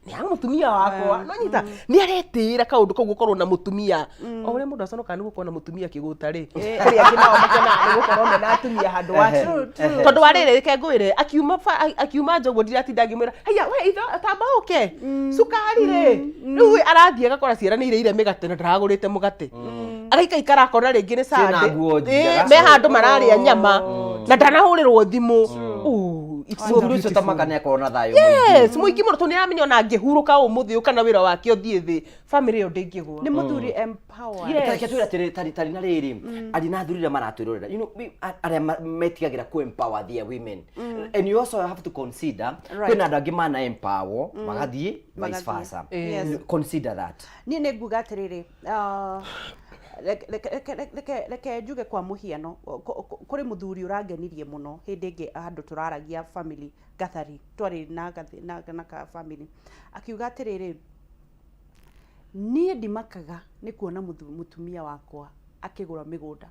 nĩ ya mũtumia wakwa no nyita nĩ aretĩĩra kaũndũ kau gũkorwo na mũtumia o ũrĩa mũndũ aconokaga nĩ gũkorwo na mũtumia kĩgũta rĩ kũrĩ angĩ nao makenaga nĩ gũkorwo mena atumia handũ wa tondũ wa rĩrĩ reke ngwĩre akiuma akiuma nja ũguo ndiratinda ngĩmwĩra haiya we itho tamba ũke cukari rĩ rĩu arathiĩ agakora ciaranĩire mĩgate na ndaragũrĩte mũgate agaikaikara akona rĩngĩ nĩ Ciĩna Sunday. nguo njega. Me handũ mararĩa nyama na ndanahũrĩrwo thimũ Oh, it's so mũthuri ũcio ta beautiful. maka nĩ akorwo na thayũ mũingĩ. Yes, mũingĩ mũno tondũ nĩaramenya ona angĩhurũka ũmũthĩ ũyũ kana wĩra wake ũthiĩ thĩ family ĩyo ndĩngĩgwa nĩ mũthuri empowered Yes. Reke twĩre atĩrĩrĩ, tarĩ tarĩ na rĩrĩ arĩ na athuri arĩa maratwĩrorera you know, arĩa metigagĩra ku empower their women and you also have to consider kwĩna andũ angĩ mana empower magathiĩ vice Magathiĩ. versa Yes. consider that niĩ nĩ nguga atĩrĩrĩ reke njuge kwa mũhiano kũrĩ mũthuri ũrangenirie mũno hĩndĩ ĩngĩ handũ tũraragia family gathering twarĩ na na ka family akiuga atĩrĩrĩ niĩ ndimakaga nĩ kuona mũtumia wakwa akĩgũra mĩgũnda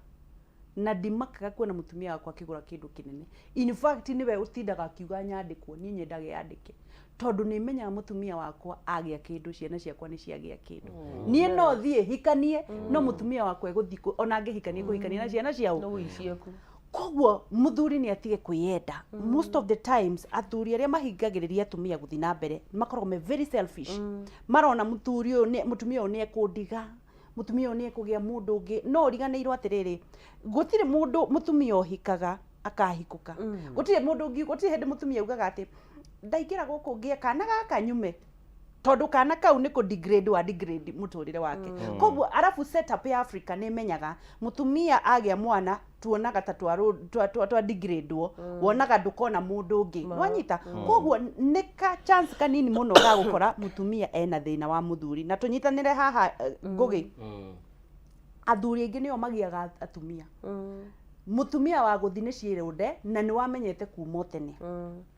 na ndimakaga kuona mũtumia wakwa akĩgũra kĩndũ kĩnene in fact nĩwe ũtindaga akiuga nyandĩkwo niĩ nyendaga yandĩke tondũ nĩ menyaga mũtumia wakwa agĩa kĩndũ ciana ciakwa nĩ ciagĩa kĩndũ niĩ no thiĩ hikanie no mũtumia wakwa egũthiĩ ona angĩhikania kũhikania na ciana ciao koguo mũthuri nĩ atige kwĩyenda most of the times athuri arĩa mahingagĩrĩria atumia gũthiĩ na mbere makoragwo me very selfish marona mũthuri ũyũ mũtumia ũyũ nĩ ekũndiga mũtumia ũyũ nĩ ekũgĩa mũndũ ũngĩ no ũriganĩirwo atĩrĩrĩ gũtirĩ mũndũ mũtumia ũhikaga akahikũka gũtirĩ mũndũ ũngĩ gũtirĩ hĩndĩ mũtumia augaga atĩ ndaingĩra gũkũ ngĩe kana gaka nyume Tondũ kana kau nĩ kũ degrade wa degrade mũtũrĩre wake. Koguo arabu setup ya Africa nĩ ĩmenyaga mũtumia agĩa mwana tuonaga ta twa degrade-wo, wonaga ndũkona mũndũ ũngĩ. Nĩwanyita? Koguo nĩ ka chance kanini mũno ga gũkora mũtumia ena thĩna wa mũthuri. Na tũnyitanĩre haha Ngũgĩ. Athuri aingĩ nĩo magiaga atumia. Mũtumia wa gũthi nĩ ciĩrũnde na nĩ wamenyete kuma o tene.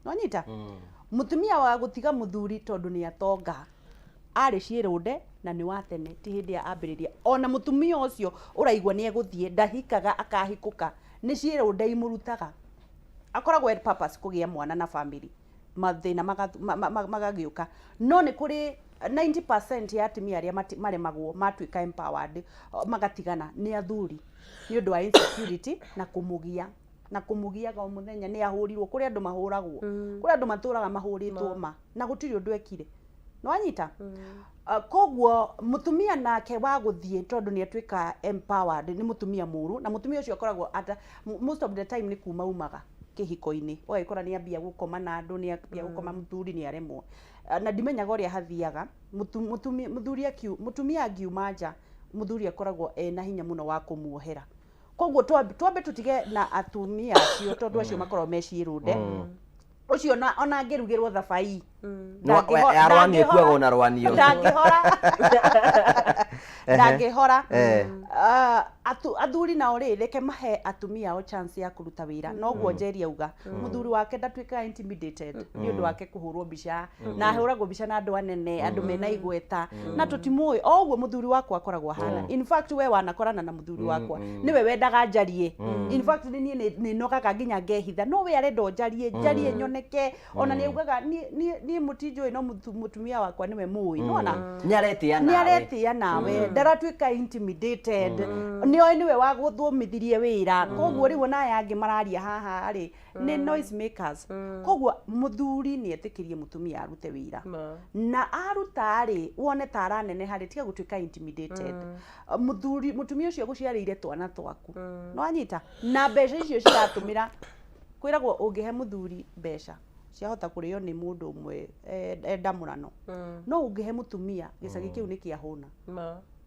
Nĩwanyita? Mũtumia wa gũtiga mũthuri tondũ nĩ atonga arĩ ciĩrũnde na nĩ wa tene, ti hĩndĩ ya ambĩrĩria. Ona mũtumia ũcio ũraigua nĩ egũthiĩ ndahikaga akahikũka, nĩ ciĩrũnde imũrutaga. Akoragwo e purpose kũgĩa mwana na family, mathĩna magagĩũka. No nĩ kũrĩ 90% ya atumia arĩa maremagwo matuĩka empowered magatigana nĩ athuri nĩ ũndũ wa insecurity na kũmũgia, na kũmũgiaga o mũthenya. Nĩ ahũrirwo, kũrĩ andũ mahũragwo, kũrĩ andũ matũraga mahũrĩtwo ma na gũtirĩ ũndũ ekire. Nĩwanyita? Koguo mũtumia nake wa gũthiĩ tondũ nĩ atuĩka empowered nĩ mũtumia mũru, na mũtumia ũcio akoragwo ata most of the time nĩ kuma umaga kĩhiko-inĩ, ũgagĩkora nĩ ambia gũkoma na andũ, nĩ ambia gũkoma mũthuri nĩ aremwo. Na ndimenyaga ũrĩa hathiaga. Mũtumia angiuma nja, mũthuri akoragwo ena hinya mũno wa kũmuohera. Koguo twambe tũtige na atumia acio tondũ acio makoragwo me ciĩrũnde. Ũcio ona angĩrugĩrwo thabai, Ya rwanio ĩkuagwo na rwanio. Ndangĩhora. Ndangĩhora. Athuri nao rĩ, reke mahe atumia ao chance ya kũruta wĩra. Noguo Njeri auga, mũthuri wake ndatuĩkaga intimidated nĩ ũndũ wake kũhũrwo mbica, na ahũragwo mbica na andũ anene, andũ mena igweta, na tũtimũĩ. O ũguo mũthuri wakwa akoragwo ahana. In fact, we wanakorana na mũthuri wakwa, nĩwe wendaga njarie. In fact, nĩ niĩ nĩ nogaga nginya ngehitha, no we arenda o njarie, njarie nyoneke. Ona nĩ augaga niĩ mũtinjũĩ, no mũtumia wakwa nĩwe mũĩ. Nĩwona? Nĩ aretĩa Nĩ nawe. aretĩa nawe, ndaratuĩka intimidated. Nĩ oĩ nĩwe wagũthomithirie wĩra. Koguo rĩu ona aya angĩ mararia haha rĩ, nĩ noise makers. Koguo mũthuri nĩ etĩkĩrie mũtumia arute wĩra. Na aruta rĩ, wone ta araneneha rĩ, tiga gũtuĩka intimidated. Mũthuri, mũtumia ũcio agũciarĩire twana twaku. Nĩwanyita? Na mbeca icio ciratũmĩra, kwĩragwo ũngĩhe mũthuri mbeca ciahota kũrĩo nĩ mũndũ ũmwe endamũrano. No ũngĩhe mũtumia, gĩcagi kĩu nĩ kĩahũna.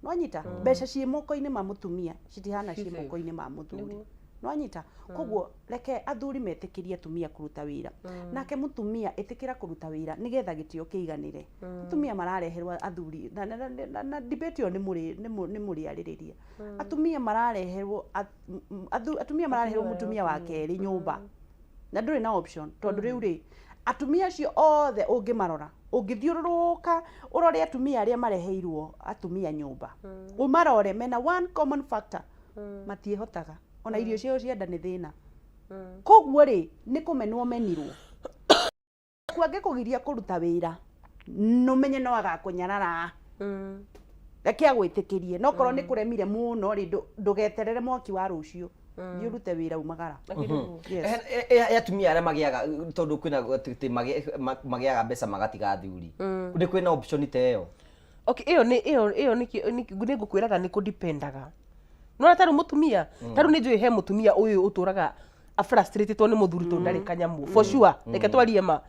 Nĩwanyita? Mbeca ciĩ moko-inĩ ma mũtumia citihana ciĩ moko-inĩ ma mũthuri. Nĩwanyita? Koguo reke athuri metĩkĩrie atumia kũruta wĩra. Nake mũtumia ĩtĩkĩra kũruta wĩra nĩgetha gĩtĩo kĩiganĩre. Atumia marareherwo athuri na debate ĩyo nĩ mũrĩarĩrĩria. Atumia marareherwo atumia marareherwo mũtumia wa kerĩ nyũmba. Na ndũrĩ na option tondũ rĩu rĩ, atumia acio othe ũngĩmarora, ũngĩthiũrũrũka ũrore atumia arĩa mareheirwo atumia nyũmba, ũmarore mena one common factor, matiĩhotaga. Ona irio ciao cia nda nĩ thĩna. Koguo rĩ, nĩ kũmenwo menirwo. Ku angĩkũgiria kũruta wĩra, nũmenye no agakũnyarara. Reke agwĩtĩkĩrie. No korwo nĩ kũremire mũno rĩ, ndũgeterere mwaki wa rũciũ. Thiĩ ũrute wĩra umagara. Yes. Atumia arĩa magĩaga, tondũ kwĩna atĩ magĩaga mbeca magatiga athuri. Nĩ kwĩna option ta ĩyo? Okay, ĩyo nĩ ĩyo ĩyo nĩ nĩ ngũkwĩraga nĩ kũdipendaga. Nĩwona ta rĩu mũtumia, ta rĩu nĩ njũĩ he mũtumia ũyũ ũtũraga afrustratĩtwo nĩ mũthuri tondũ ndarĩ kanyamũ. For sure, reke twarie ma.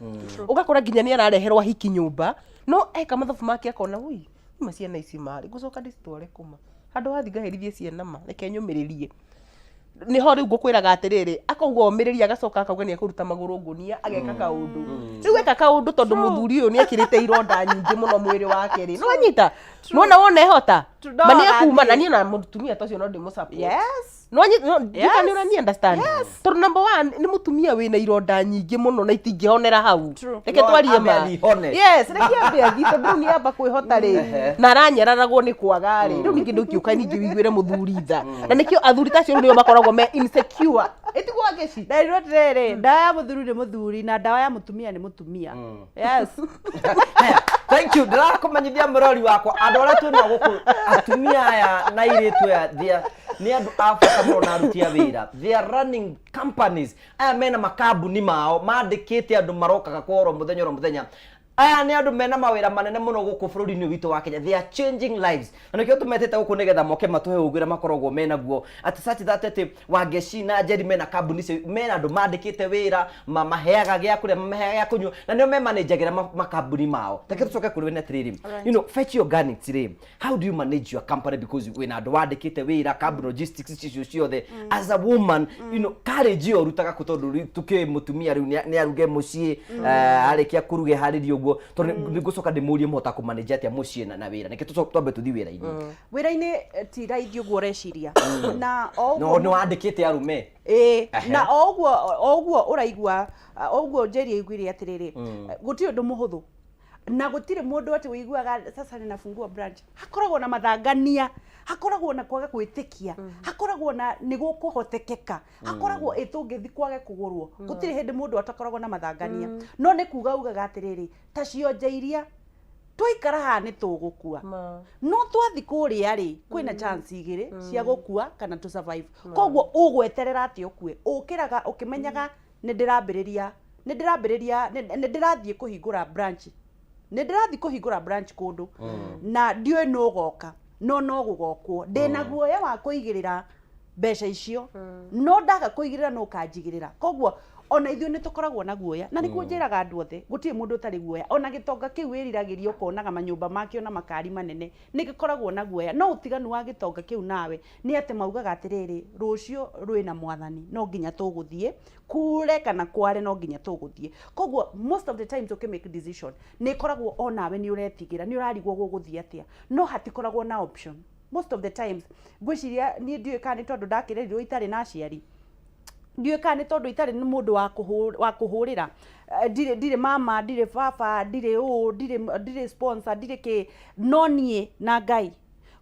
Ũgakora nginya nĩ arareherwo ahiki nyũmba, no eka mathabu make akona, ui, ima ciana ici marĩ, ngũcoka ndĩcitware kũma. Handũ ha thiĩ ngaherithie ciana ma, reke nyũmĩrĩrie. Nĩho rĩu ngũkwĩraga atĩrĩrĩ, akauga omĩrĩrie, agacoka akauga nĩ ekũruta magũrũ ngũnia, ageka kaũndũ. Rĩu eka kaũndũ tondũ mũthuri ũyũ nĩ ekĩrĩte ironda nyingĩ mũno mwĩrĩ wake rĩ. Nĩwanyita? Nĩwona wona ehota? Ma nĩ ekuma, na niĩ na mũtumia ta ũcio no ndĩmũ support. Yes. Nĩwanyita? Nĩ ũrani understand? Tondũ number one, nĩ mũtumia wĩna ironda nyingĩ mũno na itingĩhonera hau. Reke No, twarie ambe ma. athiĩ hone. Yes, reke ambe athiĩ tondũ rĩu nĩ amba kwĩhota rĩ, na aranyararagwo nĩ kwaga rĩ. Rĩu ningĩ ndũngĩũka ningĩ wĩiguĩre mũthuri tha. Na nĩkĩo athuri ta acio rĩu nĩo makoragwo me insecure. Ĩtiguo Wangeci? Nderirwo atĩrĩrĩ, ndawa ya mũthuri nĩ mũthuri na ndawa ya mũtumia nĩ mũtumia. Yes. Haya, thank you. Ndĩrakũmenyithia mũrori wakwa, andũ arĩa twĩnao gũkũ, atumia aya na airĩtu aya, nĩ andũ a bata mũno na aruti a wĩra. They are running companies. Aya mena makambuni mao, mandĩkĩte andũ marokaga kwao oro mũthenya oro mũthenya. Aya nĩ andũ mena mawĩra manene mũno gũkũ bũrũri-inĩ witũ wa Kenya. They are changing lives. Na nĩkĩo tũmetĩte gũkũ nĩgetha moke matũhe ũgĩ ũrĩa makoragwo menaguo. Atĩ such that atĩ Wangeci na Njeri mena kambuni icio, mena andũ mandĩkĩte wĩra, mamaheaga gĩa kũrĩa, mamaheaga gĩa kũnyua, na nĩo memanĩnjagĩra makambuni mao. Reke tũcoke kũrĩ we nĩ atĩrĩrĩ, you know, Fetch Organics rĩ, how do you manage your company because wĩna andũ wandĩkĩte wĩra, kambuni logistics icio ciothe, as a woman, you know, courage ĩyo ũrutaga kũ tondũ rĩu tũkĩũĩ mũtumia rĩu nĩ aruge mũciĩ, arĩkia kũruga eharĩrie ũguo, tondũ nĩ ngũcoka ndĩmũrie mũhota kũmanage atĩa mũciĩ na wĩra. Reke twambe tũthiĩ wĩra-inĩ. Wĩra-inĩ ti raithi ũguo ũreciria. Na o No ũguo nĩ wandĩkĩte arũme. Ĩĩ, na o ũguo ũraigua, o ũguo Njeri aiguire atĩrĩrĩ, gũtirĩ ũndũ mũhũthũ na gũtirĩ mũndũ atĩ ũiguaga sasa ninafungua branch. Hakoragwo na mathangania, hakoragwo na kwaga gwĩtĩkia, hakoragwo na nĩ gũkũhotekeka, hakoragwo ĩ tũngĩthi kwage kũgũrwo. Gũtirĩ hĩndĩ mũndũ atakoragwo na mathangania, no nĩ kuga ugaga atĩrĩrĩ, ta cionje iria twaikara haha nĩ tũgũkua, no twathi kũrĩa rĩ, kwĩna chance igĩrĩ cia gũkua kana to survive. Koguo ũgweterera atĩ ũkue? Ũkĩraga ũkĩmenyaga nĩ ndĩrambĩrĩria nĩ ndĩrathiĩ kũhingũra branch, nĩ ndĩrathiĩ kũhingũra branch kũndũ na ndiũĩ nũ ũgoka, no gũgokwo. Ndĩna guoya wa kũigĩrĩra mbeca icio, no ndaga kũigĩrĩra no ũkanjigĩrĩra. Koguo ona ithuĩ nĩ tũkoragwo na guoya, na nĩguo njĩraga andũ othe gũtirĩ mũndũ ũtarĩ guoya. Ona gĩtonga kĩu wĩriragĩria ũkonaga manyũmba makĩo na makari manene nĩ gĩkoragwo na guoya, no ũtiganu wa gĩtonga kĩu nawe nĩ atĩ maugaga atĩrĩrĩ, rũciũ rwĩna mwathani, no nginya tũgũthiĩ kure kana kware, no nginya tũgũthiĩ. Koguo most of the times ũkĩ make decision nĩ ĩkoragwo onawe nĩ ũretigĩra, nĩ ũrarigwo gũgũthiĩ atĩa, no hatikoragwo na option most of the times. Ngwĩciria niĩ ndiũĩ kana nĩ tondũ ndakĩrerirwo itarĩ na aciari, ndiũĩ kana nĩ tondũ itarĩ nĩ mũndũ wa kũhũrĩra. Ndirĩ mama, ndirĩ baba, ndirĩ ũũ, ndirĩ sponsor, ndirĩ kĩ, no niĩ na Ngai.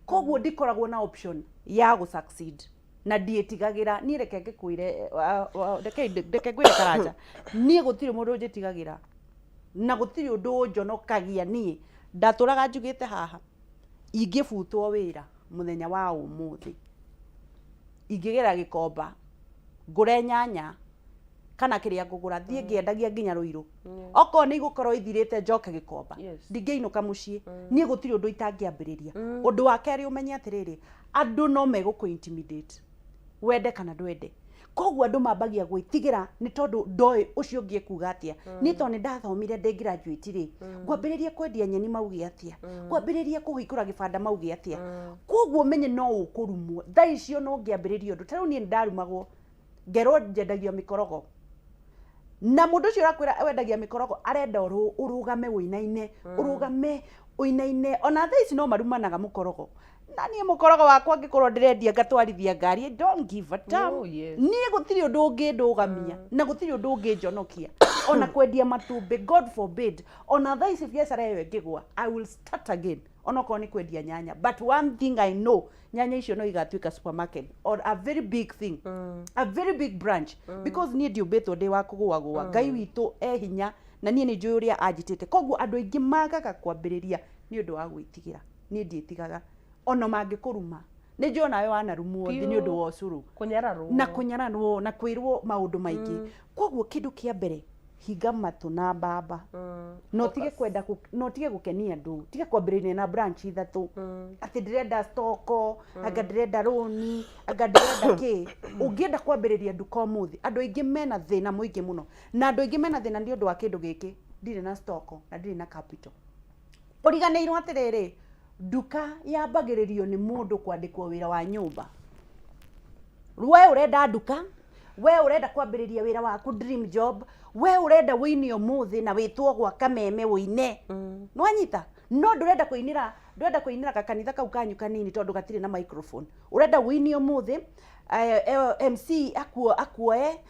Koguo ndikoragwo na option ya gũ succeed na ndiĩtigagĩra. Niĩ reke ngĩkwĩre, reke ngwĩre Karanja, niĩ gũtirĩ mũndũ njĩtigagĩra na gũtirĩ ũndũ ũnjonokagia. Niĩ ndatũraga njugĩte haha, ingĩbutwo wĩra mũthenya wa ũmũthĩ, ingĩgĩra Gĩkomba ngũre nyanya kana kĩrĩa ngũgũra, thiĩ ngĩendagia nginya Rũirũ. Okorwo nĩ igũkorwo ithirĩte, njoke Gĩkomba. Ndingĩinũka mũciĩ. Niĩ gũtirĩ ũndũ itangĩambĩrĩria. Ũndũ wa kerĩ, ũmenye atĩrĩrĩ, andũ no megũkũ intimidate wende kana ndwende. Koguo andũ mambagia gwĩtigĩra nĩ tondũ ndoĩ ũcio ũngĩ ekuga atĩa. Niĩ tondũ nĩ ndathomire, ndĩ graduate rĩ, ngwambĩrĩria kwendia nyeni mauge atĩa? Ngwambĩrĩria kũhingũra gĩbanda mauge atĩa? Koguo ũmenye no ũkũrumwo thaa icio no ũngĩambĩrĩria ũndũ. Ta rĩu niĩ nĩ ndarumagwo ngerwo njendagia mĩkorogo, na mũndũ ũcio ũrakwĩra wendagia mĩkorogo arenda ũrũgame ũinaine, ũrũgame ũinaine. Ona thaa ici no marumanaga mũkorogo, na niĩ mũkorogo wakwa ngĩkorwo ndĩrendia ngatwarithia ngari, I don't give a damn. Oh, yes. Niĩ gũtirĩ ũndũ ũngĩndũgamia na gũtirĩ ũndũ ũngĩnjonokia, ona kwendia matumbĩ, God forbid. Ona thaa ici biacara ĩyo ĩngĩgwa, I will start again, onokorwo nĩ kwendia nyanya. But one thing I know, nyanya icio no igatuĩka supermarket or a very big thing, a very big branch, because niĩ ndiũmbĩtwo ndĩ wa kũgũagũa. Ngai witũ e hinya na niĩ nĩ njũĩ ũrĩa anjĩtĩte. Koguo andũ aingĩ magaga kwambĩrĩria nĩ ũndũ wa gwĩtigĩra. Niĩ ndiĩtigaga ona mangĩkũruma. Nĩ njũĩ onawe wanarumwo thĩ nĩ ũndũ wa ũcũrũ. Kũnyararwo. Na kũnyararwo na kwĩrwo maũndũ maingĩ. Koguo kĩndũ kĩa mbere, hinga matũ na mbamba na ũtige kwenda na ũtige gũkenia andũ. Tiga kwambĩrĩria na branch ithatũ atĩ ndĩrenda stock, anga ndĩrenda rũni, anga ndĩrenda kĩ. Ũngĩenda kwambĩrĩria nduka ũmũthĩ, andũ aingĩ mena thĩna mũingĩ mũno, na andũ aingĩ mena thĩna nĩ ũndũ wa kĩndũ gĩkĩ, ndirĩ na stock na ndirĩ na capital. Ũriganĩirwo atĩrĩrĩ, nduka yambagĩrĩrio nĩ mũndũ kwandĩkwo wĩra wa nyũmba. We ũrenda nduka, we ũrenda kwambĩrĩria wĩra waku, dream job, we ũrenda wĩine ũmũthĩ na wĩtwo gwa Kameme wĩine, nĩwanyita? No ndũrenda kũinĩra, ndũrenda kũinĩra gakanitha kau kanyu kanini tondũ gatirĩ na microphone. Ũrenda wĩine ũmũthĩ, MC akuoe,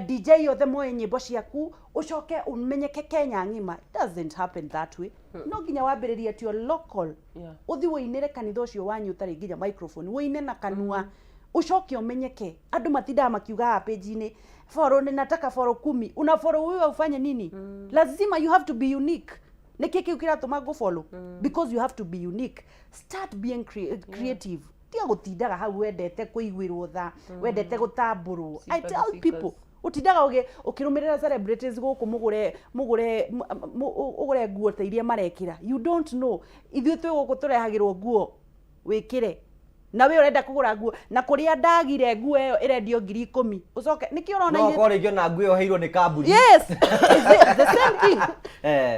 DJ othe moe nyĩmbo ciaku, ũcoke ũmenyeke Kenya ng'ima. It doesn't happen that way. No nginya wambĩrĩrie at your local, ũthi wũinĩre kanitha ũcio wanyu ũtarĩ nginya microphone, wũine na kanua, ũcoke ũmenyeke. Andũ matindaga makiuga haha page-inĩ, follow, ninataka follow 10. Una follow wewe ufanye nini? Lazima you have to be unique. Nĩkĩ kĩu kĩratũma ngũ follow? Because you have to be unique. Start being creative. Tiga gũtindaga hau wendete kũiguĩrwo tha, wendete gũtambũrwo. I Sympathy tell people, seekers. Ũtindaga ũkĩrũmĩrĩra celebrities gũkũ, mũgũre mũgũre ũgũre nguo ta iria marekĩra. You don't know, ithuĩ twĩ gũkũ tũrehagĩrwo nguo wĩkĩre, na we ũrenda kũgũra nguo na kũrĩa ndagire nguo ĩyo ĩrendio 10,000, ũcoke nĩkĩo ũrona No okorwo rĩngĩ ona nguo ĩyo ĩheirwo nĩ kambuni. Yes, it's the same thing.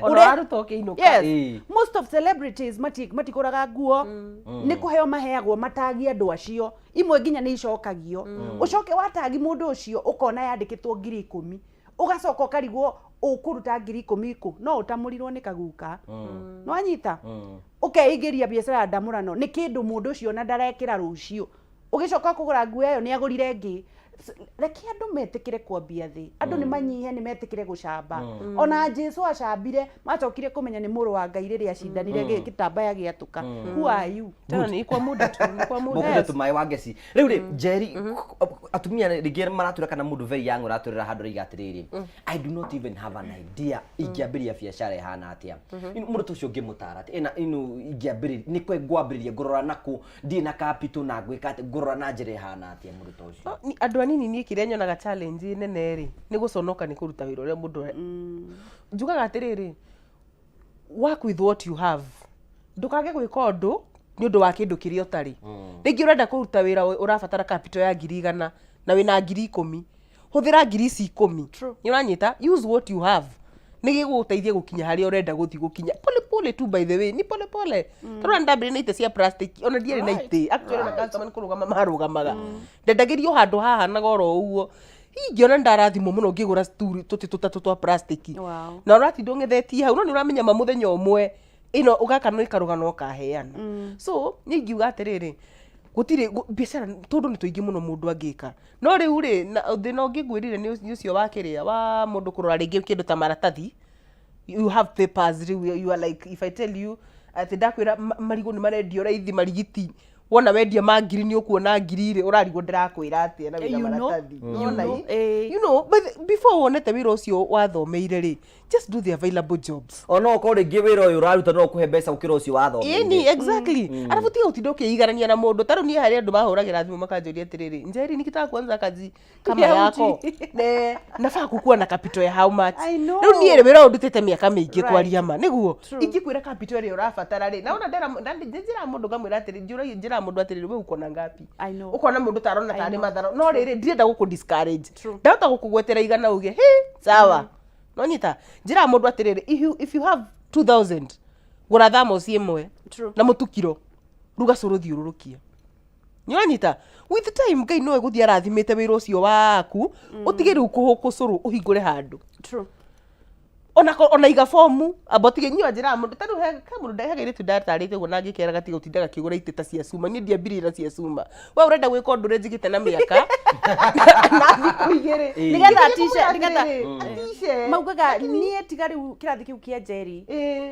Ona ũraruta ũkĩinũka. Yes. Most of celebrities matigũraga nguo, nĩ kũheo maheagwo, matagi andũ acio, imwe nginya nĩ icokagio. Ũcoke watagi mũndũ ũcio, ũkona yandĩkĩtwo 10,000, ũgacoka ũkarigwo ũkũruta 10,000 kũ, no ũtamũrirwo nĩ kaguka. Nĩwanyita? Ũkeingĩria biacara ya ndamũrano nĩ kĩndũ mũndũ ũcio ona ndarekĩra, rũciũ ũgĩcoka kũgũra nguo ĩyo nĩ agũrire ĩngĩ. Reke andũ metĩkĩre kwambia thĩ, andũ nĩ manyihe, nĩ metĩkĩre gũcamba. Ona Jesu acambire, macokire kũmenya nĩ mũrũ wa Ngai rĩrĩa acindanire gĩtambaya gĩatũka. Who are you? Tena ni kwa muda tu, ni kwa muda. Mũkũte tũmaĩ wa ngeci rĩu rĩ, Njeri, atumia rĩngĩ maratwĩra kana mũndũ very young ũratwĩrĩra handũ raiga atĩrĩrĩ, "I do not even have an idea ingĩambĩrĩria biacara ĩhana atĩa." Mũndũ ta ũcio ũngĩmũtara atĩa? Ĩna ino ingĩambĩrĩria nĩ kwe ngwambĩrĩria, ngũrora nakũ, ndirĩ na capital, na ngwĩka atĩa, ngũrora na njĩra ĩhana atĩa mũndũ ta ũcio? No, andũ anini, niĩ kĩrĩa nyonaga challenge nene rĩ, nĩ gũconoka nĩ kũruta wĩra ũrĩa mũndũ njugaga atĩrĩrĩ, work with what you have. Ndũkage gwĩka ũndũ nĩ ũndũ wa kĩndũ kĩrĩa ũtarĩ. Rĩngĩ ũrenda kũruta wĩra ũrabatara capital ya 100,000 na wĩna 10,000, hũthĩra ngiri ici 10. Nĩ ũranyita? Use what you have, nĩ gĩgũgũteithia gũkinya harĩa ũrenda gũthiĩ gũkinya, pole pole tu. By the way, ni pole pole. Tondũ ndambĩrĩria na itĩ cia plastic, ona ndiarĩ na itĩ actually, na customer nĩ kũrũgama marũgamaga, ndendagĩrio handũ hahanaga oro ũguo. Hihi ngĩona ndarathimwo mũno, ngĩgũra stool tũtĩ tũtatũ twa plastic. Na ũratinda ũng'ethetie hau, no nĩ ũramenya ma mũthenya ũmwe ĩno gaka nĩ karũgano ũkaheana. So niĩ ingiuga atĩrĩrĩ, gũtirĩ biacara, tondũ nĩ tũingĩ mũno mũndũ angĩka. No rĩu rĩ, na thĩna ũngĩ ngwĩrire nĩ ũcio wa kĩrĩa wa mũndũ kũrora rĩngĩ kĩndũ ta maratathi. You have papers rĩu, you are like, if I tell you atĩ ndakwĩra marigũ nĩ marendio raithi, marigiti wona wendia ma ngiri nĩ ũkuona ngiri rĩ, ũrarigwo ndĩrakwĩra atĩa na wĩna You know. maratathi. You Nĩwona know. ĩ? You know, but before wonete wĩra ũcio wathomeire rĩ, just do the available jobs. Ona okorwo rĩngĩ wĩra ũyũ ũraruta no ũkũhe mbeca gũkĩra ũcio wathomeire. Ĩni, exactly. Alafu tiga ũtinde ũkĩigarania na mũndũ. Tarĩu niĩ harĩ andũ mahũragĩra thimũ makanjũria atĩrĩrĩ, "Njeri, nikitaka kuanza kazi kama Ya yako ne nafaa kukuwa na capital ya how much?" I know. Rĩu niĩ rĩ, wĩra ũyũ ndutĩte mĩaka mĩingĩ, kwaria ma nĩguo ingĩkwĩra capital ĩrĩa ũrabatara rĩ, naona njĩraga mũndũ ngamwĩra atĩrĩ, njũragia, njĩraga mũndũ atĩrĩrĩ, "We uko na ngapi?" I know. Ũkona mũndũ tarona I tarĩ know. matharo, no rĩrĩ, ndirenda gũkũ discourage, ndahota gũkũgwetera 100 uge he sawa. No nyita, njĩraga mũndũ atĩrĩrĩ, if you have 2000, gũra thamosi ĩmwe na mũtu kiro, ruga cũrũ, thiũrũrũkia. Nĩũranyita? With time Ngai nowe gũthiĩ arathimĩte wĩra ũcio waku, ũtige rĩu kũhũkũ cũrũ, ũhingũre handũ. Ona iga fomu, amba ũtige. Niĩ njĩraga mũndũ tarĩu he mũndũ, he kairĩtu ndatarĩte ũguo na ngĩkera gatiga gũtinda gakĩgũra itĩ ta cia cuma. Niĩ ndiambirie na cia cuma. We ũrenda gwĩka ũndũ ũrĩa njĩkĩte na mĩaka na thikũ 2. Nĩgetha atice, Nĩgetha nĩgetha atice. Maugaga niĩ tiga rĩu kĩrathi kĩu kĩa Njeri,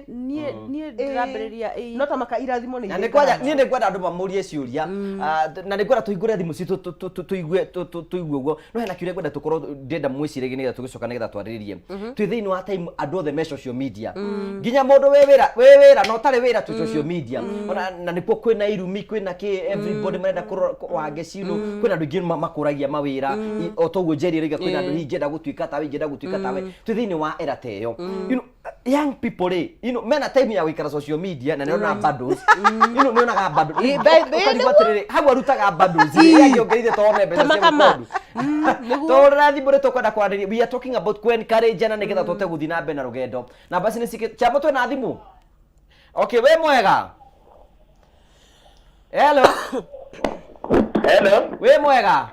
niĩ ndĩrambĩrĩria No ta maka irathimo nĩ Na nĩ kwanja niĩ nĩ ngwenda andũ mamũrie ciũria. Ah, na nĩ ngwenda tũhingũre thimũ citũ tũigue tũigue ũguo, no hena kĩũria ngwenda tũkorwo ndĩrenda mwĩciragie nĩgetha tũgĩcoka nĩgetha twarĩrĩrie. Twĩ thĩinĩ wa time andũ othe me social media, nginya mũndũ wĩ wĩra na ũtarĩ wĩra twĩ social media. Ona na nĩkuo kwĩna irumi, kwĩna kĩ, everybody marenda kũrora Wangeci no kwĩna andũ aingĩ makũragia mawĩra. O toguo Njeri arauga, kwĩna andũ hihi ingĩenda gũtuĩka tawe, ingĩenda gũtuĩka tawe. Twĩ thĩinĩ wa era ta ĩyo, young people rĩ, mena time ya gũikara social media na nĩonaga bundles, nĩonaga bundles. Ũkarigwo atĩrĩrĩ, hau arutaga bundles rĩ, angĩongereire tone mbeca Kama cia kama. gũkondu. Tũhũrĩra thimũ rĩ, tũkwenda kwaranĩria. We are talking about ku encourage na nĩgetha tũhote gũthiĩ na mbere na rũgendo. Namba ici nĩ cikĩ chamo twĩna thimũ. Okay, wĩ mwega? Hello. Hello. Wĩ mwega?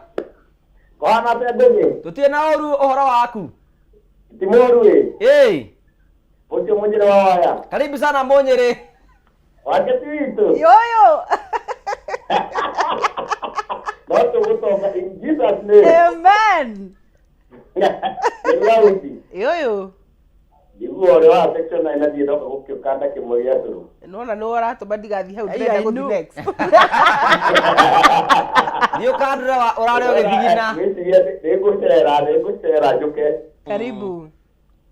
Kwana atĩa Ngũgĩ? Tũtirĩ na ũru, ũhoro waku? Ti mũru ĩ. Ĩĩ. Ũcio Mũnyĩrĩ wa waya. Karibu sana Mũnyĩrĩ. Wake ti witũ. Yoyo. No tũgũtonga in Jesus name. Amen. Nĩ Lauti. Yoyo. Niguo ũrĩa wa section 9 athiĩ ndoka gũkĩũkanda kĩmwe gĩa cũrũ. Nona nĩ ũratũma ndigathiĩ hau Ai, ndĩrenda I gũthiĩ know. next. Thiĩ ũkandũre ũrarĩ ũgĩthigina. Ngwĩciria nĩngũcera nĩngũcera njũke. Karibu.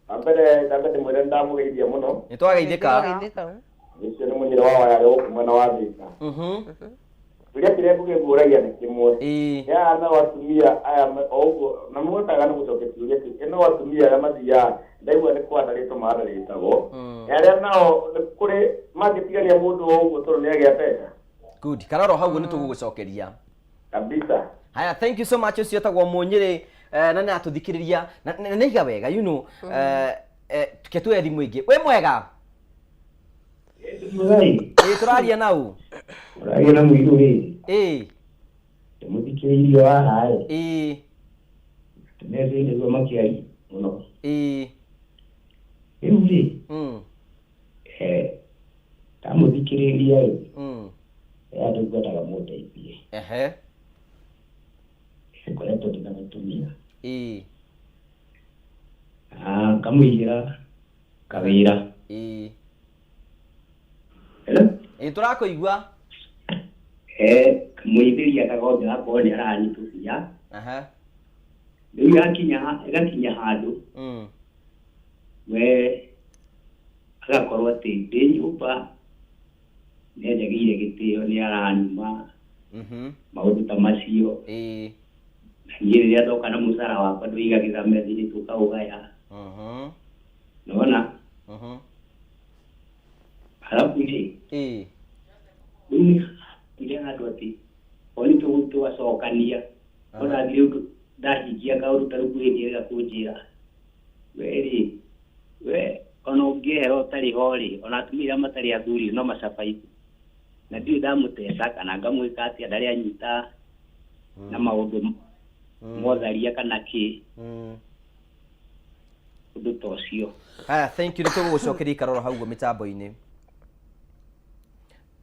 Wa mbere ndambe ndĩmwĩre nĩndamũgeithia mũno. Nĩ twageithĩka. Twageithĩka. Ũcio nĩ Mũnyĩrĩ wa waya arĩ gũkũ mwena wa Thika. Kĩũria kĩrĩa ngũgĩkũragia nĩ kĩmwe. Aya nao atumia aya o ũguo na mũgwetaga nĩ gũcokia kĩũria kĩu. Ĩno atumia arĩa mathiaga ndaigua nĩ kwandarĩtwo mandarĩtagwo. Arĩa nao nĩ kũrĩ mangĩtigania mũndũ o ũguo tondũ nĩ agĩa mbeca. Good. Karoro hau nĩ tũgũgũcokeria. Kabisa. Haya, thank you so much. Ũcio etagwo Mũnyĩrĩ na nĩ atũthikĩrĩria na nĩ iga wega you know ke tuoye thimũ ĩngĩ. Wĩ mwega? Mũgai. Ĩ tũraria na ũ? Ũraria na mũirũ rĩ. Ĩ. Ndĩmũthikĩrĩirie haha ĩ. Ĩ. Message nĩguo makĩari mũno. Ĩ. Rĩu rĩ. Ndamũthikĩrĩria rĩ. He andũ ngwendaga mũndeithie. Ehe. Ngoretwo ndĩ na mũtumia. Ĩ. Na ngamũigĩra kawĩra. Ĩ. Hello? Ĩ tũrakũigua. Kamũithĩria kagombe gakorwo nĩ aranyitwo hinya. Aha. Rĩu yakinya ĩgakinya handũ we agakorwo atĩ ndĩ nyũmba nĩ anjagĩire gĩtĩo, nĩ aranuma maũndũ ta macio. Na niĩ rĩrĩa ndoka na mũcara wakwa ndũigagĩrĩra methini tũkaũgaya. Nona? Halafu rĩ, rĩu nĩ hakinyire handũ atĩ o nĩ tũgacokania no ndathire ũndũ ndahingia kaũndũ ta rĩu kwĩ hĩndĩ ĩrĩa kũnjĩra we rĩ we ona ũngĩehera ũtarĩ ho rĩ ona atumia arĩa matarĩ athuri no macabaibu na ndirĩ ndamũtesa kana ngamwĩka atĩa ndarĩ anyita na maũndũ motharia kana kĩ ũndũ ta ũcio. Haya, thank you. Nĩ tũgũgũcokeria ikaroro hau ũguo mĩtambo-inĩ.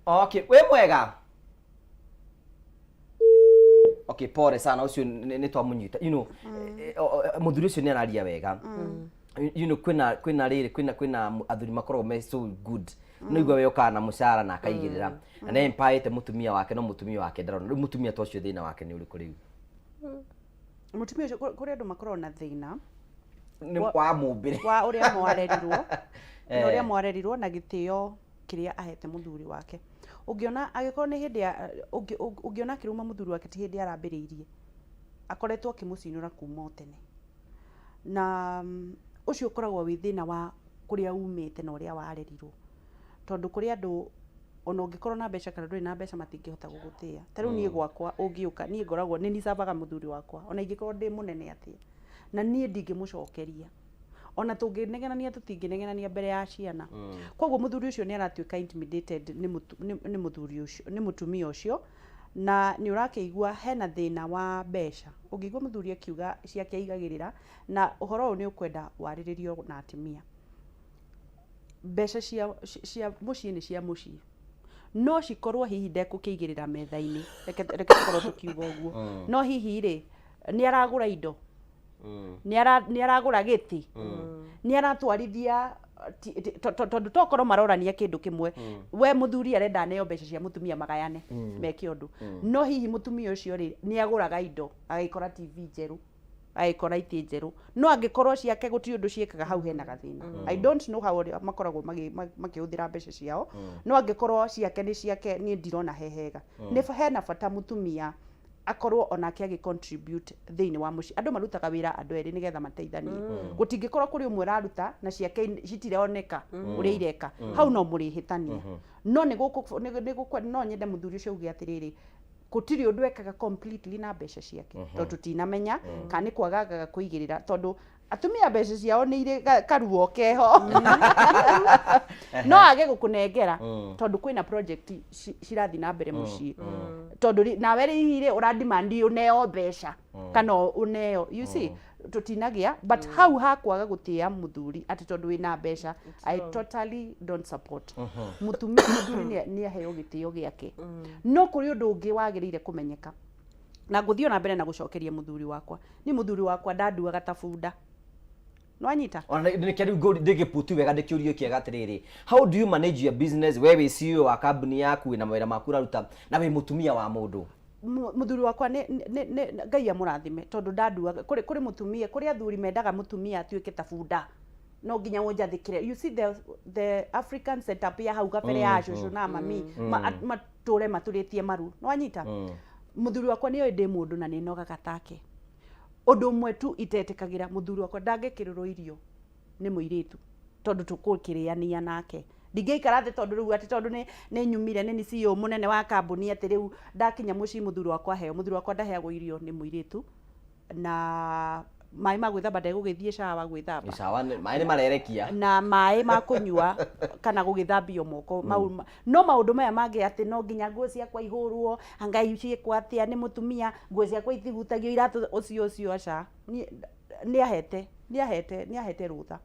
Okay, wĩ mwega? Okay, pole sana ũcio nĩ twamũnyita. You know, mũthuri ũcio nĩ araria wega. You know, kwĩna kwĩna rĩrĩ kwĩna kwĩna athuri makoragwo me so good. No igua we ũkaga na mũcara na akaigĩrĩra. Na nĩ empaĩte mũtumia wake no mũtumia wake ndarona. Rĩu mũtumia ta ũcio thĩna wake nĩ ũrĩkũ rĩu? Mũtumia ũcio kũrĩ andũ makoragwo na thĩna Nĩ wa mũmbĩre. Wa ũrĩa mwarerirwo na ũrĩa mwarerirwo na gĩtĩo kĩrĩa ahete mũthuri wake. Ũngĩona angĩkorwo nĩ hĩndĩ ya ũngĩona akĩruma mũthuri wake ti hĩndĩ arambĩrĩirie, akoretwo akĩmũcinũra kuma o tene. Na ũcio ũkoragwo wĩ thĩna wa kũrĩa umĩte na ũrĩa warerirwo. Tondũ kũrĩ andũ ona ũngĩkorwo na mbeca kana ndũrĩ na mbeca matingĩhota gũgũtĩa. Ta rĩu niĩ gwakwa ũngĩũka niĩ ngoragwo nĩ nicavaga mũthuri wakwa ona ingĩkorwo ndĩ mũnene atĩa. Na niĩ ndingĩmũcokeria. Ona tũngĩnegenania tũtingĩnegenania mbere ya ciana. Koguo mũthuri ũcio nĩ aratuĩka intimidated nĩ mũthuri ũcio nĩ mũtumia ũcio na nĩ ũrakĩigua hena thĩna wa mbeca. Ũngĩigua mũthuri akiuga ciake aigagĩrĩra na ũhoro ũyũ nĩ ũkwenda warĩrĩrio na atumia. Mbeca cia cia mũciĩ nĩ cia mũciĩ. No cikorwo hihi ndekũkĩigĩrĩra metha-inĩ, reke reke tũkorwo tũkiuga ũguo. No hihi rĩ, nĩ aragũra indo? Nĩ aragũra gĩtĩ? Nĩ aratwarithia tondũ tokorwo marorania kĩndũ kĩmwe. We mũthuri arenda aneo mbeca cia mũtumia magayane meke ũndũ. No hihi mũtumia ũcio rĩ, nĩ agũraga indo, agĩkora TV njerũ, agĩkora itĩ njerũ. No angĩkorwo ciake gũtirĩ ũndũ ciĩkaga hau hena gathĩna. I don't know how ũrĩa makoragwo makĩhũthĩra mbeca ciao. No angĩkorwo ciake nĩ ciake niĩ ndirona he hega. Nĩ hena bata mũtumia akorwo onake agĩ contribute thĩinĩ wa mũciĩ. Andũ marutaga wĩra andũ erĩ nĩgetha mateithanie. Gũtingĩkorwo kũrĩ ũmwe ũraruta na ciake citironeka ũrĩa ireka. Hau no mũrĩhĩtania. No nĩ gũkũ nĩ gũkũ no nyende mũthuri ũcio auge atĩrĩrĩ, gũtirĩ ũndũ ekaga completely na mbeca ciake. Tondũ tũtinamenya kana nĩ kwaga agaga kũigĩrĩra tondũ atumia mbeca ciao nĩ irĩ karuo keho. No age gũkũnengera tondũ kwĩna project cirathiĩ na mbere mũciĩ. Tondũ nawe hihi rĩ ũra demand ũneo mbeca kana ũneo you see tũtinagĩa but hau hakwaga gũtĩa mũthuri atĩ tondũ wĩna mbeca I totally don't support. Mũtumia mũthuri nĩ aheo gĩtĩo gĩake. No kũrĩ ũndũ ũngĩ wagĩrĩire kũmenyeka. Na ngũthiĩ ona mbere na gũcokeria mũthuri wakwa. Niĩ mũthuri wakwa ndanduaga ta bunda. Nĩwanyita? Ona nĩkĩo rĩu ndĩgĩputi wega ndĩkĩũrio kĩega atĩrĩrĩ, how do you manage your business? We wĩ CEO wa kambuni yaku, wĩna mawĩra maku ũraruta na wĩ mũtumia wa mũndũ. Mũthuri wakwa nĩ nĩ Ngai amũrathime tondũ ndanduaga kũrĩ kũrĩ mũtumia kũrĩ athuri mendaga mũtumia atuĩke ta bunda. No nginya ũnjathĩkĩre. You see the African setup ya hau kabere ya cũcũ na mami. tũre maturĩtie maru nĩwanyita Mũthuri wakwa nĩoĩ ndĩ mũndũ na nĩnogaga take. Ũndũ ũmwe tu itetĩkagĩra, mũthuri wakwa ndangĩkĩrĩrwo irio nĩ mũirĩtu tondũ tũkũkĩrĩania nake. Ndingĩikara thĩ tondũ rĩu atĩ tondũ nĩ nĩ nyumire nĩ ni CEO mũnene wa kambuni atĩ rĩu ndakinya mũciĩ mũthuri wakwa aheo. Mũthuri wakwa ndaheagwo irio nĩ mũirĩtu na maĩ ma gwĩthamba ndegũgĩthiĩ shower gwĩthamba. Sawa, maĩ nĩ marerekia. Na maĩ ma kũnyua kana gũgĩthambio moko mau no maũndũ maya mangĩ atĩ no nginya nguo ciakwa ihũrwo, anga ciĩkwo atĩa nĩ mũtumia, nguo ciakwa itihutagio iratũ, ũcio ũcio aca. Niĩ nĩ ahete nĩ ahete nĩ ahete rũtha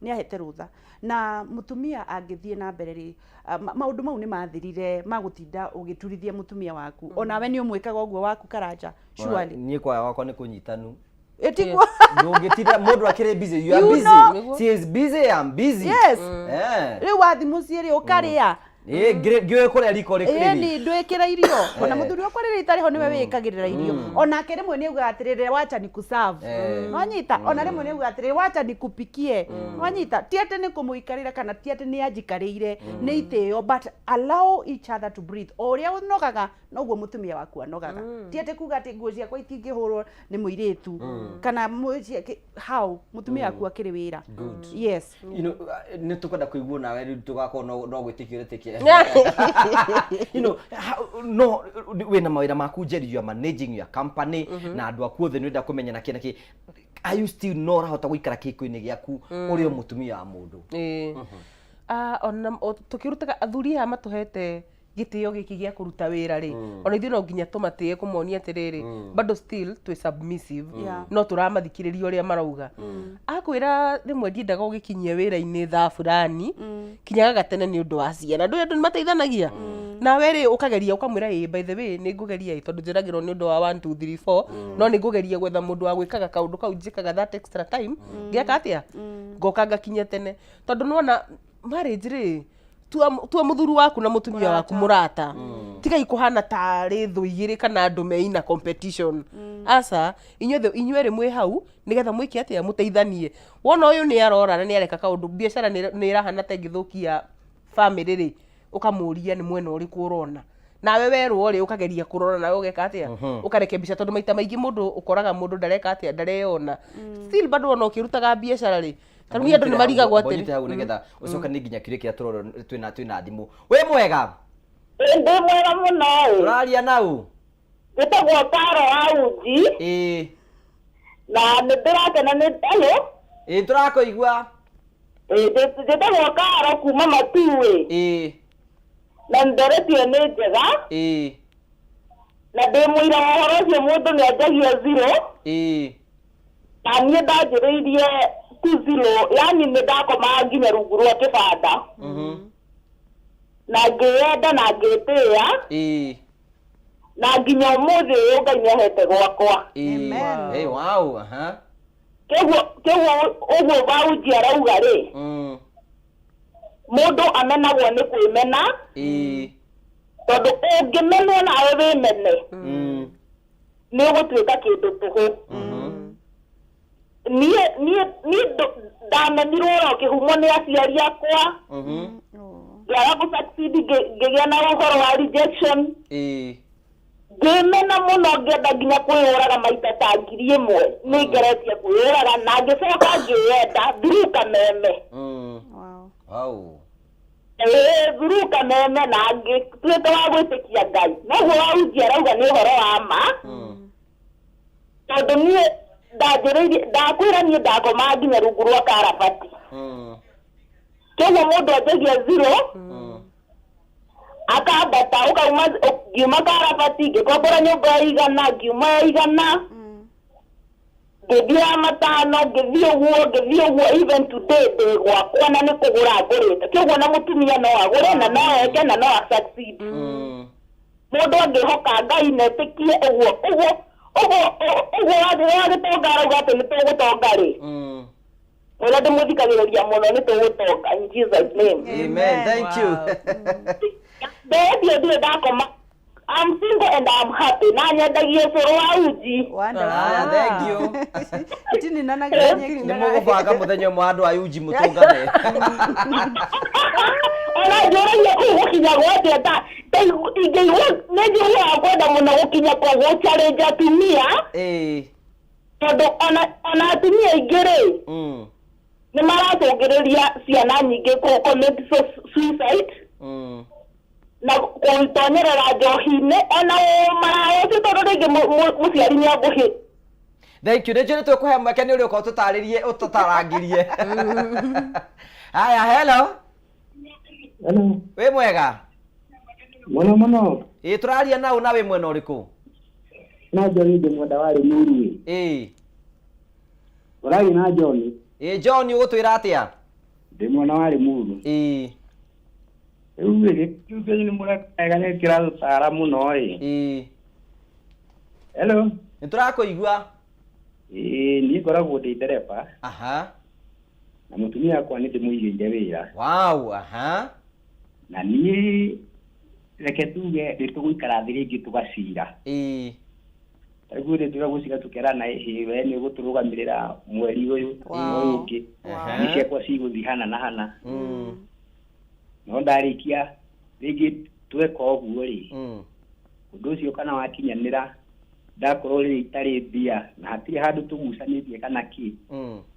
nĩ ahete rũtha. Na mũtumia angĩthiĩ na mbere rĩ, maũndũ mau nĩ mathirire ma gũtinda ũgĩturithia mũtumia waku. Onawe nĩ ũmwĩkaga ũguo waku Karanja, surely. Niĩ kwaya gwakwa nĩ kũnyitanu. Ĩtiguo. Ndũngĩtinda mũndũ akĩrĩ busy, you are You busy. know. She is busy, I'm busy. Yes. Eh. Rĩu wathi mũciĩ rĩ ũkarĩa. Ĩ, ngĩũĩ kũrĩa riko rĩ. Ĩni ndwĩkĩra irio ona mũthuri wakwa rĩrĩa itarĩ ho nĩwe wĩkagĩrĩra irio. Onake rĩmwe nĩ augaga atĩrĩrĩ, wacha nikuserve. Nwanyita ona rĩmwe nĩ augaga atĩrĩrĩ, wacha nikupikie. Nwanyita ti atĩ nĩ kũmũikarĩra kana ti atĩ nĩ anjikarĩire, nĩ itĩo, but allow each other to breathe. O ũrĩa ũnogaga noguo mũtumia waku anogaga. Ti atĩ kuga atĩ nguo ciakwa itingĩhũrwo nĩ mũirĩtu kana how mũtumia waku akĩrĩ wĩra. Good. Yes. You know, nĩ tũkwenda kũiguo nawe rĩu tũgakorwo no gwĩtĩkia ũretĩkia. You know, no wĩna mawĩra maku Njeri, you are managing your company na andũ aku othe nĩ ũrenda kũmenya na kĩ na kĩ. Are you still no ũrahota gũikara kĩhiko-inĩ gĩaku ũrĩ o mũtumia wa mũndũ? Ĩĩ. Ona tũkĩrutaga athuri aya matũhete gĩtĩo gĩkĩ gĩa kũruta wĩra rĩ, ona ithuĩ no nginya tũmatĩe kũmonia atĩrĩrĩ, bado still twĩ submissive, no tũramathikĩrĩria ũrĩa marauga. Akwĩra rĩmwe ndiendaga ũgĩkinyie wĩra-inĩ thaa fulani, kinyaga gatene nĩ ũndũ wa ciana. Ndũĩ andũ nĩ mateithanagia nawe rĩ, ũkageria ũkamwĩra ĩĩ, by the way nĩ ngũgeria ĩ, tondũ njĩragĩrwo nĩ ũndũ wa 1 2 3 4, no nĩ ngũgeria gwetha mũndũ wa gwĩkaga kaũndũ kau njĩkaga that extra time, ngeka atĩa, ngoka ngakinya tene, tondũ nĩwona marriage rĩ, tua mũthuri waku na mũtumia waku mũrata, tigai kũhana tarĩ thũ igĩrĩ kana andũ me ina competition. Aca, inyuothe inyuerĩ mwĩ hau nĩgetha mwĩke atĩa, mũteithanie. Wona ũyũ nĩ arora na nĩ areka kaũndũ, biacara nĩ ĩrahana ta ĩngĩthũkia family rĩ, ũkamũria nĩ mwena ũrĩkũ ũrona, nawe werwo rĩ, ũkageria kũrora nawe ũgeka atĩa, ũkarekebisha, tondũ maita maingĩ mũndũ ũkoraga mũndũ ndareka atĩa, ndareyona. Still bado ona ũkĩrutaga biacara rĩ, tarĩu niĩ andũ nĩ marigagwo atĩrĩ Mbonyite hau nĩgetha ũcokanie nginya kĩũria kĩrĩa tũrorwo twĩna thimũ. Wĩ mwega? Ndĩ mwega mũno ĩ. Tũraria nau? Njĩtagwo Karo wa Uji. Ĩĩ. Na nĩ ndĩrakena nĩ hello. Ĩĩ, tũrakũigua. Ĩĩ, njĩtagwo Karo kuma Matuĩ. Ĩĩ. Na ndereti ĩyo nĩ njega. Ĩĩ. Na ndĩ mũira wa ũhoro ũcio, mũndũ nĩ anjagia zero. Ĩĩ. Na niĩ ndanjĩrĩirie tu zero, yani nĩ ndakomaga nginya rungu rwa kĩbanda. Na ngĩyenda na ngĩtĩĩa. Ĩĩ. Na nginya ũmũthĩ ũyũ Ngai nĩ ahete gwakwa. Ĩĩ. Hey, wow, aha. Kĩguo ũguo Bauji arauga rĩ, mũndũ amenagwo nĩ kwĩmena. Ĩĩ. Tondũ ũngĩmenwo nawe wĩmene, nĩ ũgũtuĩka kĩndũ tũhũ. Niĩ niĩ niĩ ndamenirwo oro kĩhumo nĩ aciari akwa. Ngĩaga gũ succeed, ngĩgĩa na ũhoro wa rejection. Ĩĩ. Ngĩmena mũno, ngĩenda nginya kwĩyũraga maita ta 1000. Nĩ ngeretie kwĩyũraga na ngĩcoka ngĩyenda through kameme. Wow. Ĩĩ, through kameme, na ngĩtuĩka wa gwĩtĩkia Ngai. Noguo Wauji arauga nĩ ũhoro wa ma, tondũ niĩ ndanjĩrĩirie, ndakwĩra niĩ ndakomaga nginya rungu rwa karabati. Kĩoguo mũndũ anjagia zero akambata, ũkauma, ngiuma karabati ngĩkombora nyũmba ya 100, ngiuma ya 100 ngĩthiĩ ya 500, ngĩthiĩ ũguo, ngĩthiĩ ũguo, even today ndĩ gwakwa na nĩ kũgũra ngũrĩte. Kĩoguo na mũtumia no agũre na no eke na no a succeed. Mũndũ angĩhoka Ngai na etĩkie ũguo ũguo ũguo ũguo wa gĩtonga arauga atĩ nĩ tũgũtonga rĩ, ũrĩa ndĩmũthikagĩrĩria mũno, nĩ tũgũtonga in Jesus name. Amen. Thank you. Ndeetio ndirĩ ndakoma. I'm single and I'm happy. Na nyendagia ũcũrũ wa uji. Ah, thank you. Itininanagira nyeki. Nĩ mũgũbanga mũthenya ũmwe andũ a uji mũtũngane. Ona njũragia kũu gũkinyagwo atĩa ta Ingĩigua nĩ njiguaga kwenda mũno gũkinya kwa gũchallenge atumia tondũ ona ona atumia aingĩ rĩ nĩ maracũngĩrĩria ciana nyingĩ kũ commit suicide na gũtonyerera njohi-inĩ ona ũmaraya ũcio tondũ rĩngĩ mũciari nĩ angũhĩ. Thank you. Nĩ njũĩ nĩ tũkũhe mweke nĩ ũrĩũka ũtũtarĩrie ũtũtarangirie. Haya, hello. Hello. Wĩ mwega? Mũno mũno. Ĩ tũraria na ũ na wĩ mwena ũrĩkũ? Na John ndĩ mwenda wa Limuru ĩ. Ĩ. Ũraria na John. Ĩ John ũgũtwĩra atĩa? Ndĩ mwena wa Limuru. Ĩ. Rĩu ĩ gĩkĩu kĩanyu nĩ mũreka wega nĩ kĩratũtara mũno ĩ. Ĩ. Hello. Nĩ tũrakũigua. Ĩ niĩ ngoragwo ndĩ ndereba. Aha. Na mũtumia wakwa nĩ ndĩmũigĩire wĩra. Wow, aha. Na niĩ reke tuge nĩ tũgũikara thĩ rĩngĩ tũgacira. Ĩĩ. Rĩu rĩ tũgũcira tũkerana ĩhĩ we nĩ ũgũtũrũgamĩrĩra mweri ũyũ na ũyũ ũngĩ. Nĩ ciakwa cigũthiĩ hana na hana. No ndarĩkia rĩngĩ tweka ũguo rĩ, ũndũ ũcio kana wakinyanĩra ndakorwo rĩrĩ itarĩ mbia na hatirĩ handũ tũgucanĩtie kana kĩ,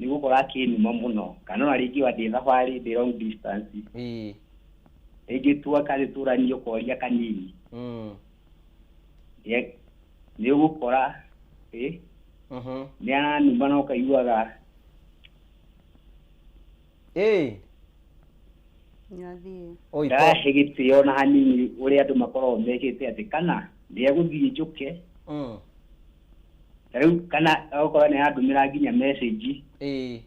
nĩ gũkora akĩnuma mũno kana ona rĩngĩ wa ndĩ thabarĩ ndĩ long distance rĩngĩ twakagĩtũrania ũkoria kanini nĩ ũgũkora ĩ nĩ aranuma na ũkaiguaga Ĩĩ. Nĩathiĩ. Oi, ndahe gĩtĩo na hanini ũrĩa andũ makoragwo mekĩte atĩ kana nĩegũthiĩ njũke ta rĩu kana okorwo nĩ andũmĩra nginya message Ĩĩ.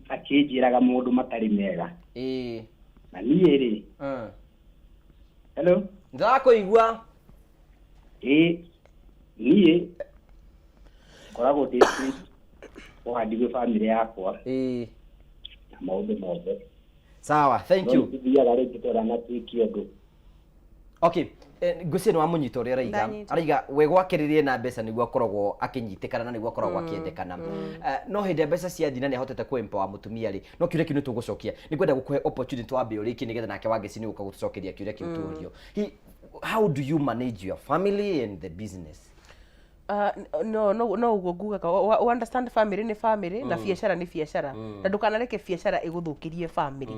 Akĩnjĩraga maũndũ matarĩ mega. Ĩĩ. Na niĩ rĩ, hello. Ndĩrakũigua. Ĩĩ niĩ ngoragwo ndĩ straight forward gwĩ family yakwa. Ĩĩ. Na maũndũ mothe. Sawa, thank No you. nĩtũthiaga rĩngĩ twerana twĩke ũndũ. Okay, ngwĩciria nĩ wamũnyita ũrĩa araiga. Ndanyita. Araiga we gwakĩrĩrie na mbeca nĩguo akoragwo akĩnyitĩkana na nĩguo akoragwo akĩendekana. No hĩndĩ ĩrĩa mbeca ciathiĩ na nĩ ahotete kũ empower mũtumia rĩ, no kĩũria kĩu nĩ tũgũcokia. Nĩ ngwenda gũkũhe opportunity wambe ũrĩkie nĩgetha nake Wangeci nĩ ũgũka gũtũcokeria kĩũria kĩu tuorio. How do you manage your family and the business? No no no ũguo ngugaga understand family nĩ family na biacara nĩ biacara na ndũkanareke biacara ĩgũthũkĩrie family.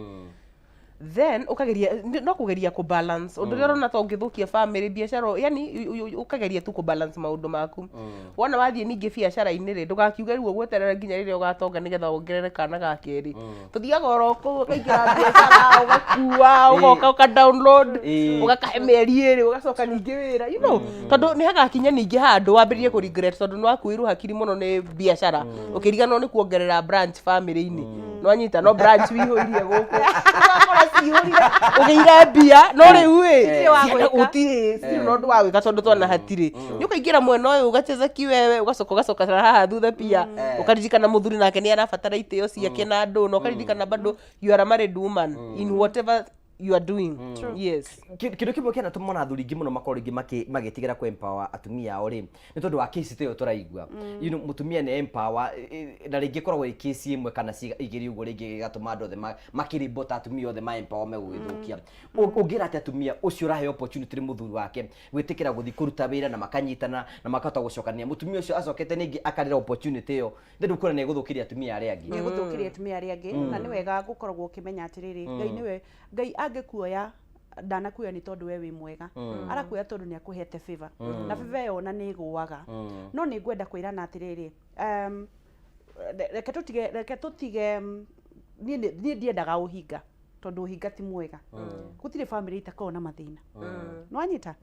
Then ũkageria no kũgeria kũ balance ũndũ ũrĩa ũrona ta ũngĩthũkia family biacara yani ũkageria tu kũ balance maũndũ maku. Wona wathiĩ ningĩ biacara-inĩ rĩ, ndũgakiuge rĩu ũgweterera nginya rĩrĩa ũgatonga nĩgetha wongerere kana ga kerĩ. Tũthiaga oro kũu ũkaingĩra biacara ũgakua ũgoka ũka download ũgakahe mĩeri ĩrĩ ũgacoka ningĩ wĩra you know tondũ nĩ hagakinya ningĩ handũ wambĩrĩrie kũ regret tondũ nĩ wakuĩrwo hakiri mũno nĩ biacara ũkĩriganĩrwo nĩ kuongerera branch family-inĩ. Nĩwanyita no branch wihũirie gũkũ ũgakora cihũrire ũgĩire mbia no rĩu ĩ Gũtirĩ wa ciana gwĩka. gũtirĩ citirĩ na ũndũ wa gwĩka tondũ twana hatirĩ nĩ ũkaingĩra mwena ũyũ ũgacheza kiwewe ũgacoka ũgacoka haha thutha pia ũkaririkana mũthuri nake nĩ arabatara itĩo ciake na andũ na ũkaririkana bado you are a married woman in whatever you are doing. Yes. Kĩndũ kĩmwe kĩanatũma ona athuri aingĩ mũno makorwo rĩngĩ magĩtigĩra kũ empower atumia ao rĩ, nĩ tondũ wa case ta ĩyo tũraigua. You know, mũtumia nĩ empower na rĩngĩ ĩkoragwo ĩ case ĩmwe kana igĩrĩ ũguo rĩngĩ ĩgatũma andũ othe makĩrĩmbwo ta atumia othe ma empower megũgĩthũkia. Ũngĩra atĩa atumia ũcio ũraheo opportunity nĩ mũthuri wake gwĩtĩkĩra gũthiĩ kũruta wĩra na makanyitana na makahota gũcokania, mũtumia ũcio acokete ningĩ akarĩra opportunity ĩyo, then ũkona nĩ egũthũkĩria atumia arĩa angĩ. Nĩ egũthũkĩria atumia arĩa angĩ. Na nĩ wega gũkoragwo ũkĩmenya atĩrĩrĩ, Ngai nĩwe, Ngai angĩkuoya ndanakuoya nĩ tondũ we wĩ mwega, arakuoya tondũ nĩ akũhete favor, na favor ĩyo ona nĩ ĩgũaga. No nĩ ngwenda kwĩrana atĩrĩrĩ, reke tũtige, reke tũtige, niĩ niĩ ndiendaga ũhinga tondũ ũhinga ti mwega. Gũtirĩ family itakoragwo na mathĩna. Nĩwanyita?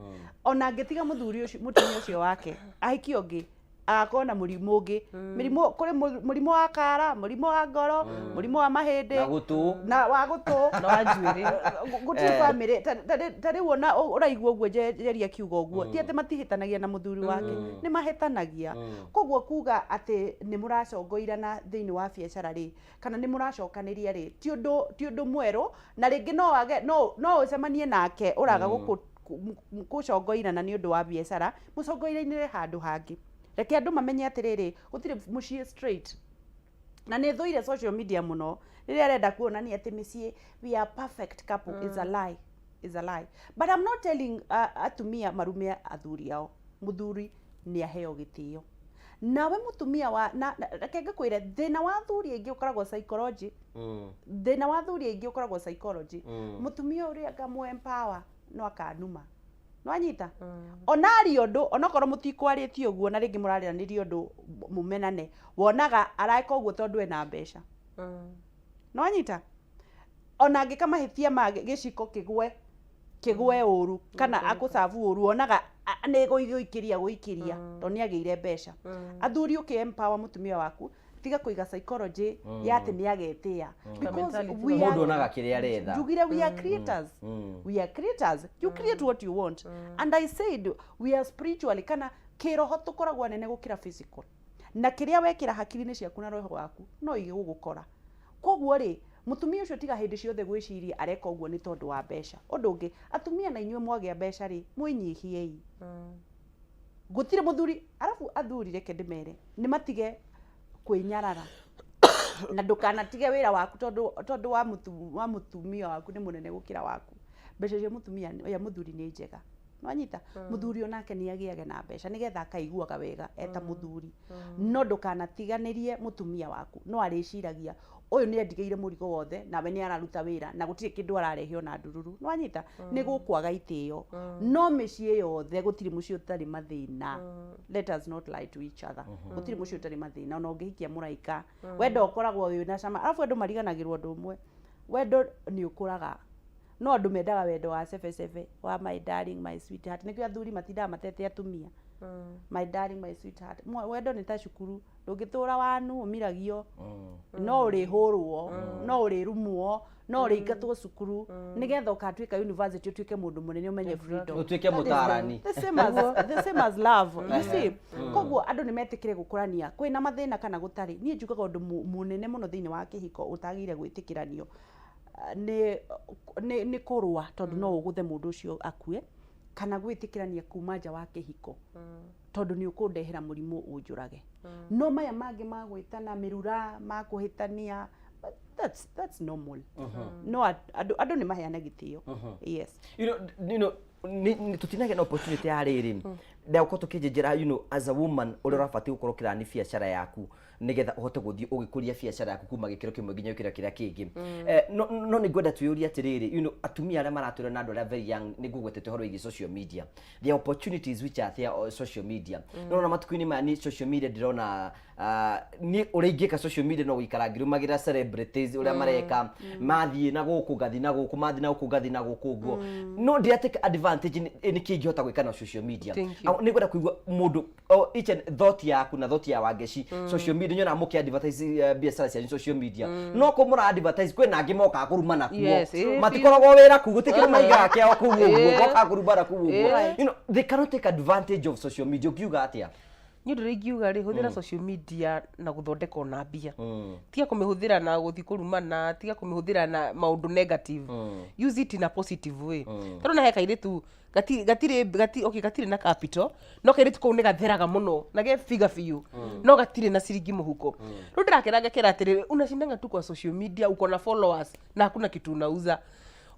Ona angĩtiga mũthuri ũcio, mũtumia ũcio wake ahikie ũngĩ, agakorwo na mũrimũ ũngĩ. Mĩrimũ, kũrĩ mũrimũ wa kara, mũrimũ wa ngoro, mũrimũ wa mahĩndĩ, na gũtũ, na wa gũtũ, na wa njuĩrĩ. Gũtirĩ family ta rĩu ona ũraigua ũguo Njeri akiuga ũguo, ti atĩ matihĩtanagia na mũthuri wake, nĩ mahĩtanagia. Koguo kuga atĩ nĩ mũracongoirana thĩinĩ wa biacara rĩ, kana nĩ mũracokanĩria rĩ, ti ũndũ mwerũ, na rĩngĩ no wage, no, no ũcemanie nake ũraga gũcongoirana nĩ ũndũ wa biacara, mũcongoiranĩre handũ hangĩ. Reke andũ mamenye atĩrĩrĩ, gũtirĩ mũciĩ straight. Na nĩ thũire social media mũno, rĩrĩa arenda kuonania atĩ mĩciĩ we are perfect couple, is a lie. is a lie. But I'm not telling atumia marume athuri ao. Muthuri nĩ aheo gĩtĩo. Nawe mũtumia wa na, na, reke ngĩkwĩre thĩna wa athuri aingĩ ũkoragwo psychology. Thĩna wa athuri aingĩ ũkoragwo psychology. Mũtumia ũrĩa ngamũ empower no akanuma. Nĩwanyita? Ona aria ũndũ onokorwo mũtikwarĩtie ũguo na rĩngĩ mũrarĩranĩria ũndũ mũmenane, wonaga areka ũguo tondũ ena mbeca. Nĩwanyita? Ona angĩka mahĩtia ma gĩciko kĩgwe kĩgwe ũru kana akũcabu ũru, wonaga nĩ gũikĩria gũikĩria tondũ nĩ agĩire mbeca. Athuri ũkĩ empower mũtumia waku, tiga kũiga psychology ya atĩ nĩ agetĩa. Because Mentality we Mũndũ are onaga kĩrĩa aretha. Njugire we are creators. We are creators. You create what you want. And I said we are spiritually kana kĩroho tũkoragwo anene gũkĩra physical. Na kĩrĩa wekĩra hakiri-inĩ ciaku na roho waku no igũgũkora. Koguo rĩ, mũtumia ũcio tiga hĩndĩ ciothe gwĩciria areka ũguo nĩ tondũ wa mbeca. Ũndũ ũngĩ, atumia na inyuĩ mwagĩa mbeca rĩ, mwĩnyihiei. Gũtirĩ mũthuri, arabu athuri reke ndĩmere, nĩ matige kwĩnyarara. Na ndũkanatige wĩra waku tondũ tondũ wa mũtu, wa mũtumia waku nĩ mũnene gũkĩra waku. Mbeca cia mũtumia ya mũthuri nĩ njega. Nĩwanyita? Mũthuri onake nĩ agĩage na mbeca nĩgetha akaiguaga wega eta mũthuri. No ndũkanatiganĩrie mũtumia waku, no arĩciragia ũyũ nĩ andigĩire mũrigo wothe nawe nĩ araruta wĩra na gũtirĩ kĩndũ ararehe ona ndururu. Nĩwanyita? Nĩ gũkwaga itĩo. No mĩciĩ yothe gũtirĩ mũciĩ ũtarĩ mathĩna. Let us not lie to each other. Gũtirĩ mũciĩ ũtarĩ mathĩna ona ũngĩhikia mũraika. Wendo ũkoragwo wĩna cama. Arabu andũ mariganagĩrwo ũndũ ũmwe. Wendo nĩ ũkũraga. No andũ mendaga wendo wa cebecebe wa my darling my sweetheart. Nĩkĩo athuri matindaga matete atumia. My darling my sweetheart. Wendo nĩ ta cukuru. Ndũngĩtũra wanu ũmiragio. No ũrĩhũrwo, no ũrĩrumwo, no ũrĩingatwo cukuru nĩgetha ũkatuĩka university ũtuĩke mũndũ mũnene ũmenye freedom. Ũtuĩke mũtaarani. The same as, the same as love. You see? Koguo andũ nĩ metĩkĩre gũkũrania kwĩna mathĩna kana gũtarĩ. Niĩ njugaga ũndũ mũnene mũno thĩinĩ wa kĩhiko ũtagĩrĩire gwĩtĩkĩranio nĩ nĩ nĩ kũrũa tondũ no ũgũthe mũndũ ũcio akue, kana gwĩtĩkĩrania kuma nja wa kĩhiko tondũ nĩ ũkũndehera mũrimũ ũnjũrage. No maya mangĩ ma gwĩtana mĩrura, ma kũhĩtania, that's normal. No andũ andũ nĩ maheane gĩtĩo. Yes. You know, tũtinagĩa na opportunity ya rĩrĩ ndagũkorwo tũkĩnjĩnjĩra, you know, as a woman ũrĩa ũrabatiĩ gũkorwo ũkĩrani biacara yaku nĩgetha ũhote gũthiĩ ũgĩkũria biacara yaku kuma gĩkĩro kĩmwe nginya gĩkĩro kĩrĩa kĩngĩ. No no nĩ ngwenda twĩyũrie atĩrĩrĩ, you know, atumia arĩa maratwĩra na andũ arĩa very young, nĩ ngũgwetete ũhoro wĩgiĩ social media, the opportunities which are there on social media. No na matukũ-inĩ maya ni social media ndĩrona niĩ ũrĩa ingĩka social media no gũikara ngĩrũmagĩrĩra celebrities ũrĩa mareka, mathiĩ na gũkũ ngathiĩ na gũkũ, mathiĩ na gũkũ ngathiĩ na gũkũ ũguo, no ndĩra take advantage nĩ nĩkĩ ingĩhota gwĩka na social media. Thank you. Nĩ ngwenda kũigua mũndũ o each and thought yaku na thought ya Wangeci. Social media nyonaga mũkĩ advertise biacara cianyu social media, no kũ mũra advertise kwĩna angĩ mokaga kũrumana kuo. Yes, Matikoragwo wĩra kuu, gũtirĩ kĩndũ maigaga kĩao kũu ũguo, mokaga kũrumana kũu ũguo. Eh. You know, they cannot take advantage of social media. Ũngiuga atĩa? Niĩ ũndũ ũrĩa ingiuga rĩ, hũthĩra social media na gũthondeka ona mbia. Tiga kũmĩhũthĩra na gũthiĩ kũrumana, tiga kũmĩhũthĩra na maũndũ negative. Use it in a positive way. Tondũ na he kairĩtu gati gatirĩ gati okay gatirĩ na capital, no kairĩtu kau nĩ gatheraga mũno na ge figa biũ, no gatirĩ na ciringi mũhuko. Rĩu ndĩrakera ngakera atĩrĩrĩ, unashindanga tu kwa social media, uko na followers na hakuna kitu unauza.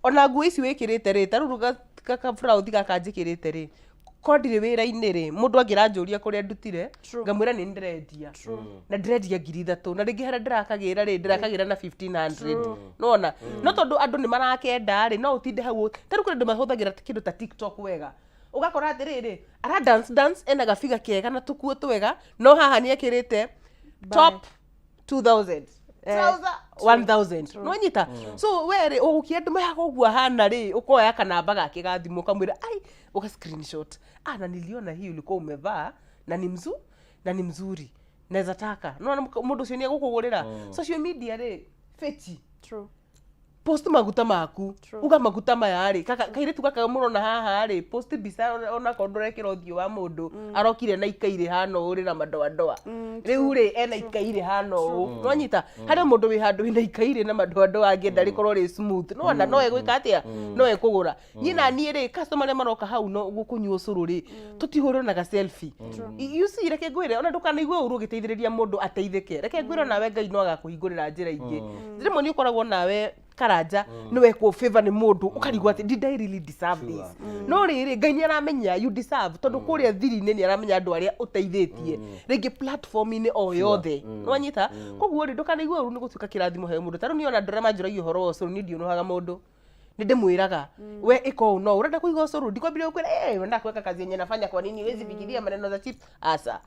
Ona nguo ici wĩkĩrĩte rĩ, ta rĩu gaburauthi gaka njĩkĩrĩte rĩ, ko ndirĩ wĩra-inĩ rĩ, mũndũ angĩranjũria kũrĩa ndutire, ngamwĩra nĩ ndĩrendia na ndĩrendia 3000, na rĩngĩ harĩa ndĩrakagĩra rĩ, ndĩrakagĩra na 1500, nona no tondũ andũ nĩ marakenda rĩ, no ũtinde hau. Ta rĩu kwĩ andũ mahũthagĩra kĩndũ ta TikTok wega, ũgakora atĩrĩrĩ, ara dance dance, ena gabiga kega na tũkuo twega, no haha nĩ ekĩrĩte top 2000, trouser 1000, nĩwanyita? So we rĩ, ũgũkia andũ mehaga ũguo ahana rĩ, ũkoya kanamba gake ga thimũ, ũkamwĩra ai, ũka screenshot, ah, na niliona hii ulikuwa umevaa na ni mzu na ni mzuri, naweza taka. Nona mũndũ ũcio nĩ egũkũgũrĩra. Social media rĩ, feti. True. Post maguta maku, uga maguta maya rĩ, kaka kairĩtu gaka mũrona haha rĩ, post mbica onakorwo ndũrekĩra ũthiũ wa mũndũ, arokire na ikairĩ hana ũũ rĩ na madoadoa, rĩu rĩ ena ikairĩ hana ũũ, nwanyita harĩ mũndũ wĩ handũ wĩna ikairĩ na madoadoa angĩenda rĩkorwo rĩ smooth, nĩwona no egwĩka atĩa, no ekũgũra. Niĩ na niĩ rĩ, customer arĩa maroka hau no gũkũnyua ũcũrũ rĩ, tũtihũrwo na ga selfie. You see, reke ngwĩre, ona ndũkanaigue ũru ũgĩteithĩrĩria mũndũ ateithĩke. Reke ngwĩre, onawe Ngai no agakũhingũrĩra njĩra ingĩ. Rĩmwe nĩ ũkoragwo nawe Karanja nĩ wekwo favor nĩ mũndũ ũkarigwo atĩ did I really deserve this? No rĩrĩ, Ngai nĩ aramenya you deserve, tondũ kũrĩa thiri-inĩ nĩ aramenya andũ arĩa ũteithĩtie rĩngĩ platform-inĩ o yothe. Nĩwanyita? Koguo rĩ, ndũkanaigue ũru nĩ gũtuĩka kĩrathimo he mũndũ. Ta rĩu niĩ ona andũ arĩa manjũragia ũhoro wa ũcũrũ, niĩ ndiũnũhaga mũndũ, nĩ ndĩmwĩraga we ĩka ũũ, no ũrenda kũiga ũcũrũ, ndikwambire gũkwĩra eh unataka kuweka kazi yenye nafanya, kwa nini huwezi fikiria maneno za chips? Asa,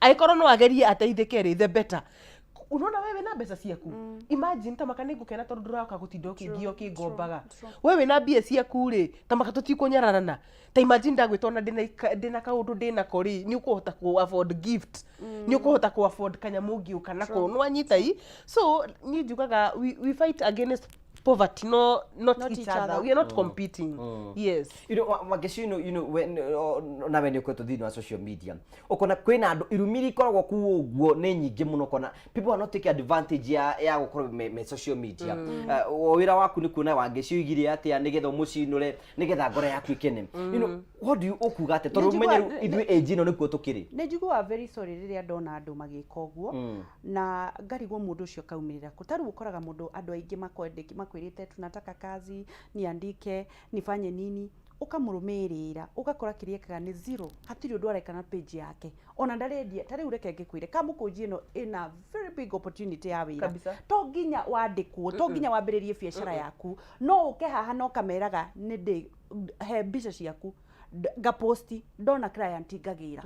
angĩkorwo no agerie ateithĩke rĩ, the better. Unaona wewe na mbeca ciaku, imagine tamaka nĩ ngũkena tondũ ndũroka gũtinda ũkĩngia ũkĩngombaga. We wĩna mbia ciaku rĩ, tamaka tũtikũnyararana. Ta imagine ndagwĩta ona ndĩna kaũndũ ndĩnako rĩ, nĩ ũkũhota kũ afford gift, nĩ ũkũhota kũ afford kanyamũ ũngĩũka nako. Nĩwanyita? I so niĩ njugaga we fight against poverty, no not each other. We are not competing. Yes. Wangechi, when nawe nĩ ũkoretwo thĩinĩ wa social media, ũkona kwĩna andũ irumi iria ikoragwo kuo ũguo nĩ nyingĩ mũno, ũkona people are not taking advantage ya gũkorwo me social media. O wĩra waku nĩ kuona Wangechi oigire atĩa nĩgetha ũmũcinũre, nĩgetha ngoro yaku ĩkene. What do you ũkuga atĩa, tondũ Nĩ ũmenye njiguaga- rĩu ithuĩ age ĩno nĩkuo tũkĩrĩ? Nĩ njiguaga very sorry rĩrĩa ndona andũ magĩka ũguo na ngarigwo mũndũ ũcio kaumĩrĩra kũ. Ta rĩu ũkoraga mũndũ, andũ aingĩ makwĩrĩte tunataka kazi, niandike, nifanye nini, ũkamũrũmĩrĩra ũgakora kĩrĩa ekaga nĩ zero, hatirĩ ũndũ areka na page yake, ona ndarendia. Ta rĩu reke ngĩkwĩre, Kamũkũnji ĩno ĩna very big opportunity ya wĩra. To nginya wandĩkwo, to nginya wambĩrĩrie biacara yaku, no ũke haha na ũkameraga nĩ ndĩ he mbica ciaku, ngaposti, ndona client ngagĩra.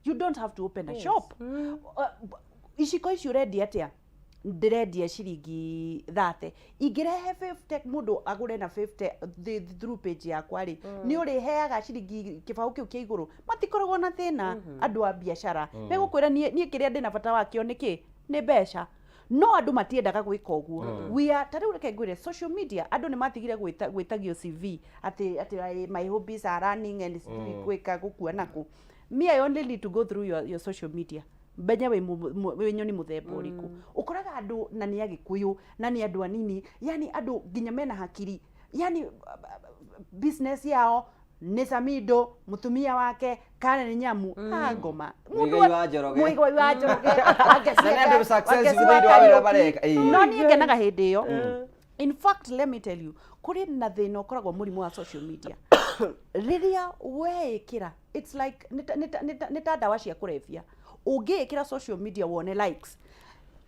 You don't have to open a shop. Iciko ici ũrendia atĩa? Ndĩrendia ciringi 30. Ingĩrehe 50, mũndũ agũre na 50 through page yakwa rĩ, nĩ ũrĩheaga ciringi kĩbaũ kĩu kĩa igũrũ. Matikoragwo na thĩna. Andũ a biacara megũkwĩra niĩ kĩrĩa ndĩna bata wakĩo nĩ kĩ? Nĩ mbeca. No andũ matiendaga gwĩka ũguo. We are, ta rĩu reke ngwĩre, social media andũ nĩ matigire gwĩtagio CV atĩ my hobbies are running and sijui gwĩka gũkua nakũ. Me, I only need to go through your social media mbenye wĩ wĩ nyoni mũthemba ũrĩkũ. Ũkoraga andũ na nĩ Agĩkũyũ na nĩ andũ anini, yani andũ nginya mena hakiri, yani business yao nĩ Samido, mũtumia wake, kana nĩ nyamu ngoma. Mũigai wa Njoroge. Mũigai wa Njoroge. Na nĩ andũ successful thĩinĩ wa wĩra mareka. Ĩĩ. No niĩ ngenaga hĩndĩ ĩyo. In fact, let me tell you, kũrĩ na thĩna ũkoragwo mũrimũ wa social media rĩrĩa weĩkĩra. It's like nĩ ta ndawa cia kũrebia. Ũngĩĩkĩra social media wone likes,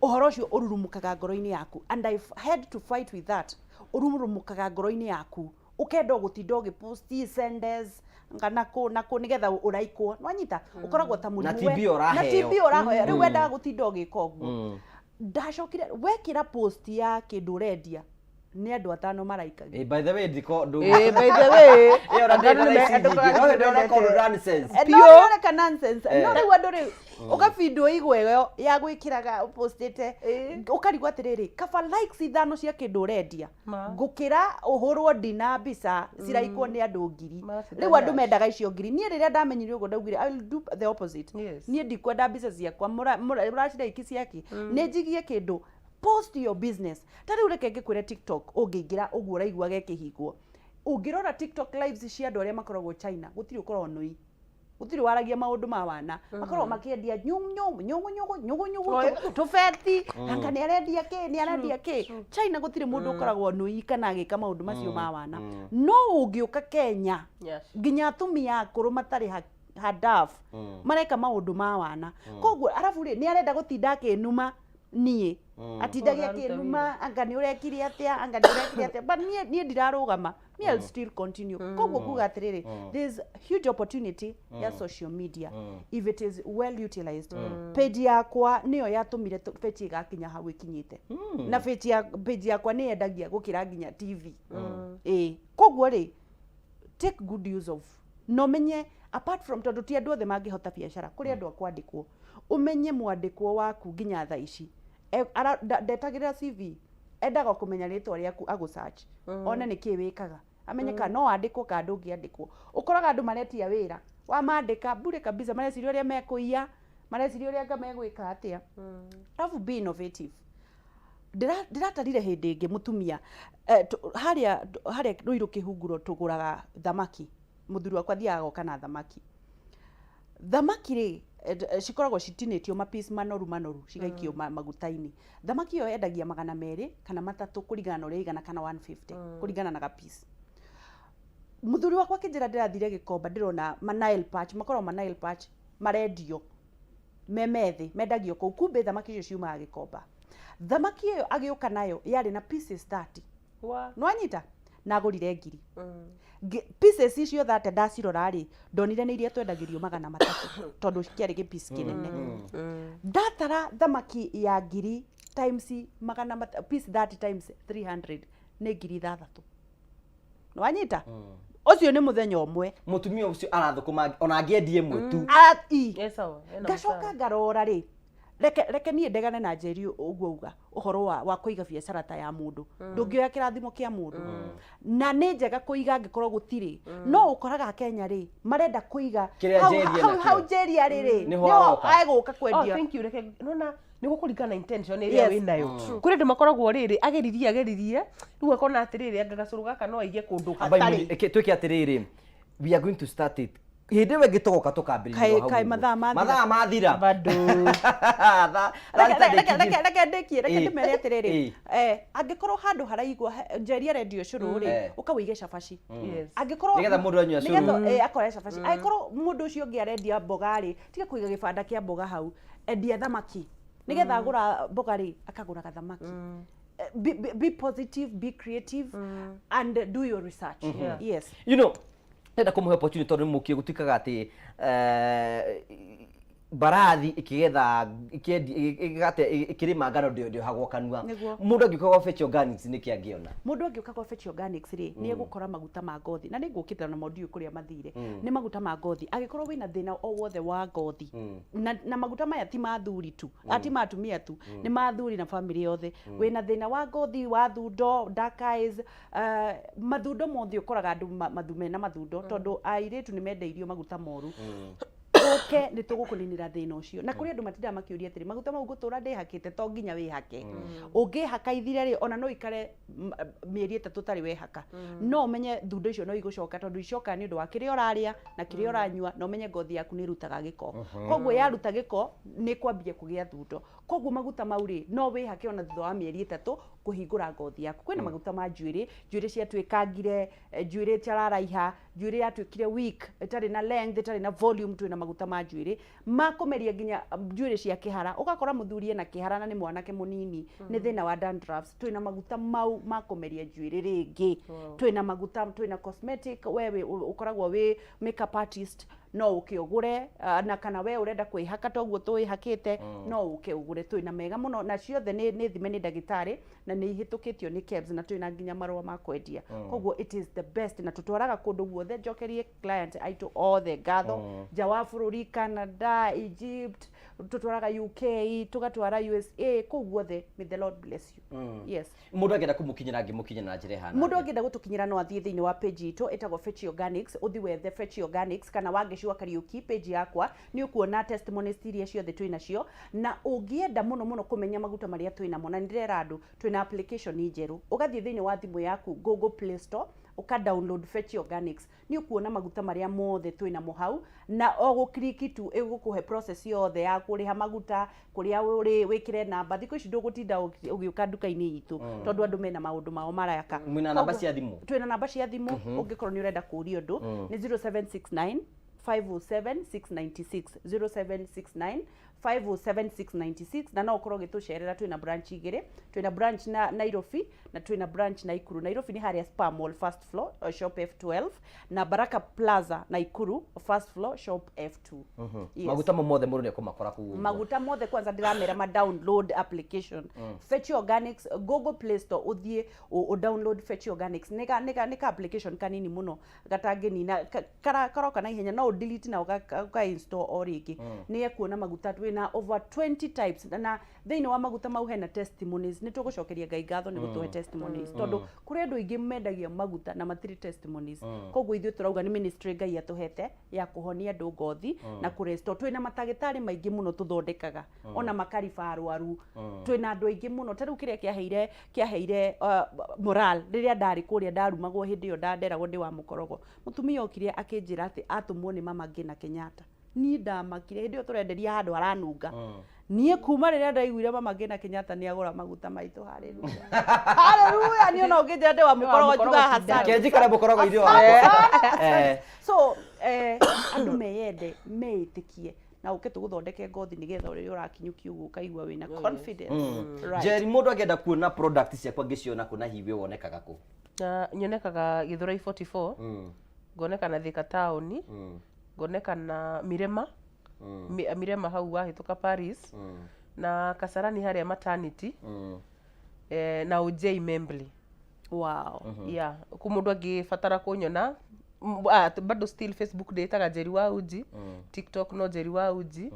ũhoro ũcio ũrurumukaga ngoro-inĩ yaku, and I've had to fight with that. Ũrurumukaga ngoro-inĩ yaku, ũkenda gũtinda ũgĩposti sendes kana kũ na kũ nĩgetha ũraikwo. Nwanyita, ũkoragwo ta mũrimũ Na ti mbia ũraheo. Na ti mbia ũraheo. Rĩu wendaga gũtinda ũgĩka ũguo. Ndacokire wekĩra post ya kĩndũ ũrendia, nĩ andũ atano maraikagia. Eh, by the way, ndiko ndũ. Eh, by the way, Ĩyo na andũ ndĩna ici andũ nyingĩ. No hĩndĩ ĩyo ũreka nonsense. No nĩoneka nonsense. No rĩu andũ rĩu ũgabindwo igwe ĩyo ya gwĩkĩraga ũpostĩte, ũkarigwo atĩrĩrĩ, kaba likes ithano cia kĩndũ ũrendia ngũkĩra ũhũrwo ndina mbica ciraikwo nĩ andũ 1000. Maracita Rĩu andũ nyash. mendaga icio 1000. Niĩ rĩrĩa ndamenyire ũguo, ndaugire I will do the opposite. Niĩ ndikwenda mbica ciakwa mũraciraiki ciaki, nĩ njigie kĩndũ. Post your business. Ta rĩu reke ngĩkwĩre, TikTok ũngĩingĩra ũguo ũraigua gekĩhingwo, ũngĩrora TikTok lives cia andũ arĩa makoragwo China, gũtirĩ ũkoragwo nũi, gũtirĩ waragia maũndũ ma wana. Makoragwo makĩendia nyũngũ nyũngũ nyũngũ nyũngũ nyũngũ tũbeti, anga nĩ arendia kĩ, nĩ arendia kĩ. China gũtirĩ mũndũ ũkoragwo nũi kana agĩka maũndũ macio ma wana. No ũngĩũka Kenya, nginya atumia akũrũ matarĩ handaf mareka maũndũ ma wana. Koguo arabu rĩ, nĩ arenda gũtinda akĩnuma niĩ, atindage Ũraruta akĩnuma, anga nĩ ũrekire atĩa, anga nĩ ũrekire atĩa. But niĩ ndirarũgama, me I'll still continue. Koguo kuga atĩrĩrĩ, there's huge opportunity ya social media if it is well utilized. Page yakwa nĩyo yatũmire page ĩgakinya hau ĩkinyĩte, na page yakwa nĩ yendagia gũkĩra nginya TV. Ĩĩ, koguo rĩ, take good use of, no menye apart from, tondũ ti andũ othe mangĩhota biacara, kũrĩ andũ a kwandĩkwo. Ũmenye mwandĩkwo waku nginya thaa ici ndetagĩrĩra CV, endaga kũmenya rĩtwa rĩaku, agũ search, one nĩ kĩĩ wĩkaga, amenye kana no wandĩkwo kana ndũngĩandĩkwo. Ũkoraga andũ maretia wĩra wamandĩka bure kabisa, mareciria ũrĩa mekũiya, mareciria ũrĩa anga megwĩka atĩa. Alafu be innovative. Ndĩratarire hĩndĩ ĩngĩ mũtumia harĩa Rũirũ kĩhunguro tũgũraga thamaki. Mũthuri wakwa athiaga agoka na thamaki. Thamaki rĩ, Cikoragwo citinĩtio ma piece manoru manoru cigaikio maguta-inĩ. Thamaki ĩyo yendagia 200 kana 300 kũringana na ũrĩa ĩigana kana 150 kũringana na ga piece. Mũthuri wakwa akĩnjĩra ndĩrathire Gĩkomba ndĩrona ma Nile perch, makoragwo ma Nile perch marendio me methĩ, mendagio kũu, kumbe thamaki icio ciumaga Gĩkomba. Thamaki ĩyo agĩũka nayo yarĩ na pieces 30. Nĩwanyita? Na agũrire ngiri. Pieces icio 30 ndacirora rĩ, ndonire nĩ iria twendagĩrio 300 tondũ kĩarĩ gĩ piece kĩnene. Ndatara thamaki ya ngiri times piece 30 times 300 nĩ 6,000. Nĩwanyita? Ũcio nĩ mũthenya ũmwe. Mũtumia ũcio arathũkũma ona angĩendia ĩmwe tu. Ngacoka ngarora rĩ, reke niĩ ndegane na Njeri ũguo auga ũhoro wa kũiga biacara ta ya mũndũ. Ndũngĩoya kĩrathimo kĩa mũndũ. Na nĩ njega kũiga angĩkorwo gũtirĩ. No ũkoraga Kenya rĩ, marenda kũiga Kĩrĩa Njeri ena hau kĩo. Njeri arĩ rĩ, Nĩho nĩho aroka. egũka kwendia. Oh, thank you. Reke nona nĩ gũkũringana na intention ĩrĩa wĩnayo. Kũrĩ andũ makoragwo rĩrĩ ageririe ageririe rĩu akona atĩrĩrĩ anga gacũrũ gaka no aige kũndũ Ambai hatarĩ. Twĩke atĩrĩrĩ, we are going to start it hĩndĩ ĩyo ĩngĩ tũgoka tũkambĩrĩria Kaĩ- o hau kaĩ ũguo. mathaa mathira. Mathaa mathira. Bado. Reke ndĩkie, reke ndĩmere atĩrĩrĩ, angĩkorwo handũ haraigwo Njeri arendia ũcũrũ rĩ, ũka wĩige cabaci. Angĩkorwo Nĩgetha mũndũ anyua ũcũrũ. Nĩgetha, akoya cabaci. Angĩkorwo mũndũ ũcio ũngĩ arendia mboga rĩ, tiga kũiga gĩbanda kĩa mboga hau, endia thamaki. Nĩgetha agũra mboga rĩ, akagũra gathamaki. Be positive, be creative, and do your research. Yes. Ndĩrenda kũmũhe opportunity tondũ nĩ mũkiĩ gũtuĩkaga atĩ mbarathi ĩkĩgetha ĩkĩendia ĩgate ĩkĩrĩma ngano ndĩohagwo kanua. Nĩguo. Mũndũ angĩũka gwa Fetch Organics nĩkĩ angĩona? Mũndũ angĩũka gwa Fetch Organics rĩ, nĩ egũkora maguta ma ngothi, na nĩ ngũkĩte namo ndiũĩ kũrĩa mathire. Nĩ maguta ma ngothi. Angĩkorwo wĩna thĩna o wothe wa ngothi, na maguta maya ti ma athuri tu, ti ma atumia tu, nĩ ma athuri na bamĩrĩ yothe. Wĩna thĩna wa ngothi, wa thundo, dark eyes, mathundo mothe ũkoraga andũ mena mathundo, tondũ airĩtu nĩ mendeirio maguta moru. Ũke nĩ tũgũkũninĩra thĩna ũcio. Na kũrĩ andũ matindaga makĩũria atĩrĩ, maguta mau ngũtũra ndĩhakĩte, to nginya wĩhake. Ũngĩhaka ithire rĩ, ona no ikare mĩeri 3 ũtarĩ wehaka. No ũmenye thundo icio no igũcoka, tondũ icokaga nĩ ũndũ wa kĩrĩa ũrarĩa na kĩrĩa ũranyua, na ũmenye ngothi yaku nĩ ĩrutaga gĩko. Koguo yaruta gĩko, nĩ ĩkwambia kũgĩa thundo. Koguo maguta mau rĩ, no wĩhake ona thutha wa mĩeri 3 kũhingũra ngothi yaku. Kwĩna maguta ma njuĩrĩ, njuĩrĩ ciatuĩkangire, njuĩrĩ ĩtararaiha, njuĩrĩ yatuĩkire weak, ĩtarĩ na length, ĩtarĩ na volume, twĩna maguta ma njuĩrĩ ma kũmeria nginya njuĩrĩ cia kĩhara. Ũgakora mũthuri ena kĩhara na nĩ mwanake mũnini, nĩ thĩna wa dandruffs. Twĩna maguta mau ma kũmeria njuĩrĩ rĩngĩ. Twĩna maguta, twĩna cosmetic, we ũkoragwo wĩ makeup artist, no ũke ũgũre, na kana we ũrenda kwĩhaka toguo twĩhakĩte, no ũke ũgũre. Twĩna mega mũno, na ciothe nĩ thime nĩ ndagĩtarĩ, na nĩ ihĩtũkĩtio nĩ KEBS, na twĩna nginya marũa ma kwendia. Koguo it is the best, na tũtwaraga kũndũ guothe. Njokerie client aitũ othe ngatho, nja wa bũrũri, Canada, Egypt, tũtwaraga UK, tũgatwara USA, kũu guothe. May the Lord bless you. Yes. Mũndũ angĩenda kũmũkinyĩra angĩmũkinyĩra na njĩra ĩhana Mũndũ atĩa? angĩenda gũtũkinyĩra no athiĩ thĩinĩ wa page itũ ĩtagwo Fetch Organics, ũthiĩ wethe Fetch Organics kana Wangeci wa Kariuki page yakwa, nĩ ũkuona testimonies iria ciothe twĩ nacio. Na ũngĩenda mũno mũno kũmenya maguta marĩa twĩ namo, na nĩ ndĩrera andũ twĩna application njerũ, ũgathiĩ thĩinĩ wa thimũ yaku Google Play Store, ũka download Fetch Organics, nĩ ũkuona maguta marĩa mothe twĩ namo hau, na o gũkliki tu ĩgũkũhe process yothe ya kũrĩha maguta, kũrĩa ũrĩ wĩkĩre namba. Thikũ ici ndũgũtinda ũgĩũka nduka-inĩ itũ, tondũ andũ mena maũndũ mao maraka. Mwĩna namba cia thimũ? Twĩna namba cia thimũ, ũngĩkorwo nĩ ũrenda kũũria ũndũ, nĩ 0769 507 696, 0769 507 696. Na no ũkorwo ũgĩtũcerera, twĩna branch igĩrĩ, twĩna branch na Nairobi na twĩna branch Naikuru. Nairobi nĩ harĩa Spar Mall first floor, shop F12, na Baraka Plaza Naikuru first floor shop F2. Yes. Maguta mo mothe mũndũ nĩ ekũmakora kũu ũguo. Maguta mothe, kwanza ndĩramera ma download application Fetch Organics, Google Play Store, ũthiĩ ũ download Fetch Organics. Nĩ ka application kanini mũno gatangĩnina, karoka na ihenya, no ũ delete na ũka install o rĩngĩ. Nĩ ekuona maguta twĩna over 20 types, na thĩinĩ wa maguta mau hena testimonies. Nĩ tũgũcokeria Ngai ngatho nĩ gũtũhe testimonies, tondũ kũrĩ andũ aingĩ mendagia maguta na matirĩ testimonies. Koguo ithuĩ tũrauga nĩ ministry Ngai atũhete ya kũhonia andũ ngothi na kũrestore. Twĩna matagĩtarĩ maingĩ mũno tũthondekaga, ona makariba arwaru. Twĩna andũ aingĩ mũno. Ta rĩu kĩrĩa kĩaheire moral rĩrĩa ndarĩ kũrĩa ndarumagwo hĩndĩ ĩyo nderagwo ndĩ wa mũkorogo, mũtumia okire akĩnjĩra atĩ atũmwo nĩ mama Ngina Kenyatta. Niĩ ndamakire hĩndĩ ĩyo tũrenderia handũ haranunga. Niĩ kuma rĩrĩa ndaiguire mama Ngina Kenyatta nĩ agũra maguta maitũ, haleluya, haleluya. Niĩ ona ũngĩnjĩra ndĩ wa mũkorogo njugaga hasara. Reke njikare mũkorogo-inĩ wakwa. So andũ meyende, meĩtĩkie na ũke tũgũthondeke ngothi nĩgetha ũrĩa ũrakinyũkia ũguo ũkaigua wĩna confidence. Right. Njeri, mũndũ angĩenda kuona product ciaku angĩciona kũ na hihi we wonekaga kũ? Na nyonekaga Githurai 44, ngoneka na Thika taũni, ngoneka na Mirema, Mirema hau wahĩtũka Paris, na Kasarani harĩa maternity, na Ojei Membli. Wow. Yeah, kũ mũndũ angĩbatara kũnyona bado still Facebook ndĩtaga Njeri wa Uji, TikTok no Njeri wa Uji.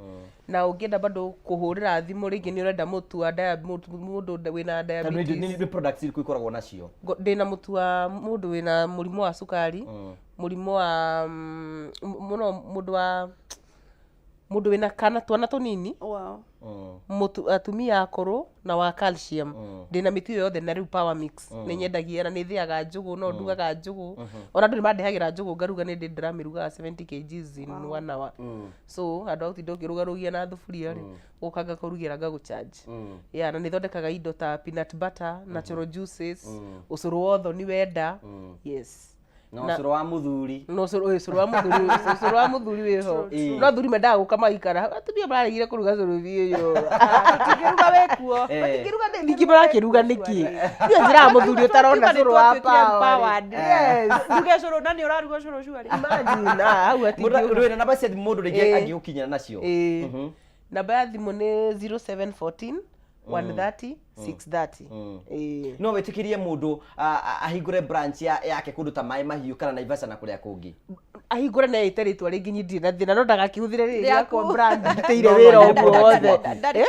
Na ũngĩenda bado kũhũrĩra thimũ rĩngĩ nĩ ũrenda mũtu wa mũndũ wĩna Tondũ diabetes. Nĩ products irĩkũ ikoragwo nacio? Ndĩna mũtu wa mũndũ wĩna mũrimũ wa cukari, mũrimũ wa mũno mũndũ wa mũndũ wĩna kana twana tũnini, Wow. Mũtu atumia akũrũ na wa calcium. Ndĩna mĩtu ĩyo yothe na rĩu power mix nĩ nyendagia na nĩ thĩaga njũgũ, no ndugaga njũgũ. Ona andũ nĩ mandehagĩra njũgũ ngaruga, nĩ ndĩ ndĩramĩrugaga 70 kgs in one hour. So handũ ha gũtinda ũkĩrũgarũgia na thuburia rĩ, ũka ngakũrugĩra ngagũcharge. Yeah, na nĩ thondekaga indo ta peanut butter, natural juices, ũcũrũ wa ũthoni wenda. Yes. Na Na- ũcũrũ wa mũthuri. No ũcũrũ ĩ, ũcũrũ wa mũthuri, ũcũrũ wa mũthuri wĩho. No athuri mendaga gũka magaikara atumia mararegire kũruga cũrũ biũ. Tũtingĩruga wĩkuo. Matingĩruga ningĩ marakĩruga nĩkĩ? Niĩ njĩraga mũthuri ũtarona cũrũ wa power. Yes. Ruge cũrũ na nĩ ũraruga ũcũrũ cuarĩ. Imagine, hau atingĩũka. Wĩna namba cia thimũ mũndũ rĩngĩ angĩgũkinyĩra nacio? Ĩĩ. Namba ya thimũ nĩ 0714 130 630. Ĩĩ. No wĩtĩkĩrie mũndũ ahingũre branch yake kũndũ ta Maĩ Mahiũ kana Naivasha na kũrĩa kũngĩ? Ahingũre na ĩte rĩtwa rĩngĩ, niĩ ndirĩ na thĩna, no ndagakĩhũthĩre rĩrĩ Rĩaku. rĩakwa brand ndutĩire No, no, wĩra nĩ ũguo products wothe. gwaku. Eh?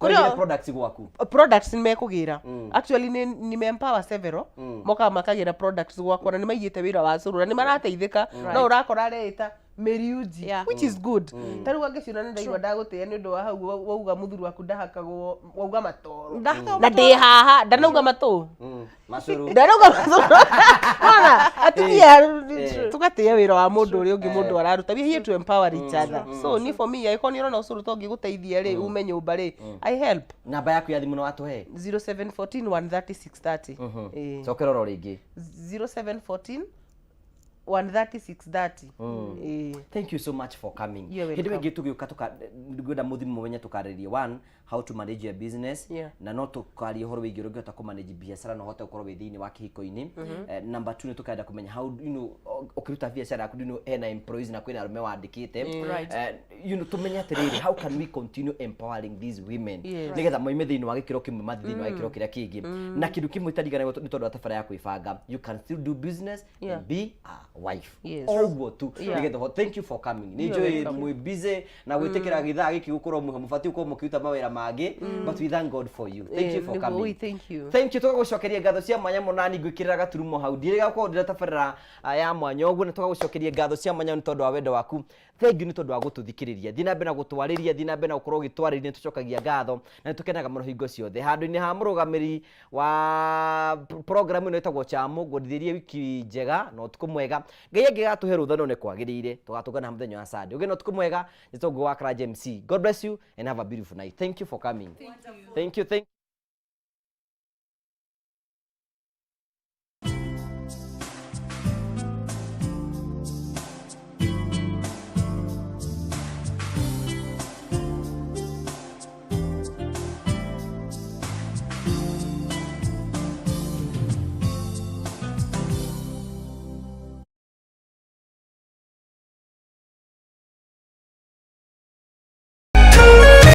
Kũrĩa Kũrĩa products gwaku. Products nĩ mekũgĩra. Actually nĩ nime-empower several, mokaga makagĩra products gwakwa na nĩ maigĩte wĩra wa cũrũ na nĩ marateithĩka. No ũrakora areĩta Meriuji, which is good. Ta rĩu angĩciona nĩ ndaigua ndagũtĩĩa nĩ ũndũ wa hau wauga mũthuri waku ndahakagwo, wauga matoro. Ndahakagwo. Na ndĩ haha ndanauga matũ. Macũrũ. Ndanauga matũ. Wona atumia tũgatĩĩa wĩra wa mũndũ ũrĩa ũngĩ mũndũ araruta. We are here to empower each other. So ni for me, angĩkorwo nĩ ũrona ũcũrũ to ngĩgũteithia rĩ, ume nyũmba rĩ, I help. Namba yaku ya thimũ no watũhe? 0714 130 630. Ĩĩ. Cokera oro rĩngĩ. 0714 130 630. Ĩĩ. Thank you so much for coming. You're Hĩndĩ ĩyo welcome. ĩngĩ tũgĩũka ngwenda mũthimũ mũmenye tũkarĩrie one, how to manage your business, na no tũkarie ũhoro wĩgiĩ ũrĩa ũngĩhota kũmanage biacara na ũhote gũkorwo wĩ thĩinĩ wa kĩhiko-inĩ. Number two, nĩ tũkenda kũmenya how ũkĩruta biacara yaku, hena employees na kwĩna arũme wandĩkĩte. Tũmenye atĩrĩrĩ, how can we continue empowering these women nĩgetha moime thĩinĩ wa gĩkĩro kĩmwe mathiĩ thĩinĩ wa gĩkĩro kĩrĩa kĩngĩ. Na kĩndũ kĩmwe itariganagwo nĩ tondũ wa tabara ya kwĩbanga, you can still do business and be a wife. O ũguo tu. Nĩgetha thank you for coming. Nĩ You're njũĩ welcome. mwĩ busy na gwĩtĩkĩra gĩthaa gĩkĩ gũkorwo mũhe mũbatiĩ gũkorwo mũkĩruta mawĩra mangĩ, but we thank God for you. Thank you for Nĩguo, coming. ui, thank you. Thank you. Tũgagũcokeria ngatho cia mwanya mũno na ngwĩkĩrĩra gaturumo hau ndirĩga gũkorwo ndĩra tabarĩra ya mwanya ũguo, na tũgagũcokeria ngatho cia mwanya nĩ tondũ wa wendo waku. Thank you nĩ tondũ wa gũtũthikĩrĩria. Thiĩ na mbere na gũtwarĩria, thiĩ na mbere na gũkorwo ũgĩtwarĩria, nĩ tũcokagia ngatho na nĩ tũkenaga mũno hingo ciothe. Handũ-inĩ ha mũrũgamĩrĩri wa program ĩno ĩtagwo Chamo, ngwendithĩrie wiki njega na ũtukũ mwega. Ngai angĩgatũhe rũtha no nĩ kwagĩrĩire, tũgatũngana mũthenya wa Sunday. Ũgĩe na ũtukũ mwega. Njĩtagwo wa Karanja MC. God bless you and have a beautiful night. Thank you for coming. Thank you. Thank you.